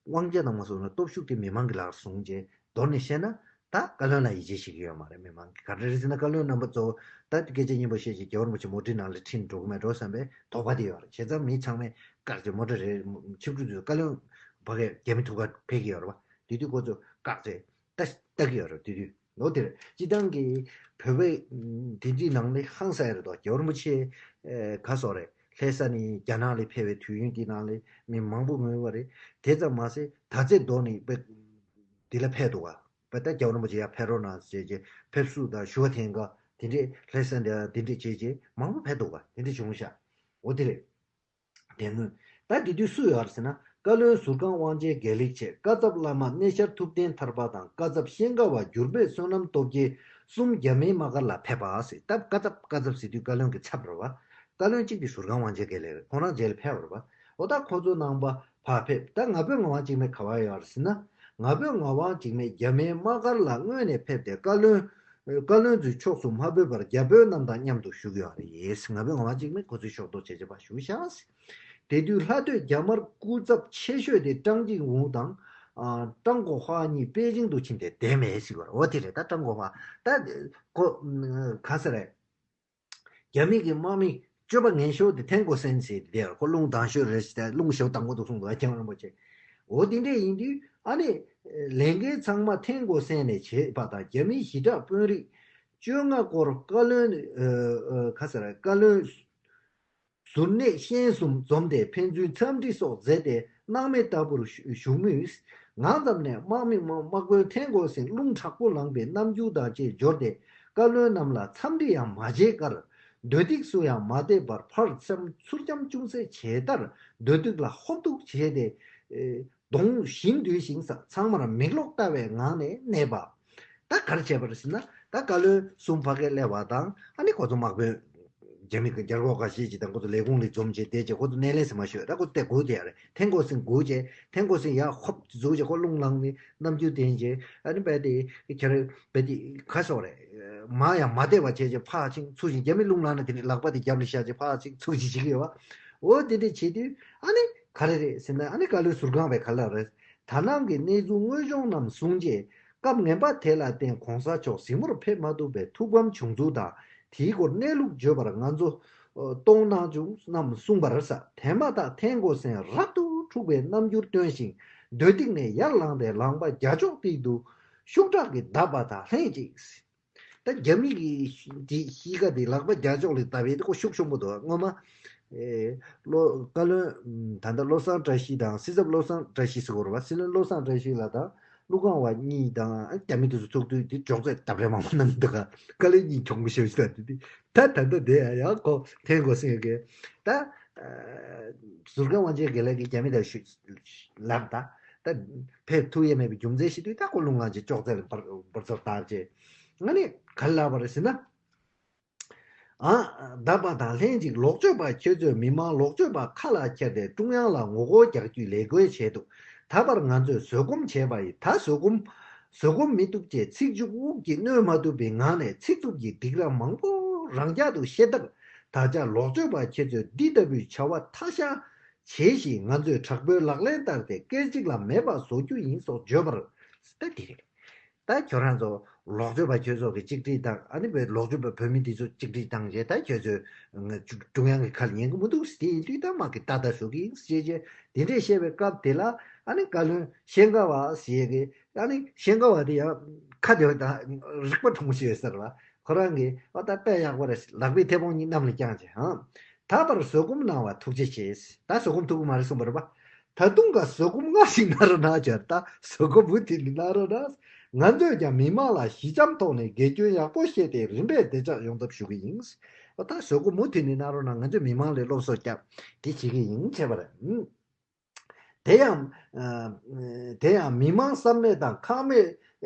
དབང་ཆ་དང་མ་སོང་ན་སྟོབས་ཤུགས་དེ་མི་མང་གི་ལག་ལ་བཟུང་རྗེས་མདོར་ནས་བཤད་ན། ད་བཀའ་བློན་ལ་ཡིད་ཆེས་བྱེད་ཀྱི་ཡོད་མ་རེད་མི་མང་གིས། ག་རེ་རེད་ཟེར་ན་བཀའ་བློན་རྣམ་པ་ཚོ་ད་སྐད་ཆ་སྙན་པོ་བཤད་རྗེས་རྒྱལ་བ་རིན་པོ་ཆེ་མོ་ཊའི་ནང་ལ་ཁྲིད་འགྲོ་གི་མེད་འགྲོ་བསམ་པའི་དོགས་པ་དེ་ཡོད་རེད། བྱས་ཙང་མི་ཚང་མས་བཀག་རྗེས་མོ་ཊ་རེད། ཆིབས་བསྒྱུར་དུས་བཀའ་བློན་ཕ་གིར་རྒྱ་མི་ཐུག་ག་ཕེབས་ཀྱི་ཡོད་རེད་བ། དེ་དུས་ཁོ་ཚོས་བཀག་རྗེས་ལྟ་ལྟ་གི་ཡོད་རེད། དེ་དུས་ལོ་དེར་སྤྱི་བཏང་གི་བོད་པའི་དེ་འདྲའི་ནང་ནས་ཧང་སང་ཡ་རེད་དོ། རྒྱལ་བ་རིན་པོ་ཆེ་ག་སོགས་རེད། ལྷ་ས་ནས་རྒྱ་ནག་ལ་ཕེབས་པའི་དུས་ཡུན་དེའི་ནང་ལ་མི་མང་པོ་ངོས་པ་རེད། དེ་ཙམ་མ་ཟད་ད་ཚེ་མདོ་ནས་དཔེ་འདི་ལ་ཕེབས་འདུག་ག་དཔེ་ད་རྒྱལ་བ་རིན་པོ་ཆེ་ཡར་ཕེབས་རོགས་གནང་ཟེར་བྱས་ཕེབས་བསུ་དང་ཞུ་བ་འཐེན་ག་དེ་འདྲས་ལྷ་ས་འདི་འདི་འདྲས་བྱས་བྱས་མང་པོ་ཕེབས་འདུག་ག་དེ་འདྲས་བྱུང་ཤག་འོ་དེ་རེད། དེ་སྔོན། ད་དེ་དུས་སུ་ཡོད་རེད་ཟེར་ན། བཀའ་བློན་ཟུར་ཁང་དབང་ཆེན་དགེ་ལེགས་མཆེད། བཀའ་ཚབ་བླ་མ་གནས་བཤར་ཐུབ་བསྟན་ཐར་པ་དང་། བཀའ་ཚབ་ཤེས་དགའ་བ་འགྱུར་མེད་བསོད་ནམས་སྟོབས་རྒྱས་གསུམ་རྒྱ་མིའི་དམག་སྒར་ལ་ཕེབས་པ་ཟེར། ད་བཀའ་ཚབ་བཀའ་ཚབ་ཟེར་དུས་བཀའ་བློན་གྱི་ཚབ་རེད་བ། བཀའ་བློན་གཅིག་དེ་ཟུར་ཁང་དབང་ཆེན་དགེ་ལེགས་རེད། ཁོང་རང་རྗེས་ལ་ཕེབས་པ་རེད་བ། འོ་ད་ཁོ་ཚོ་ནང་པ་ཕར་ཕེབས། ད་ང་ཕོད་ངག་དབང་འཇིགས་མེད་ག་བར་ཡོད་རེད་ཟེར་ན། ང་ཕོད་ངག་དབང་འཇིགས་མེད་རྒྱ་མིའི་དམག་སྒར་ལ་སྔོན་ནས་ཕེབས་ཏེ་བཀའ་བློན། བཀའ་བློན་ཚོའི་ཕྱོགས་སུ་མ་ཕེབས་པར་རྒྱ་བོད་རྣམས་དང་མཉམ་དུ་བཞུགས་ཡོད་རེད། ང་ཕོད་ངག་དབང་འཇིགས་མེད་ཁོ་ཚོའི་ཕྱོགས་གཏོགས་བྱས་བྱས་པ་བཞུགས་ཤག་དེ་དུས་ལྷ་སྡོད་རྒྱ་དམར་སྐུ་ཚབ་ཆེ་ཤོས་དེ་ཀྲང་ཅིང་ཝུ་དང་། ཀྲང་གོ་ཧྭ་གཉིས་པེ་ཅིང་དུ་ཕྱིན་ཏེ་བསྡད་མེད་ཟེར་བ་རེད། འོ་དེ་རེད། ད་ཀྲང་གོ་ཧྭ་ད་ཁོ་ག་ས་རེད། རྒྱ་མི་གི་དམག་མི་སྤྱོད་པ་ངན་ཤོས་དེ་ཐན་ཀོ་སན་ཟེར་དེ་དེར་ཁོ་རླུང་ལྡང་ཤོས་རེད་ཟེར་ཏེ་རླུང་ཞེ་པོ་ལྡང་གི་འདུག་གསུངས་འདུག་ཨ། རྒྱལ་བ་རིན་པོ་ཆེ། འོ་དེ་འདྲས་ཡིན་དུས་ཨ་ནི་ལས་འགན་ཚང་མ་ཐན་ཀོ་སན་ནས་བྱེད་པ་དང་། རྒྱ་མིའི་ཞི་དྲག་དཔོན་རིགས་བཅོ་ལྔ་སྐོར་བཀའ་བློན་ཨ་ཨ་ག་ས་རེད། བཀའ་བློན་ཟུར་གནས་ཤན་གསུམ་འཛོམས་ཏེ་ཕན་ཚུན་འཚམས་འདྲི་སོགས་མཛད་དེ་སྣང་མེད་ལྟ་བུར་བཞུགས་མུས། ང་ཙམ་ནས་དམག་མི་དམག་དཔོན་ཐན་ཀོ་སན་རླུང་དྲག་པོ་ལངས་པའི་རྣམ་འགྱུར་དང་བཅས་འབྱོར་ཏེ་བཀའ་བློན་རྣམས་ལ་འཚམས་འདྲི་ཡང་མ་བྱས་ཁར། མདོ་སྡིགས་སུ་ཡང་མ་བལྟས་པར་ཕར་འཚམས་ཚུར་འཚམས་ཅུང་ཟད་བྱས་མཐར་མདོ་སྡིགས་ལ་ཧོབ་ཏུ་བྱས་ཏེ། གདོང་བཞིན་འདུས་ཤིང་ཚང་མར་མིག་ལོག་ལྟ་བའི་ངང་ནས་གནས་པ། ད་ག་རེ་བྱས་པ་རེད་ཟེར་ན། ད་བཀའ་བློན་གསུམ་ཕ་གིར་སླེབས་པ་དང་། ཨ་ནི་ཁོ་ཚོ་དམག་དཔོན་རྒྱ་མི་གི་རྒྱལ་འགོག་ཁ་ཤས་ཀྱི་དང་ཁོ་ཚོ་ལས་ཁུངས་ལ་འཛོམས་བྱས་བསྡད་བྱས་ཁོ་ཚོ་སྣེ་ལེན་ཟེར་མ་ཞུས། ད་ཁོ་ཚོ་དེ་སྒུག་བསྡད་ཡ་རེད། ཐན་ཀོ་སན་སྒུག་བྱས། ཐན་ཀོ་སན་ཡར་ཧོབ་འཛུགས་བྱས་ཁོ་རླུང་ལངས་ནས་རྣམ་འགྱུར་བསྟན་བྱས། ཨ་ནི་རྦད་དེ་ཁྱེད་རང་རྦད་དེ་ག་སོགས་རེད། མར་ཡང་མ་བལྟས་པ་བྱས་བྱས་ཕར་ཕྱིན་ཚུར་ཕྱིན། རྒྱ་མི་རླུང་ལངས་ན་དེ་ནས་ལག་པ་དེ་རྒྱབ་ལ་བཞག་བྱས་ཕར་ཕྱིན་ཚུར་ཕྱིན་བྱེད་ཀྱི་ཡོད་པ། འོ་དེ་འདྲས་བྱེད་དུས་ཨ་ནི་ག་རེ་རེད་ཟེར་ན། ཨ་ནི་བཀའ་བློན་ཟུར་ཁང་བས་ག་ལབ་རེད། ད་ནང་གི་གནས་ཚུལ་དངོས་བྱུང་རྣམས་གསུངས་རྗེས། སྐབས་ངན་པ་དེ་ལ་བརྟེན་གོང་ས་མཆོག་གཟིགས་མོར་ཕེབས་མ་ཐུབ་པའི་ཐུགས་ཕམ་བྱུང་ཚུལ་དང་། དེའི་སྐོར་གནས་ལུགས་བརྗོད་པར་ང་ཚོ་ གཏོང་གནང་བྱུང་རྣམས་གསུངས་པར་ཟ། དེ་མ་ཐག་ཐན་གོ་སེང་རབ་ཏུ་འཁྲུགས་པའི་རྣམ་འགྱུར་སྟོན་ཞིང་། མདོས་སྡིགས་ནས་ཡར་ལངས་ཏེ་ལངས་པ་རྒྱ་ཅོག་སྟེང་དུ་ཤུགས་དྲག་གིས་བརྡབས་པ་དང་ལྷན་ཅིག་ད་རྒྱ་མི་གི་དེ་གཤིས་ཀ་དེ་ལག་པ་རྒྱ་ཅོག་ལས་བརྡབས་པའི་དེ་ཁོ་ཤུགས་ཆེན་པོ་འདུག་སྔོན་མ། ཨེ། བློ་བཀའ་བློན་ད་ལྟ་བློ་བཟང་བཀྲ་ཤིས་དང་སྲིད་ཚབ་བློ་བཟང་བཀྲ་ཤིས་ཟེར་དགོས་རེད་པ། སྲིད་བློན་བློ་བཟང་བཀྲ་ཤིས་ལགས་དང་ཀླུ་ཁང་བ་གཉིས་དང་རྒྱ་མི་དེ་ཚོ་ཚོགས་དུས་དེ་ཅོག་ཙེ་བརྡབས་རེས་མང་པོ་གནང་འདུག་ག་བཀའ་བློན་གཉིས་གྱོང་པོ་ཞེ་པོ་ཞིག་དང་དེ་དེ་ད་ད་ལྟ་དེ་ཡང་ཡང་ཁོ་ཐན་གོ་སེང་གི་ད་ཟུར་ཁང་དབང་ཆེན་དགེ་ལེགས་ཀྱིས་རྒྱ་མི་དང་ཤུ་ལབ་ད་ད་ཕེབས་ཐུབ་ཡས་མེད་པའི་རྒྱུ་མཚན་ཞིག་དུས་ད་ཁོ་ཀླུ་ཁང་ཅིག་ཅོག་ཙེ་ལ་འབར་འབར་ཚར་བཏང་རྗེས་ང་ནི་ག་རེ་ལབ་པ་རེད་ཟེར་ན། ཨ། བརྡབས་པ་དང་ལྷན་ཅིག་ལོག་སྤྱོད་པ་ཁྱོད་ཚོས་མི་མང་ལོག་སྤྱོད་པ་ཁ་ལ་འཁྱེར་ཏེ་ཀྲུང་དབྱང་ལ་ངོ་རྒོལ་རྒྱག་རྒྱུའི་ལས་འགུལ་བྱས་འདུག་ད་བར་ང་ཚོས་བཟོད་སྒོམ་བྱས་པ་ཡིན། ད་བཟོད་སྒོམ། བཟོད་སྒོམ་མི་ཐུབ་ཅེས་ཚིག་མཇུག་དབུགས་ཀྱིས་གནོན་མ་ཐུབ་པའི་ངང་ནས་ཚིག་རྩུབ་ཀྱི་སྡིགས་ར་མང་པོ་རང་འཇགས་སུ་བཤད་སྟབས། ད་ཆ་ལོག་སྤྱོད་པ་ཁྱེད་ཚོས་འདི་ལྟ་བུའི་བྱ་བ་མཐའ་བཞག་བྱས་ཤིང་ང་ཚོས་དྲག་པོའི་ལག་ལེན་བསྟར་ཏེ་སྐད་ཅིག་ལ་མེད་པར་བཟོ་རྒྱུ་ཡིན་སོགས་བརྗོད་པར། ད་འདི་རེད། ད་ཁྱོད་རང་ཚོ་ལོག་སྤྱོད་པ་ཁྱོད་ཚོ་གི་གཅིག་སྒྲིལ་དང་ཨ་ནི་བོད་ལོག་སྤྱོད་པ་བོད་མི་འདི་ཚོ་གཅིག་སྒྲིལ་བཏང་རྗེས་ད་ཁྱོད་ཚོས་ང་ཀྲུང་དབྱང་གི་ཁ་ལ་ཉན་གི་མི་འདུག་དེ་ཡིན་དུས་ད་མ་གི་ཏག་ཏག་བཟོ་གི་ཡིན་ཞེས་བྱས་དེ་འདྲས་བཤད་པའི་སྐབས་དེ་ལ་ཨ་ནི་བཀའ་བློན་ཤེས་དགའ་བ་ཞེས་གི་ཨ་ནི་ཤེས་དགའ་བ་དེ་ཡང་ཁ་དེ་ད་རིག་པ་གྲུང་མོ་ཞིག་ཡོད་ས་རེད་བ། ཁོ་རང་གིས་ཨ་ད་དཔེ་ཡག་པོ་རེད། ལག་པའི་མཐེ་བོང་གཉིས་གནམ་ལ་བརྐྱངས་བྱས་ཧང་། ད་བར་བཟོད་སྒོམ་གནང་བ་ཐུགས་རྗེ་ཆེ། ད་བཟོད་སྒོམ་ཐུབ་ཀྱི་མ་རེད་གསུངས་པ་རེད་པ། ད་དུང་ག་བཟོད་སྒོམ་སྔར་བཞིན་གནང་རོགས་གནང་བྱས། ད་བཟོད་སྒོམ་མུ་མཐུད་ནས་གནང་རོགས་གནང་། ང་ཚོས་ཀྱང་མི་མང་ལ་ཞི་འཇམ་ཐོག་ནས་དགེ་སྐྱོན་ཡག་པོ་བཤད་དེ་རིམ་པས་བདེ་འཇགས་ཡོང་ཐབས་ཞུ་གི་ཡིན། ད་བཟོད་སྒོམ་མུ་མཐུད་ནས་གནང་རོགས་གནང་། ང་ཚོས་མི་མང་ལ་སློབ་གསོ་རྒྱབ་དེ་བྱེད་ཀྱི་ཡིན་བྱས་པ་རེད། དེ་ཡང་། དེ་ཡང་མི་མང་བསམ་མེད་དང་ཁག་མེད།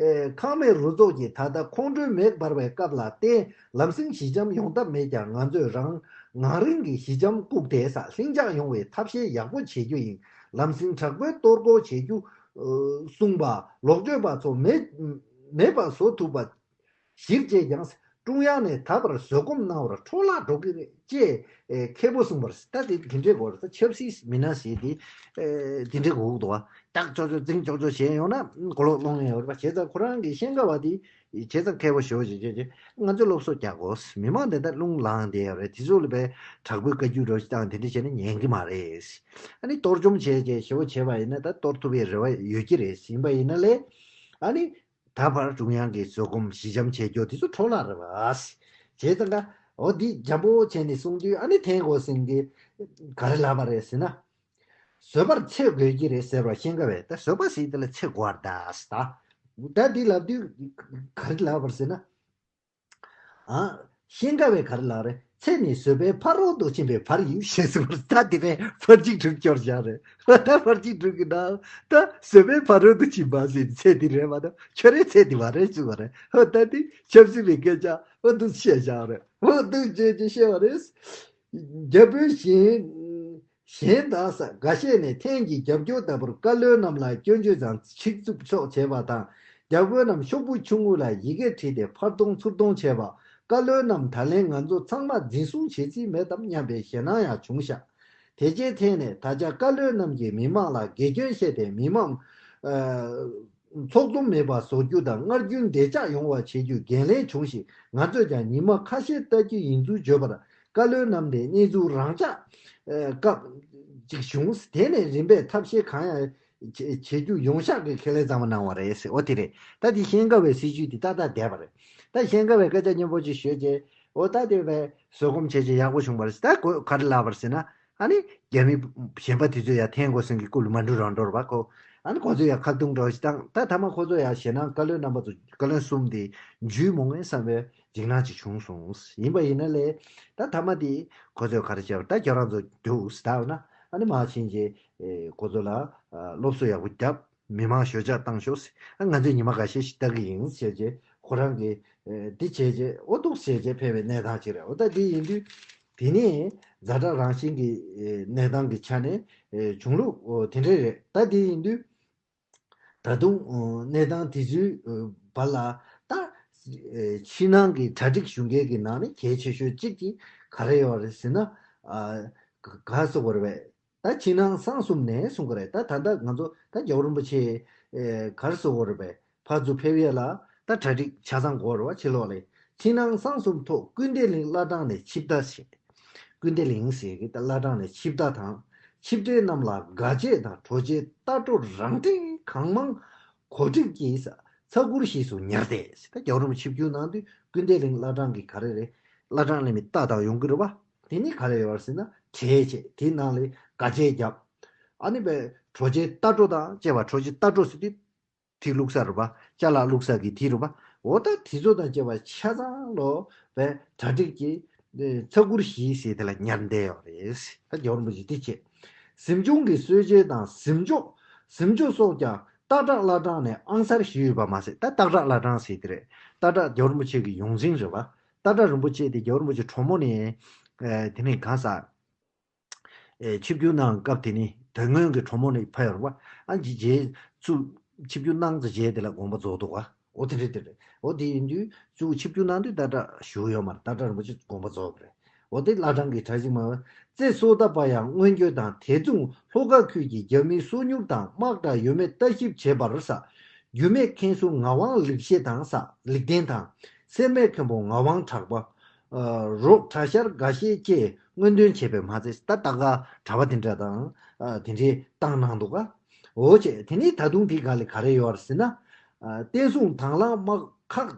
ཁག་མེད་རུ་ཚོགས་ཀྱིས་ད་ལྟ་ཁོང་ཁྲོའི་མེ་འབར་བའི་སྐབས་ལ་བརྟེན་ལམ་སེང་ཞི་འཇམ་ཡོང་ཐབས་མེད་ཀྱང་ང་ཚོས་རང་ངང་རིང་གི་ཞི་འཇམ་བཀུག་སྟེ་ས་ལྷིང་འཇགས་ཡོང་བའི་ཐབས་ཤེས་ཡག་པོ་བྱེད་རྒྱུ་ཡིན། ལམ་སེང་དྲག་པོའི་གཏོར་རྒོལ་བྱེད་རྒྱུ་གསུངས་པ་ལོག་སྤྱོད་པ་ཚོ་མེད་མེད་པ་བཟོ་ཐུབ་པ། གཞིར་བཅས་ཀྱང་། ཀྲུང་དབྱང་ནས་ད་བར་བཟོད་སྒོམ་གནང་བར་འཕྲོ་བརླག་འགྲོ་གི་རེད་ཅེས་མཁས་པོ་གསུངས་པར། ད་དེ་དེ་འདྲའི་སྐོར་ད་ཆབ་སྲིད་མི་སྣ་ཞིག་དེ་དེ་འདྲའི་གོ་འདུག་བ། ཏག་ཅོག་ཅོག་འཛིང་ཅོག་ཅོག་བྱས་ཡོང་ན་མགོ་ལོག་སློང་ཡོང་རེད་པ། བྱས་ཙང་ཁོ་རང་གི་ཤེས་དགའ་བ་དེ་བྱས་ཙང་མཁས་པོ་ཞེ་པོ་ཞིག་བྱས་རྗེས་ང་ཚོ་སློབ་གསོ་རྒྱག་དགོས། མི་མང་དེ་ད་རླུང་ལངས་བསྡད་ཡོད་རེད། དེ་ཚོ་ལ་བས་དྲག་པོའི་བཀའ་བཀྱོན་རོགས་ཞིག་བཏང་དེ་འདྲ་བྱས་ན་ཉན་གི་མ་རེད། ཨ་ནི་གཏོར་བཅོམ་བྱས་རྗེས་ཞེ་པོ་བྱས་པ་ཡིན་ན་ད་གཏོར་ཐུབ་པའི་རེ་བ་ཡོད་ཀྱི་རེད། ཡིན་པ་ཡིན་ན་ལས་ཨ་ནི། ད་བར་ཀྲུང་དབྱང་གིས་བཟོད་སྒོམ་ཞི་འཇམ་བྱེད་རྒྱུ་དེ་ཚོ་འཕྲོ་བརླག་རེད་བ། བྱས་ཙང་ཀ་འོ་འདི་འཇམ་པོ་བྱས་ནས་གསུང་དུས་ཨ་ནི་ཐན་གོ་སེང་གིས་ག་རེ་ལབ་པ་རེད་ཟེར་ན། བཟོད་པར་འཚོ་དགོས་ཀྱི་རེད་ཟེར་བ་ཤེས་དགའ་བས་ད་བཟོད་པ་ཟེར་དེ་ལ་འཚོ་དགོས་པར་གདའ་ཟེར་ད། ད་འདི་ལབ་དུས་ག་རེ་ལབ་པར་ཟེར་ན། ཨ། ཤེས་དགའ་བས་ག་རེ་ལབ་རེད། ཚེ་ནི་བཟོད་པའི་ཕ་རོལ་ཏུ་ཕྱིན་པའི་བར་ཡིན་ཞེས་གསུངས་པར། ད་དེ་ནས་ཕར་གཅིག་གྲུབ་སྐྱོར་བཞག་རེད། ད་ཕར་གཅིག་གྲུབ་ཀྱི་ནང་ད་བཟོད་པའི་ཕ་རོལ་ཏུ་ཕྱིན་པ་ཟེར་ཚེ་འདི་རེད་མ་གཏོགས་ཁྱོད་རའི་ཚེ་འདི་མ་རེད་གསུངས་པ་རེད། ཧོ་ད་དེ་ཆབ་སྲིད་པའི་སྐད་ཆ་ཨོ་འདུག་བཤད་བཞག་རེད། ཨོ་འདུག་བྱས་ཀྱི་བཤད་པ་རེད། རྒྱ་བོད་གཞན། གཞན་དག་ས་འགའ་ཤས་ནས་ཐན་གྱི་རྒྱབ་སྐྱོར་ལྟ་བུར་བཀའ་བློན་རྣམས་ལ་སྐྱོན་བརྗོད་དང་ཆིག་རྩུབ་སོགས་བྱས་པ་དང་། རྒྱབ་སྐྱོར་རྣམས་ཤོག་བུ་ཆུང་ངུ་ལ་ཡི་གེ་བྲིས་ཏེ་ཕར་གཏོང་ཚུར་གཏོང་བྱས་པ། བཀའ་བློན་རྣམས་ད་ལན་ང་ཚོ་ཚང་མ་འཛིན་བཟུང་བྱེད་རྩིས་མེད་དམ་སྙམ་པའི་ཞེད་སྣང་ཡང་བྱུང་ཤག་དེ་རྗེས་ཐད་ནས་ད་ཆ་བཀའ་བློན་རྣམས་ཀྱིས་མི་མང་ལ་དགེ་སྐྱོན་བཤད་དེ་མི་མང་། ཚོགས་འཛོམས་མེད་པ་བཟོ་རྒྱུ་དང་སྔར་རྒྱུན་བདེ་འཇགས་ཡོང་བ་བྱེད་རྒྱུ་འགན་ལེན་བྱུང་ཞིང་ང་ཚོས་ཀྱང་ཉི་མ་ཁ་ཤས་ལྟ་རྒྱུ་ཡིན་ཚུལ་བརྗོད་པར། བཀའ་བློན་རྣམས་ནས་གནས་ཚུལ་རང་འཇགས་སྐབས་ཅིག་བྱུང་། དེ་ནས་རིམ་པས་ཐབས་ཤེས་གང་ཡང་བྱེད་རྒྱུ་ཡོང་ཤག་གི་ཁས་ལེན་གཙང་མ་གནང་བ་རེད་ཟེར། འོ་དེ་རེད། ད་དེ་ཤེས་དགའ་བའི་སྲིད་བྱུས་དེ་ཏག་ཏག་བསྡད་པ་རེད། ད་ཤེས་དགའ་བའི་སྐད་ཆ་སྙན་པོ་ཅིག་ཤོད་རྗེས་འོ་ད་དེ་བས་བཟོད་སྒོམ་བྱས་རྗེས་ཡག་པོ་བྱུང་བ་རེད། ད་གོ་ག་རེ་ལབ་པ་རེད་ཟེར་ན། ཨ་ནི་རྒྱ་མི་གཞན་པ་དེ་ཚོ་ཡང་ཐན་གོ་སེང་གི་སྐུ་ལ་མ་འགྲོ་རང་འགྲོ་ར་བ་ཁོ། ཨ་ནི་ཁོ་ཚོ་ཡང་ཁ་རྡུང་འགྲོ་ཞིག་བཏང་། ད་ཐ་མ་ཁོ་ཚོ་ཡང་ཞེད་སྣང་། བཀའ་བློན་རྣམ་པ་ཚོ་བཀའ་བློན་གསུམ་དེ་འཇུས་མོང་ངེས་བསམ་པའི་འཇིགས་སྣང་ཅིག་བྱུང་སོང་། ཡིན་པ་ཡིན་ན་ལས་ད་ཐ་མ་དེ་ཁོ་ཚོས་ག་རེ་བྱས་པ། ད་ཁྱོད་རང་ཚོ་རྒྱུགས་ཟེར་ད་འོ་ན་ཨ་ནི་མ་ཕྱིན་རྗེས་ཁོ་ཚོ་ལ་སློབ་གསོ་ཡག་པོ་བརྒྱབ། མི་མང་ཞོད་འཇགས་བཏང་ཤོག་ཟེར། ཨ་ང་ཚོས་ཉི་མ་འགའ་ཤས་ཤིག་ལྟ་གི་ཡིན་ཟེར་རྗེས་ཁོ་རང་གིས་འདི་བྱས་རྗེས་ཨོ་འདུག་ཟེར་རྗེས་ཕེབས་པའི་གནས་སྟངས་ཅིག་རེད། འོ་ད་འདི་ཡིན་དུས། དེ་ནས་ཛ་དྲག་རང་བཞིན་གྱི་གནས་སྟངས་ཀྱི་ཆ་ནས་བྱུང་ལུགས་དེ་འདྲ་རེད། ད་དེ་ཡིན་དུས་ད་དུང་གནས་སྟངས་དེ་ཚོའི་བར་ལ་ད་ཕྱི་ནང་གི་གྲ་སྒྲིག་ཞུ་མཁན་གྱི་ནང་ནས་གལ་ཆེ་ཤོས་གཅིག་དེ་ག་རེ་ཡོད་རེད་ཟེར་ན། ག་སོ་གོ་རེད་པས། ད་ཕྱི་ནང་གསང་གསུམ་ནས་གསུང་གི་རེད། ད་ད་ལྟ་ང་ཚོ་ད་རྒྱལ་བ་རིན་པོ་ཆེ་ག་རེ་གསུང་གི་རེད་པས། ཕར་ཚུར་ཕེབས་ཡས་ལ་ད་གྲ་སྒྲིག་ཆ་ཚང་དགོས་རེད་བ། ཕྱི་ལོགས་ལ་ཕྱི་ནང་གསང་གསུམ་ཐོག་ཀུན་བདེ་གླིང་བླ་བྲང་ནས་ཆིབས་བསྒྱུར་བྱས། ཀུན་བདེ་གླིང་ཟེར་གྱི་ད་བླ་བྲང་ནས་ཆིབས་རྟ་དང་། ཆིབས་ཏྲེ་རྣམས་ལ་དགའ་བྱེད་དང་གྲོ་ཆས་རྟ་སྒྲོ་རང་འཁྲིའི་གང་མང་གོ་སྒྲིག་གྱིས་ཚ་གུར་ཞིག་སུ་ཉར་ཏེ། ད་རྒྱལ་བ་རིན་པོ་ཆིབས་བསྒྱུར་གནང་དུས་ཀུན་བདེ་གླིང་བླ་བྲང་གི་ག་རེ་རེད། བླ་བྲང་ལས་མི་རྟ་དང་ཡོང་གི་རེད་བ། དེ་ནི་ག་རེ་ཡོད་རེད་ཟེར་ན་གྲལ་བྱས་དེའི་ནང་ལས་དགའ་བྱེད་བརྒྱབ། ཨ་ནི་བས་གྲོ་ཆས་རྟ་སྒྲོ་དང་བཅས་པ། གྲོ་ཆས་རྟ་སྒྲོ་ཟེར་དུས་ཐིག་བླུགས་ས་རེད་པ། ཅ་ལག་བླུགས་ས་གི་དེ་རེད་པ། འོ་ད་དེ་ཚོ་དང་བཅས་པ་ཆ་ཚང་ལོ་བས་གྲ་སྒྲིག་གིས་ཚ་གུར་ཞིག་ཟེར་དེ་ལ་ཉར་བསྡད་ཡོད་རེད། ད་རྒྱལ་བ་རིན་པོ་ཆེ་དེ་བྱས། གཟིམ་ཆུང་གི་གསོལ་ཇ་དང་གཟིམ་ཆོག་གཟིམ་ཆོག་སོགས་ཀྱང་སྟག་བྲག་བླ་བྲང་ནས་ཨང་གསར་ཞུས་ཡོད་པ་མ་ཟད། ད་སྟག་བྲག་བླ་བྲང་ཟེར་དེ་རེད། སྟག་བྲག་རྒྱལ་བ་རིན་པོ་ཆེ་གི་ཡོངས་འཛིན་རེད་པ། སྟག་བྲག་རིན་པོ་ཆེ་དེ་རྒྱལ་བ་རིན་པོ་ཆེ་གྲོ་མོ་ནས་དེ་ནས་གང་ཟག་ཆིབས་བསྒྱུར་གནང་སྐབས་དེ་ནི་དོན་དངོས་ཀྱི་གྲོ་མོ་ནས་ཕ་ཡོང་བ། ཨ་ཇི་རྗེས་ཚུ་ཆིབས་བསྒྱུར་གནང་ཙམ་རྗེས་དེ་ལ་དགོངས་པ་རྫོགས་འདུག་ག་འོ་དེ་རེད་དེ་རེད། འོ་དེ་ཡིན་དུས་ཚུ་ཆིབས་བསྒྱུར་གནང་དུས་ད་ལྟ་བཞུགས་ཡོད་མ་རེད། ད་ལྟ་རིན་པོ་ཆེ་དགོངས་པ་རྫོགས་པ་རེད། འོ་དེ་བླ་བྲང་གི་གྲ་ཞིག་མ་བརྩེ་སོ་ད་པ་ཡང་མངོན་སྐྱོད་དང་དེ་མཚུངས་ལྷོ་ཁ་ཁུལ་གྱི་རྒྱ་མིའི་སོ་མྱུར་དང་དམག་དྲག་ཡོད་མེད་ལྟ་ཞིབ་བྱེད་པར་ས། རྒྱུད་སྨད་མཁན་ཟུར་ངག་དབང་ལེགས་བཤད་དང་ས་ལེགས་ལྡན་དང་། སེར་སྨད་མཁན་པོ་ངག་དབང་གྲགས་པ། རོགས་གྲྭ་ཤར་འགའ་ཤས་བཅས་སྔོན་འདོན་བྱས་པས་མ་ཚད། ད་ལྟ་ག་གྲྭ་པ་དེ་འདྲ་དང་དེ་འདྲའི་བཏང་གནང་འདུག་ག་འོ་བྱས་དེ་ནས་ད་དུང་དེ་ག་ལས་ག་རེ་ཡོད་རེད་ཟེར་ན། བསྟན་སྲུང་དང་བླངས་དམག་ཁག་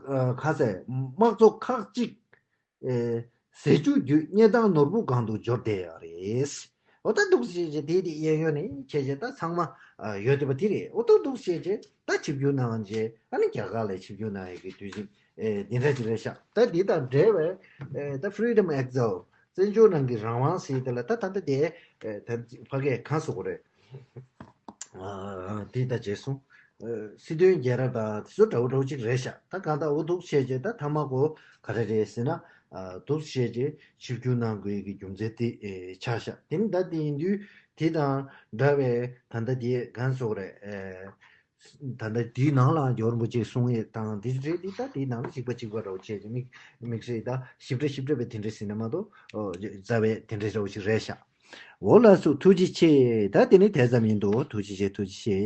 ཁ་ཟས་དམག་ཚོ་ཁག་གཅིག་ཟས་བཅུད་བརྒྱུད་སྙེ་ཐང་ནོར་བུ་སྒང་དུ་འབྱོར་བསྡད་ཡོད་རེད། འོ་ད་འདུག་བྱས་བྱས་དེ་དེ་གཡས་གཡོན་ནས་བྱས་བྱས་ད་ཚང་མ་ཡོད་བསྡད་པ་དེ་རེད། འོ་ད་འདུག་བྱས་བྱས་ད་ཆིབས་བསྒྱུར་གནང་བྱས་ཨ་ནི་རྒྱ་གར་ལ་ཆིབས་བསྒྱུར་གནང་ཡས་ཀྱི་དུས་ཚིགས་འདི་འདྲ་ཅིག་རེད་ཤག་ད་འདི་དང་འབྲེལ་བའི་ད་Freedom Exile བཙན་བྱོལ་ནང་གི་རང་དབང་ཟེར་དེ་ལ་ད་ད་ལྟ་དེ་ད་ཕ་གིར་གང་ཟེར་དགོས་རེད། དེ་ད་རྗེས་སོང་། སྲིད་དོན་རྒྱལ་རབས་དང་དེ་ཚོ་འདྲ་བོ་འདྲ་བོ་ཅིག་རེད་ཤག་ད་གང་ལྟར་འོ་འདུག་བྱས་རྗེས་ད་ཐ་མ་གོ་ག་རེ་རེད་ཟེར་ན། འདུག་བྱས་རྗེས་ཆིབས་བསྒྱུར་གནང་དགོས་ཀྱི་རྒྱུ་མཚན་དེ་ཆགས་ཤག་དེ་ནི་ད་དེ་ཡིན་དུས་དེ་དང་འདྲ་བའི་ད་ལྟ་དེ་གང་ཟེར་དགོས་རེད། ད་ལྟ་དེའི་ནང་ལ་རྒྱལ་བ་རིན་པོ་ཆེས་གསུང་ཡས་དང་དེ་རེད། དེ་ད་དེའི་ནང་ལ་གཅིག་པ་གཅིག་པ་འདྲ་བོ་བྱས་རྗེས་མིག་མིག་ཟེར་ད་ཞིབ་ཕྲ་ཞིབ་ཕྲ་བའི་དེ་འདྲ་ཟེར་ན་མ་གཏོགས་རྩ་བའི་དེ་འདྲ་འདྲ་བོ་ཞིག་རེད་ཤག་འོ་ལགས་སོ། ཐུགས་རྗེ་ཆེ། ད་དེ་ནི་དེ་ཙམ་ཡིན་འདུག་ཐུགས་རྗེ་ཆེ། ཐུགས་རྗེ་ཆེ།